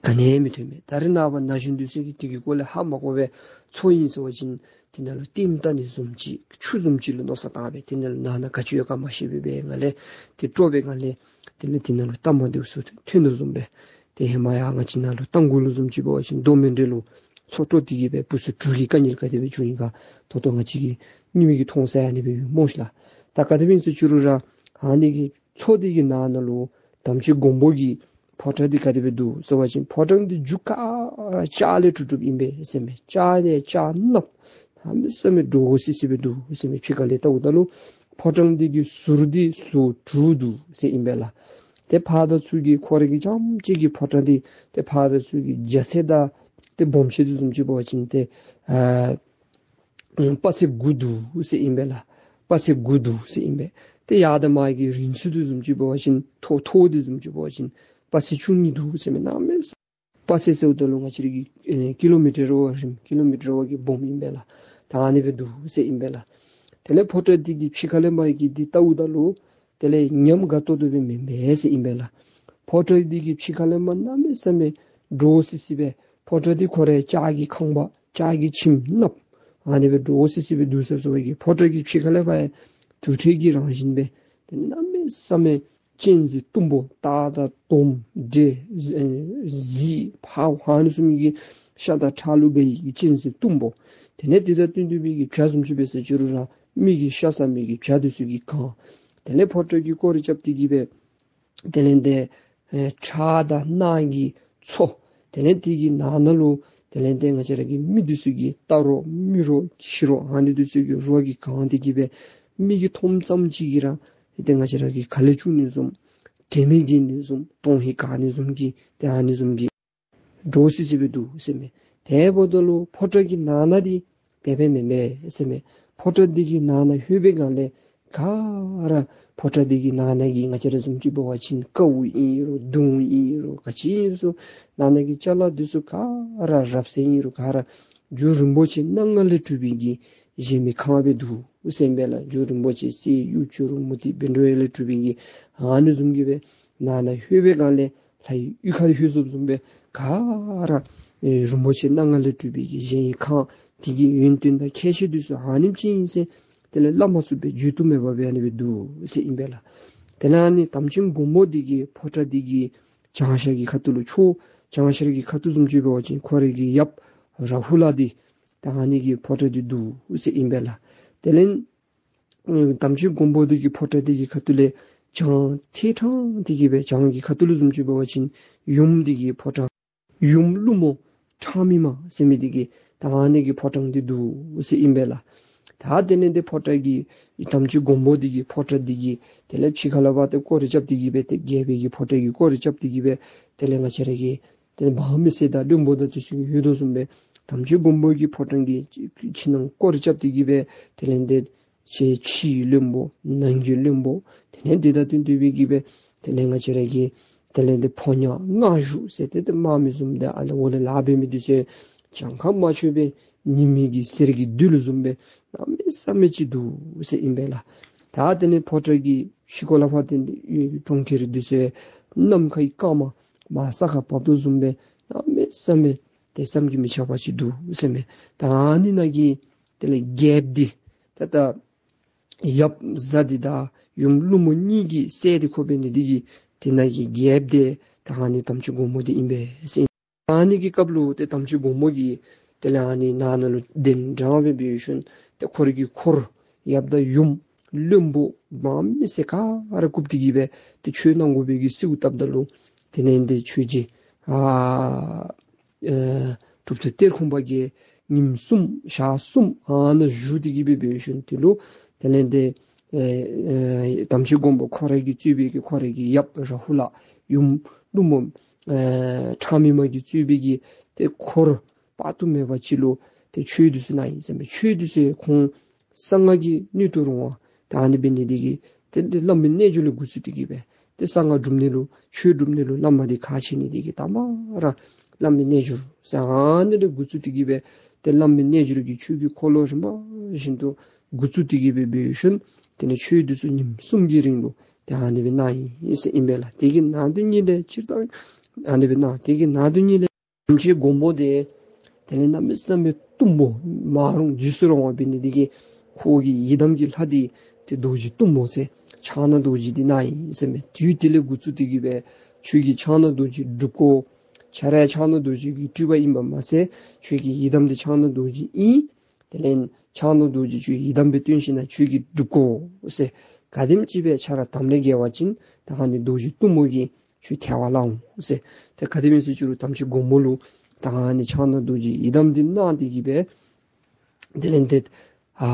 ག་ནི་མི་ཐོན་མས། ད་རེས་ནངས་པ་ན་གཞོན་འདི་ཚུ་གིས་འདི་གི་སྐོར་ལས་ཧ་མ་གོ་བས། མཚོ་ཨིན་ཟེར་བ་ཅིན་འདི་ནང་ལུ་ལྟདམོ་བལྟ་ནི་བཟུམ་ཅིག་ཆུ་བཟུམ་ཅིག་ལུ་མནོ་བསམ་བཏང་སྦེ་འདི་ནང་ལུ་ནང་ན་ག་ཅི་ཡོད་ག་མ་ཤེས་པའི་སྦེ་ང་ལས་ཏེ་སྤྲོ་བའི་སྒང་ལས་དེ་ལས་འདི་ནང་ལུ་སྟབས་མ་བདེཝ་ཚུ་ཐོན་དོ་བཟུམ་སྦེ། ཏེ་ཧེ་མ་ཡང་ང་བཅས་ནང་ལུ་རྟ་མགོ་ལུ་བཟུམ་ཅིག་འབད་བ་ཅིན་མདོ་སྨད་འབྲས་ལུ་མཚོ་སྤྲོ་སྟེ་གི་སྦེ་བུ་ཚུ་དྲུག་གི་དཀའ་ངལ་ག་དེ་སྦེ་བྱུང་ཡི་ག་ད་ལྟོ་ང་བཅས་ཀྱིས་སྙིང་མི་གིས་མཐོང་ས་ཨ་ནི་སྦེ་ཡོད་སྨོ་ཤི་ལགས། ད་ག་དེ་སྦེ་ཨིན་ཟེར་བཅུག་རུང་ར་ཨ་ནི་གི་མཚོ་འདི་གི་ནང་ན་ལུ་དམ་ཅན་མགོན་པོ་གི་ཕོ་བྲང་འདི་ག་དེ་སྦེ་འདུག་ཟེར་བ་ཅིན་ཕོ་བྲང་འདི་རྒྱུ་ག་ར་ལྕགས་ལས་གྲུབ་གྲུབ་ཨིན་པས་ཟེར་མས། ལྕགས་ལས་ལྕགས་གནགཔོ་གནམ་མེད་ས་མེད་འདྲོག་སི་སི་སྦེ་འདུག་ཟེར་མས། ཕྱི་ཁ་ལས་བལྟཝ་ད་ལུ་ཕོ་བྲང་འདི་གི་ཟུར་འདི་ཟུར་དྲུག་འདུག་ཟེར་ཨིན་པས་ལགས། ཏེ་ཕར་དང་ཚུར་གྱི་ཁོ་རའི་གི་རྐྱངམ་གཅིག་གི་ཕོ་བྲང་འདི་ཏེ་ཕར་དང་ཚུར་གྱི་རྒྱ་ཚད་དང་ཏེ་སྦོམ་ཆེ་འདི་བཟུམ་ཅིག་འབད་བ་ཅིན་ཏེ་ཨ་དཔག་ཚད་དགུ་འདུག་ཟེར་ཨིན་པས་ལགས། དཔག་ཚད་དགུ་འདུག་ཟེར་ཨིན་པས། ཏེ་ཡར་དང་མར་གྱི་རིང་ཚུ་འདི་བཟུམ་ཅིག་འབད་བ་ཅིན་མཐོ་མཐོ་འདི་བཟུམ་ཅིག་འབད་བ་ཅིན་དཔག་ཚད་བཅུ་གཉིས་འདུག་ཟེར་མས། གནམ་མེད་ས་དཔག་ཚད་ཟེརཝ་ད་ལུ་ང་བཅས་ར་གི་ཨེ་ཀི་ལོ་མི་ཊར་བ་རིམ་ཀི་ལོ་མི་ཊར་བ་གི་སྦོམ་ཨིན་པས་ལགས། ད་ཨ་ནི་སྦེ་འདུག་ཟེར་ཨིན་པས་ལགས། དེ་ལས་ཕོ་བྲང་འདི་གི་ཕྱི་ཁ་ལས་མར་གྱི་འདི་བལྟཝ་ད་ལུ་དེ་ལས་ཉམས་དགའ་ཏོག་ཏོ་སྦེ་མེན་པས་ཟེར་ཨིན་པས་ལགས། ཕོ་བྲང་འདི་གི་ཕྱི་ཁ་ལས་མར་གནམ་མེད་ས་མེད་འདྲོག་སི་སི་སྦེ་ཕོ་བྲང་འདི་ཁོ་རའི་ལྕགས་ཀྱི་ཁང་པ་ལྕགས་ཀྱི་ཁྱིམ་གནགཔོ་ཨ་ནི་སྦེ་འདྲོག་སི་སི་སྦེ་འདུག་ཟེར་ཟེར་བའི་གི་ཕོ་བྲང་གི་ཕྱི་ཁ་ལས་ཕར་ཡང་དུར་ཁྲོད་ཀྱི་རང་བཞིན་སྦེ་ཏེ་གནམ་མེད་ས་མེད་གཅན་གཟན་གཏུམ་པོ་སྟག་དང་དོམ་འདྲེ་གཟིག་ཕག་ཨ་ནི་བཟུམ་གྱི་ཤ་དང་ཁྲག་ལུ་དགའ་བའི་གི་གཅན་གཟན་གཏུམ་པོ། དེ་ལས་དེ་དང་བསྟུན་ཏེ་སྦེ་གི་བྱ་བཟུམ་ཅིག་འབད་ཟེར་བཅུག་རུང་ར་མི་གི་ཤ་ཟ་མི་གི་བྱ་འདི་ཚུ་གིས་གང་། དེ་ལས་ཕོ་བྲང་གི་སྐོར་ར་རྐྱབ་སྟེ་གི་སྦེ་དེ་ལས་ཏེ་ཨེ་ཁྲག་དང་རྣག་གི་མཚོ། དེ་ལས་དེ་གི་ནང་ན་ལུ་དེ་ལས་ཏེ་ང་བཅས་ར་གི་མི་འདི་ཚུ་གིས་རྟ་རོ་མི་རོ་ཁྱི་རོ་ཨ་ནི་འདི་ཚུ་གི་རོ་གིས་གང་སྟེ་གི་སྦེ་མི་གིས་མཐོངམ་ཙམ་ཅིག་གིས་ར་ཏེ་ང་བཅས་ར་གིས་ག་ལས་བཅུག་ནི་བཟུམ་དྲན་མེད་བརྒྱལ་ནི་བཟུམ་དོན་ཧིང་ག་ནི་བཟུམ་གྱི་ཏེ་ཨ་ནི་བཟུམ་གྱི་འདྲོག་སི་སི་སྦེ་འདུག་ཟེར་མས། དེ་འབདཝ་ད་ལུ་ཕོ་བྲང་གི་ནང་ན་འདི་དེ་སྦེ་མེན་པས་ཟེར་མས། ཕོ་བྲང་འདི་གི་ནང་ན་ལྷོད་པའི་སྒང་ལས་ག་ར་ཕོ་བྲང་འདི་གི་ནང་ན་གི་ང་བཅས་ར་བཟུམ་ཅིག་འབད་བ་ཅིན་ཀཝ་ཨིན་རུང་མདུང་ཨིན་རུང་ག་ཅི་ཨིན་རུང་ནང་ན་གི་ཅ་ལ་འདི་ཚུ་ག་ར་རབ་གསལ་ཨིན་རུང་ག་ར་རྒྱུ་རིན་པོ་ཆེ་སྣ་ལྔ་ལས་གྲུབ་པའི་གི་གཞལ་མེད་ཁང་སྦེ་འདུག་ཟེར་མས་ལགས། རྒྱུ་རིན་པོ་ཆེ་གསེར་གཡུ་བྱུ་རུ་མུ་ཏིག་བཻ་ཌཱུརྱ་ལས་གྲུབ་པའི་གི་ཨ་ནི་བཟུམ་གྱི་སྦེ་ནང་ན་ལྷོད་པའི་སྒང་ལས་ལྷའི་གཡུས་ཁར་ལྷོད་སོངམ་བཟུམ་སྦེ་ག་ར་ཨེ་རིན་པོ་ཆེ་སྣ་ལྔ་ལས་གྲུབ་པའི་གི་གཞལ་ཡས་ཁང་དེ་གི་ཡོན་ཏན་དང་ཁྱད་ཆོས་འདི་ཚུ་ཨ་ནེམ་ཅིག་ཨིན་ཟེར་དེ་ལས་སླབ་མ་ཚུགས་པས། བརྗོད་དུ་མེད་པ་སྦེ་ཨ་ནི་སྦེ་འདུག་ཟེར་ཨིན་པས་ལགས། དེ་ལས་ཨ་ནི་དམ་ཅན་མགོན་པོ་འདི་གི་ཕོ་བྲང་འདི་གི་བྱང་ཤར་གྱི་ཁ་ཐུག་ལུ་ཕྱོགས་བྱང་ཤར་གྱི་ཁ་ཐུག་བཟུམ་ཅིག་འབད་བ་ཅིན་ཁོ་རའི་གི་ཡབ་རཱ་ཧུ་ལ་འདི་ད་ཨ་ནི་གི་ཕོ་བྲང་འདི་འདུག་ཟེར་ཨིན་པས་ལགས། དེ་ལས་ཨེ་དམ་ཅན་མགོན་པོ་འདི་གི་ཕོ་བྲང་འདི་གི་ཁ་ཐུག་ལས་བྱང་ཐེད་ཕྲང་སྟེ་གི་སྦེ་བྱང་གི་ཁ་ཐུག་ལུ་བཟུམ་ཅིག་འབད་བ་ཅིན་ཡུམ་འདི་གི་ཕོ་བྲང་ཡུམ་ཀླུ་མོ་ཁྲ་མིག་མ་ཟེར་མི་འདི་གི་ད་ཨ་ནི་གི་ཕོ་བྲང་འདི་འདུག་ཟེར་ཨིན་པས་ལགས། ད་དེ་ལས་ཏེ་ཕོ་བྲང་གི་དམ་ཅན་མགོན་པོ་འདི་གིས་ཕོ་བྲང་འདི་གི་དེ་ལས་ཕྱི་ཁ་ལས་ཕར་ཏེ་སྐོར་ར་རྐྱབ་སྟེ་གི་སྦེ་ཏེ་རྒྱལ་པོའི་གི་ཕོ་བྲང་གི་སྐོར་ར་རྐྱབ་སྟེ་གི་སྦེ་དེ་ལས་ང་བཅས་ར་གི་དེ་ལས་འབངས་མི་སེར་དང་བློན་པོ་དང་དེ་ཚུ་གིས་ཡོད་དོ་བཟུམ་སྦེ་དམ་ཅན་མགོན་པོ་གི་ཕོ་བྲང་གི་ཕྱི་ནང་སྐོར་ར་རྐྱབ་སྟེ་གི་སྦེ་དེ་ལས་ཏེ་ཕྱི་ཕྱིའི་བློན་པོ་ནང་གི་བློན་པོ་དེ་ལས་ཏེ་ད་དོན་དེ་སྦེ་གི་སྦེ་དེ་ལས་ང་བཅས་ར་གི་དེ་ལས་ཏེ་ཕོ་ཉ་མངའ་གཞུག་ཟེར་ཏེ་ཏེ་དམག་མི་བཟུམ་ཏེ་ཨ་ནི་འོག་ལས་ལཱ་འབད་མི་འདི་ཚུ་གྱངས་ཁ་མ་ཆོད་པའི་ཉི་མའི་གི་ཟེར་གྱི་རྡུལ་བཟུམ་སྦེ་གནམ་མེད་ས་མེད་ཅིག་འདུག་ཟེར་ཨིན་པས་ལགས། ད་དེ་ལས་ཕོ་བྲང་གི་ཕྱི་ཁ་ལས་ཕར་ཏེ་གྲོང་ཁྱེར་འདི་ཚུ་ནམ་མཁའི་སྐར་མ་མར་ས་ཁར་བབས་དོ་བཟུམ་སྦེ་གནམ་མེད་ས་མེད་ཏེ་བསམ་གྱིས་མི་ཁྱབ་པ་ཅིག་འདུག་ཟེར་མས། ད་ཨ་ནི་ནང་གི་དེ་ལས་རྒྱལཔོ་འདི་ད་ད་ཡབ་གཟའ་འདི་དང་ཡུམ་ཀླུ་མོ་གཉིས་ཀྱི་སྲས་འདི་ཁོ་འབད་ནི་འདི་གིས་དེ་ནང་གི་རྒྱལཔོ་འདི་ད་ཨ་ནི་དམ་ཅན་མགོན་པོ་འདི་ཨིན་པས་ཟེར། ཨ་ནི་གི་སྐབས་ལུ་ཏེ་དམ་ཅན་མགོན་པོ་གིས་དེ་ལས་ཨ་ནི་ནང་ན་ལུ་གདན་འདྲེན་འབད་བའི་ཤུལ་ཏེ་ཁོ་རའི་གི་འཁོར་ཡབ་དང་ཡུམ་བློན་པོ་འབངས་མི་སེར་ག་ར་བཀུག་སྟེ་གི་སྦེ་ཏེ་ཆོས་གནང་དགོ་པའི་གི་གསོལཝ་བཏབ་ད་ལུ་དེ་ལས་ཏེ་ཆོས་རྗེ་ཨ་ཨེ་གྲུབ་ཐོབ་གཏེར་ཁུང་པ་གིས་ཉིནམ་གསུམ་ཞག་གསུམ་ཨ་ནཱ་བཞུགས་ཏེ་གི་སྦེ་འབད་བའི་ཤུལ་དེ་ལུ་དེ་ལས་ཏེ་ཨེ་ཨེ་དམ་ཅན་མགོན་པོ་ཁོ་ར་གིས་གཙོས་པའི་གི་ཁོ་རའི་གི་ཡབ་རཱ་ཧུ་ལ་ཡུམ་ཀླུ་མོ་ཨེ་ཁྲ་མིག་མ་གིས་གཙོས་པའི་གི་ཏེ་འཁོར་དཔག་ཏུ་མེད་པ་ཅིག་ལུ་ཏེ་ཆོས་འདི་ཚུ་གནང་ཡི་ཟེར་མས། ཆོས་འདི་ཚུ་ཁོང་གསང་སྔགས་ཀྱི་སྣོད་དུ་རུང་བ་ད་ཨ་ནི་འབད་ནི་འདི་གིས་ཏེ་ཏེ་བླ་མའི་རྣལ་འབྱོར་ལས་འགོ་བཙུགས་ཏེ་གི་སྦེ་ཏེ་གསང་སྔགས་སྒྲུབ་ནི་ལུ་ཆོས་སྒྲུབ་ནི་ལུ་བླ་མ་འདི་ཁག་ཆེ་ནི་འདི་གིས་དང་པ་ར་བླ་མའི་རྣལ་འབྱོར་ཟེར་ཨ་ནི་ལས་འགོ་བཙུགས་ཏེ་གི་སྦེ་ཏེ་བླ་མའི་རྣལ་འབྱོར་གྱི་ཆོས་ཀྱི་འཁོར་ལོ་རིམ་པ་བཞིན་དུ་འགོ་བཙུགས་ཏེ་གི་སྦེ་འབད་བའི་ཤུལ་དེ་ལས་ཆོས་འདི་ཚུ་ཉིནམ་གསུམ་གྱི་རིང་ལུ་ཏེ་ཨ་ནི་སྦེ་གནང་ཡི་ཟེར་ཨིན་པས་ལགས། དེ་གི་ནང་དུ་ཉིད་ལས་སྤྱིར་བཏང་ཨ་ནི་སྦེ་གནང་། དེ་གི་ནང་དུ་ཉིད་ལས་དམ་ཅན་མགོན་པོ་འདི་དེ་ལས་གནམ་མེད་ས་མེད་གཏུམ་པོ་མ་རུངས་འཇིགས་སུ་རུང་བ་འབད་ནི་འདི་གིས་ཁོ་གི་ཡི་དམ་གྱི་ལྷ་འདི་ཏེ་རྡོ་རྗེ་གཏུམ་པོ་ཟེར་ཕྱག་ན་རྡོ་རྗེ་འདི་གནང་ཡི་ཟེར་མས། དུས་དེ་ལས་འགོ་བཙུགས་ཏེ་གི་སྦེ་ཁྱོད་ཀྱིས་ཕྱག་ན་རྡོ་རྗེ་སྒྲུབ་དགོ། ཁྱོད་ར་ཕྱག་ན་རྡོ་རྗེ་གི་སྤྲུལ་པ་ཨིན་པ་མ་ཚད་ཁྱོད་ཀྱི་ཡི་དམ་འདི་ཕྱག་ན་རྡོ་རྗེ་ཨིན། དེ་ལས་ཕྱག་ན་རྡོ་རྗེ་ཁྱོད་ཡི་དམ་སྦེ་བསྟེན་ཞིན་ན་ཁྱོད་ཀྱིས་སྒྲུབ་དགོ་ཟེར། ག་དེམ་ཅིག་སྦེ་ཁྱོད་ར་དམ་ལས་འགལ་བ་ཅིན་ད་ཨ་ནི་རྡོ་རྗེ་གཏུམ་པོ་གིས་ཁྱོད་ཐལ་བར་བརླག་འོང་ཟེར། ཏེ་ག་དེ་སྦེ་ཟེར་ཅི་རུང་དམ་ཅན་མགོན་པོ་ལུ་ད་ཨ་ནི་ཕྱག་ན་རྡོ་རྗེ་ཡི་དམ་འདི་གནང་སྟེ་གི་སྦེ་དེ་ལས་ཏེ་ཨ་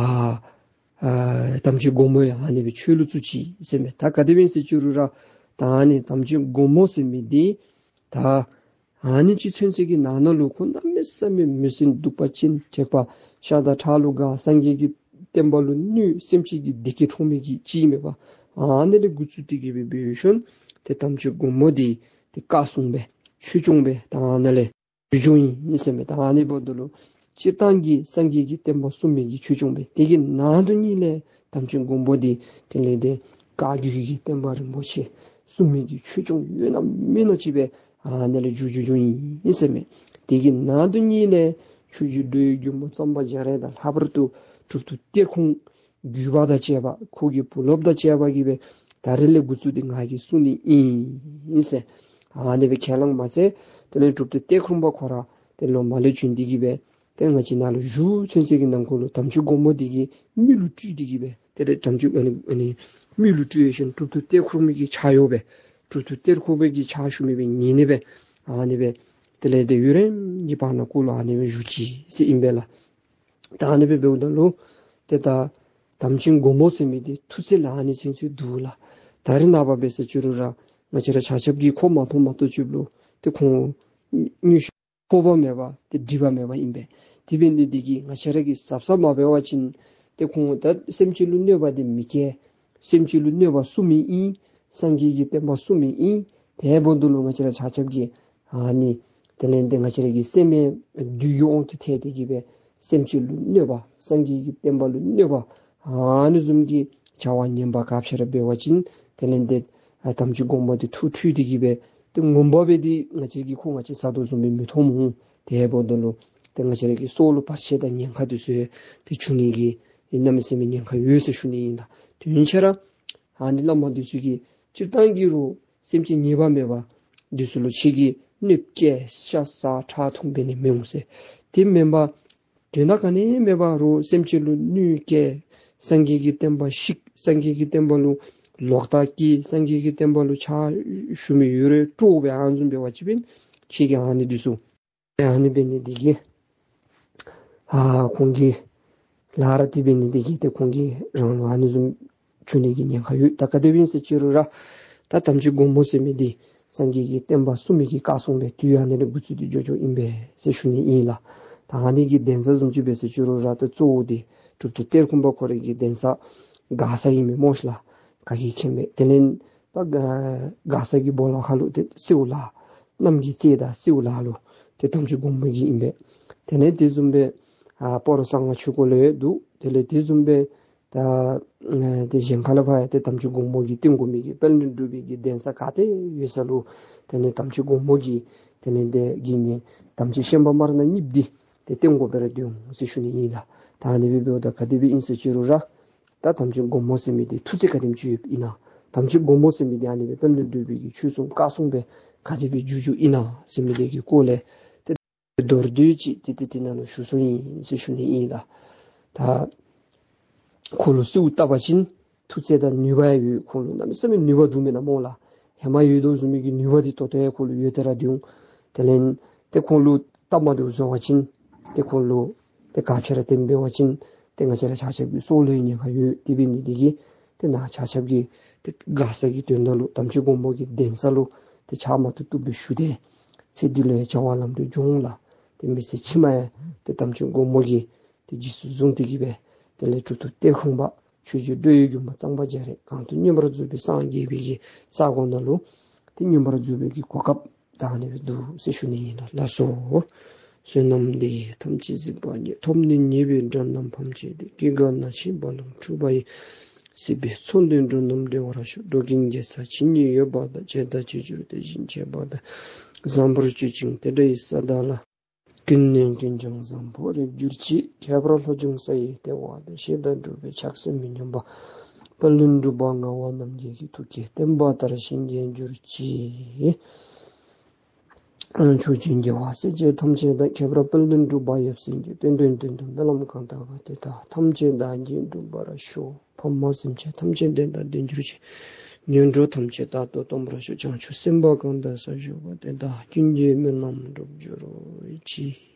ཨ་དམ་ཅན་མགོན་པོ་ཡང་ཨ་ནི་སྦེ་ཆོས་ལུ་བཙུགས་ཅི་ཟེར་མས། ད་ག་དེ་སྦེ་ཟེར་ཅི་རུང་ར་ད་ཨ་ནི་དམ་ཅན་མགོན་པོ་ཟེར་མི་འདི་ད་ཨ་ནེམ་ཅིག་ཚུན་ཚོད་ཀྱི་ནང་ན་ལུ་ཁོ་གནམ་མེད་ས་མེད་མི་སེམས་གདུག་པ་ཅན་དྲེགས་པ་ཤ་དང་ཁྲག་ལུ་དགའ་སངས་རྒྱས་ཀྱི་བསྟན་པ་ལུ་གནོད་སེམས་ཅན་གྱི་བདེ་སྐྱིད་འཕྲོག་མི་གི་ཅིག་མེན་པ། ཨ་ནི་ལས་འགོ་བཙུགས་ཏེ་གི་སྦེ་འབད་བའི་ཤུལ་ཏེ་དམ་ཅན་མགོན་པོ་འདི་ཏེ་བཀའ་སྲུང་སྦེ་ཆོས་སྐྱོང་སྦེ་ད་ཨ་ནཱ་ལས་བྱོན་བྱོནམ་ཨིན་ཟེར་མས། ད་ཨ་ནི་འབདཝ་ད་ལུ་སྤྱིར་བཏང་གི་སངས་རྒྱས་ཀྱི་བསྟན་པ་སྲུང་མི་གི་ཆོས་སྐྱོང་སྦེ་དེ་གི་ནང་དུ་ཉིད་ལས་དམ་ཅན་མགོན་པོ་འདི་དེ་ལས་ཏེ་བཀའ་བརྒྱུད་ཀྱི་བསྟན་པ་རིན་པོ་ཆེ་སྲུང་མི་གི་ཆོས་སྐྱོང་ཡོད་ན་མེད་ན་ཅིག་སྦེ་ཨ་ནཱ་ལས་བྱོན་བྱོནམ་ཨིན་ཟེར་མས། དེ་གི་ནང་དུ་ཉིད་ལས་ཆོས་རྗེ་འགྲོ་བའི་མགོན་པོ་གཙང་པ་རྒྱ་རས་དང་ལྷག་པར་དུ་གྲུབ་ཐོབ་གཏེར་ཁུང་བརྒྱུད་པ་དང་བཅས་པ་ཁོ་གི་བུ་སློབ་དང་བཅས་པ་གིས་སྦེ་ད་རེས་ལས་འགོ་བཙུགས་ཏེ་ང་གིས་སྲུང་ནི་ཨིན་ཟེར་ཨ་ནི་སྦེ་ཁས་བླངས་མ་ཚད་དེ་ལས་གྲུབ་ཐོབ་གཏེར་ཁུང་པ་ཁོ་ར་ཏེ་ལོག་མར་ལས་བྱོན་ཏེ་གི་སྦེ་ཏེ་ང་བཅས་ནཱ་ལུ་བཞུགས་ཚུན་ཚོད་ཀྱི་ནང་འཁོད་ལུ་དམ་ཅན་མགོན་པོ་འདི་གི་མི་ལུ་སྤྲུལ་ཏེ་གི་སྦེ་ཏེ་ར་དམ་ཅན་ཨ་ནི་ཨ་ནི་མི་ལུ་སྤྲུལ་ཞིནམ་གྲུབ་ཐོབ་གཏེར་ཁུང་པའི་གི་ཕྱག་གཡོག་སྦེ་གྲུབ་ཐོབ་གཏེར་ཁུང་པའི་གི་ཕྱག་ཞུ་མི་སྦེ་ཉན་ནི་སྦེ་ཨ་ནི་སྦེ་དེ་ལས་ཏེ་ཡུན་རིངམོ་གི་བར་ན་ཁོ་ལུ་ཨ་ནི་སྦེ་བཞུགས་ཅི་ཟེར་ཨིན་པས་ལགས། ད་ཨ་ནི་སྦེ་འབདཝ་ད་ལུ་ཏེ་ད་དམ་ཅན་མགོན་པོ་ཟེར་མི་འདི་མཐུ་རྩལ་ལུ་ཨ་ནི་ཚུན་ཚོད་འདུག་ལགས། ད་རེས་ནངས་པ་འབད་ཟེར་ཅི་རུང་ར་ང་བཅས་ར་ཆ་ཁྱབ་ཀྱིས་ཁོ་མ་མཐོང་མ་གཏོགས་ཅིག་ལུ་ཏེ་ཁོང་དངོས་སུ་ཐོས་པ་མེད་པ་ཏེ་འདྲིས་པ་མེད་པ་ཨིན་པས། དེ་འབད་ནི་འདི་གིས་ང་བཅས་ར་གིས་གཟབ་གཟབ་མ་འབད་བ་ཅིན་ཏེ་ཁོང་ད་སེམས་ཅན་ལུ་གནོད་པ་འདི་མི་བཀལ། སེམས་ཅན་ལུ་གནོད་པ་སྲུང་མི་ཨིན། སངས་རྒྱས་ཀྱི་བསྟན་པ་སྲུང་མི་ཨིན། དེ་འབདཝ་ད་ལུ་ང་བཅས་ར་ཆ་ཁྱབ་ཀྱིས་ཨ་ནི་དེ་ལས་ཏེ་ང་བཅས་ར་གི་སེམས་མེད་བདུད་ཀྱི་དབང་དུ་ཐལ་ཏེ་གི་སྦེ་སེམས་ཅན་ལུ་གནོད་པ་སངས་རྒྱས་ཀྱི་བསྟན་པ་ལུ་གནོད་པ་ཨ་ནི་བཟུམ་གྱི་བྱ་བ་ངན་པ་ག་ཅི་ར་འབད་བ་ཅིན་དེ་ལས་ཏེ་ཨ་དམ་ཅན་མགོན་པོ་འདི་ཐུགས་འཁྲུལ་ཏེ་གི་སྦེ་ཏེ་ངོ་མ་སྦེ་འདི་ང་བཅས་ཀྱིས་ཁོ་ང་བཅས་བཟའ་དོ་བཟུམ་སྦེ་མི་མཐོང་སྨོ། དེ་འབདཝ་ད་ལུ་ཏེ་ང་བཅས་ར་གི་སྲོག་ལུ་བར་ཆད་དང་ཉེན་ཁ་འདི་ཚུ་ཏེ་འབྱུང་ནི་གི་ཏེ་གནམ་མེད་ས་མེད་ཉེན་ཁ་ཡོད་ཟེར་ཞུ་ནི་ཨིན་ལགས། དེ་འབད་ནི་འདི་ཚུ་ར་ཨ་ནི་བླ་མ་འདི་ཚུ་གིས་སྤྱིར་བཏང་གི་རུང་སེམས་ཅན་ཉེས་པ་མེད་པ་འདི་ཚུ་ལུ་ཁྱེད་ཀྱིས་གནོདཔ་བཀལ་ཤ་ཟ་ཁྲག་འཐུང་འབད་ནི་མི་འོང་ཟེར། དེ་མེན་པར་དོན་དག་ག་ནི་མེད་པར་རུང་སེམས་ཅན་ལུ་གནོད་བཀལ། སངས་རྒྱས་ཀྱི་བསྟན་པ་བཤིག། སངས་རྒྱས་ཀྱི་བསྟན་པ་ལུ་ལོག་ལྟ་བསྐྱེད། སངས་རྒྱས་ཀྱི་བསྟན་པ་ལུ་ཕྱག་ཞུ་མི་ཡོད་རུང་དཀྲོག་སྦེ་ཨ་ནི་བཟུམ་འབད་བ་ཅིན་འབད་ཁྱེད་ཀྱིས་ཨ་ནི་འདི་ཚུ་ཨ་ནི་འབད་ནི་འདི་གིས་ཨ་ཁོང་གི་ ལགས་ར་དེ་འབད་ནི་དེ་གིས་ཏེ་ཁོང་གིས་རང་ལུ་ཨ་ནི་བཟུམ་བྱུང་ནི་གི་ཉེན་ཁ་ཡོད། ད་ག་དེ་སྦེ་ཨིན་ཟེར་ཅི་རུང་ར་ད་དམ་ཅན་སྒོ་མོ་ཟེར་མི་འདི་སངས་རྒྱས་ཀྱི་བསྟན་པ་སྲུང་མི་གི་བཀའ་སྲུང་སྦེ་དུས་ཨ་ནི་ལས་འགོ་བཙུགས་ཏེ་འགྱོ་འགྱོཝ་ཨིན་པས་ཟེར་ཞུ་ནི་ཨིན་ལགས། ད་ཨ་ནི་གི་གདན་ས་བཟུམ་ཅིག་འབད་ཟེར་ཅི་རུང་ར་ད་གཙོ་བོ་འདི་གྲུབ་ཐོབ་གཏེར་ཁུང་པ་ཁོ་རའི་གི་གདན་ས་མགར་ས་ཨིན་མས་སྨོ་ཤ་ལགས། ག་གིས་མཁྱེན་མས། དེ་ལས་ད་མགར་ས་གི་སྦོ་ལོགས་ཁ་ལུ་ཏེ་སེའུ་ལ་གནམ་གྱི་རྩེ་དང་སེའུ་ལ་ལུ་ཏེ་དམ་ཅན་སྒོ་མོ་གི་ཨིན་པས། དེ་ལས་དེ་བཟུམ་སྦེ་ཨ་སྤ་རོ་གསང་སྔགས་ཆོས་སྐོར་ལས་འདུག། དེ་ལས་དེ་བཟུམ་སྦེ་ད་ཨ་ཏེ་གཞན་ཁ་ལས་ཕར་ཡང་ཏེ་དམ་ཅན་སྒོ་མོ་གི་བསྟེན་དགོ་མི་གི་དཔལ་ལྡན་འབྲུག་པའི་གི་གདན་ས་ག་ཏེ་ཡོད་ས་ལུ་དེ་ལས་དམ་ཅན་སྒོ་མོ་གི་དེ་ལས་དེ་གི་ནི་དམ་ཅན་ཤན་པ་མར་སྣ་གཉིསཔོ་འདི་ཏེ་བསྟེན་དགོཔ་སྦེ་ར་འདུག་ཟེར་ཞུ་ནི་ཨིན་ལགས། ད་ཨ་ནི་སྦེ་འབདཝ་ད་ག་དེ་སྦེ་ཨིན་ཟེར་ཅི་རུང་ར་ད་དམ་ཅན་སྒོ་མོ་ཟེར་མི་འདི་མཐུ་རྩལ་ག་དེམ་ཅིག་ཡོདཔ་ཨིན་ན། དམ་ཅན་སྒོ་མོ་ཟེར་མི་འདི་ཨ་ནི་སྦེ་དཔལ་ལྡན་འབྲུག་པའི་གི་ཆོས་སྲུང་བཀའ་སྲུང་སྦེ་ག་དེ་སྦེ་བསྒྱུར་བསྒྱུརཝ་ཨིན་ན་ཟེར་མི་འདི་གི་སྐོར་ལས་ཏེ་མདོར་བསྡུས་ཅིག་ཏེ་ཏེ་དེ་ནང་ལུ་ཞུ་སོང་ཡི་ཟེར་ཞུ་ནི་ཨིན་ལགས། ད་ཁོ་ལུ་སེའུ་བཏབ་པ་ཅིན་མཐུ་རྩལ་དང་ནུས་པ་ཡང་ཡོད། ཁོ་ལུ་གནམ་མེད་ས་མེད་ནུས་པ་འདུག་མེན་ན་སྨོ་ལགས། ཧེ་མ་ཡོད་དོ་བཟུམ་མའི་གི་ནུས་པ་འདི་ད་ལྟོ་ཡང་ཁོ་ལུ་ཡོད་དེ་ར་འདུག། དེ་ལས་ཏེ་ཁོ་ལུ་སྟབས་མ་བདེཝ་བཟོ་བ་ཅིན་ཏེ་ཁོ་ལུ་ཏེ་ག་ཅི་ར་དེམ་འབད་བ་ཅིན་ཏེ་ང་བཅས་ར་ཆ་ཁྱབ་ཀྱི་སྲོག་ལུ་ཡང་ཉེན་ཁ་ཡོད། དེ་འབད་ནི་དེ་གིས་ཏེ་ནཱ་ཆ་ཁྱབ་ཀྱིས་ཏེ་མགར་ས་གི་དོན་དག་ལུ་དམ་ཅན་སྒོ་མོ་གི་གདན་ས་ལུ་ཏེ་ཕྱག་མ་བཏུབ་བཏུབ་སྦེ་ཞུ་སྟེ་ཚེ་འདི་ལུ་ཡང་བྱ་བ་ལམ་འགྲོ་འབྱུང་ལགས། ཏེ་མི་ཚེ་ཕྱི་མ་ཡང་ཏེ་དམ་ཅན་སྒོ་མོ་གིས་ཏེ་རྗེས་སུ་བཟུང་སྟེ་གི་སྦེ་དེ་ལས་གྲུབ་ཐོབ་གཏེར་ཁུང་པ་ཆོས་རྗེ་འགྲོ་བའི་མགོན་པོ་གཙང་པ་རྒྱ་རས་གང་དུ་མངོན་པར་རྫོགས་པའི་སངས་རྒྱས་པའི་གི་ས་གོ་ནང་ལུ་ཏེ་མངོན་པར་རྫོགས་པའི་གི་གོ་སྐབས་ད་ཨ་ནི་སྦེ་འདུག་ཟེར་ཞུ་ནི་ཨིན་ལགས། ལགས་སོ། བསོད་ནམས་འདི་ཡིས་ཐམས་ཅད་གཟིགས་པ་ཉིད། ཐོབ་ནས་ཉེས་པའི་དགྲ་རྣམས་ཕམ་བྱས་ཏེ། སྐྱེ་རྒ་ན་འཆིའི་རྦ་ཀློང་འཁྲུགས་པ་ཡི། སྲིད་པའི་མཚོ་འདི་འགྲོ་རྣམས་བསྒྲལ་བར་ཤོག། འགྲོ་ཀུན་དགེ་རྩ་ཇི་སྙེད་ཡོད་པ་དང་། བྱས་དང་བྱེད་འགྱུར་དེ་བཞིན་བྱེད་པ་དང་། བཟང་པོར་སྤྱོད་ཅིང་དེ་འདྲ་ཡི་ས་དག་ལ། ཀུན་ནས་ཀུན་ཀྱང་བཟང་པོར་རེག་གྱུར་ཅིག། ཁྱད་པར་ལྷོ་འབྱུང་ས་ཡི་ལྟེ་བ་དང་། གཞི་དང་སྒྲུབ་པའི་ཕྱག་སྲོལ་མི་ཉམས་པ། དཔལ་ལྡན་འབྲུག་པ་ངག་དབང་རྣམ་རྒྱལ་གྱི་ཐུགས་ཀྱི་བསྟན་པ་དར་ཞིང་རྒྱས་གྱུར་ཅིག། ཆོས་ཀྱི་རྒྱལ་བ་སྲས་བཅས་ཐམས་ཅད་དང་། ཁྱད་པར་དཔལ་ལྡན་འབྲུག་པ་ཡབ་སྲས་ཀྱི། བསྟན་དོན་དོན་དུ་སྨོན་ལམ་གང་བཏབ་པ། དེ་དག་ཐམས་ཅད་བདག་གིས་འགྲུབ་པར་ཤོག། ཕ་མ་སེམས་ཅན་ཐམས་ཅད་བདེ་དང་ལྡན་གྱུར་ཅིག། ངན་འགྲོ་ཐམས་ཅད་རྟག་ཏུ་སྟོངས་པར་ཤོག། བྱང་ཆུབ་སེམས་དཔའ་གང་དག་ས་བཞུགས་པ། དེ་དག་ཀུན་གྱི་སྨོན་ལམ་འགྲུབ་གྱུར་ཅིག།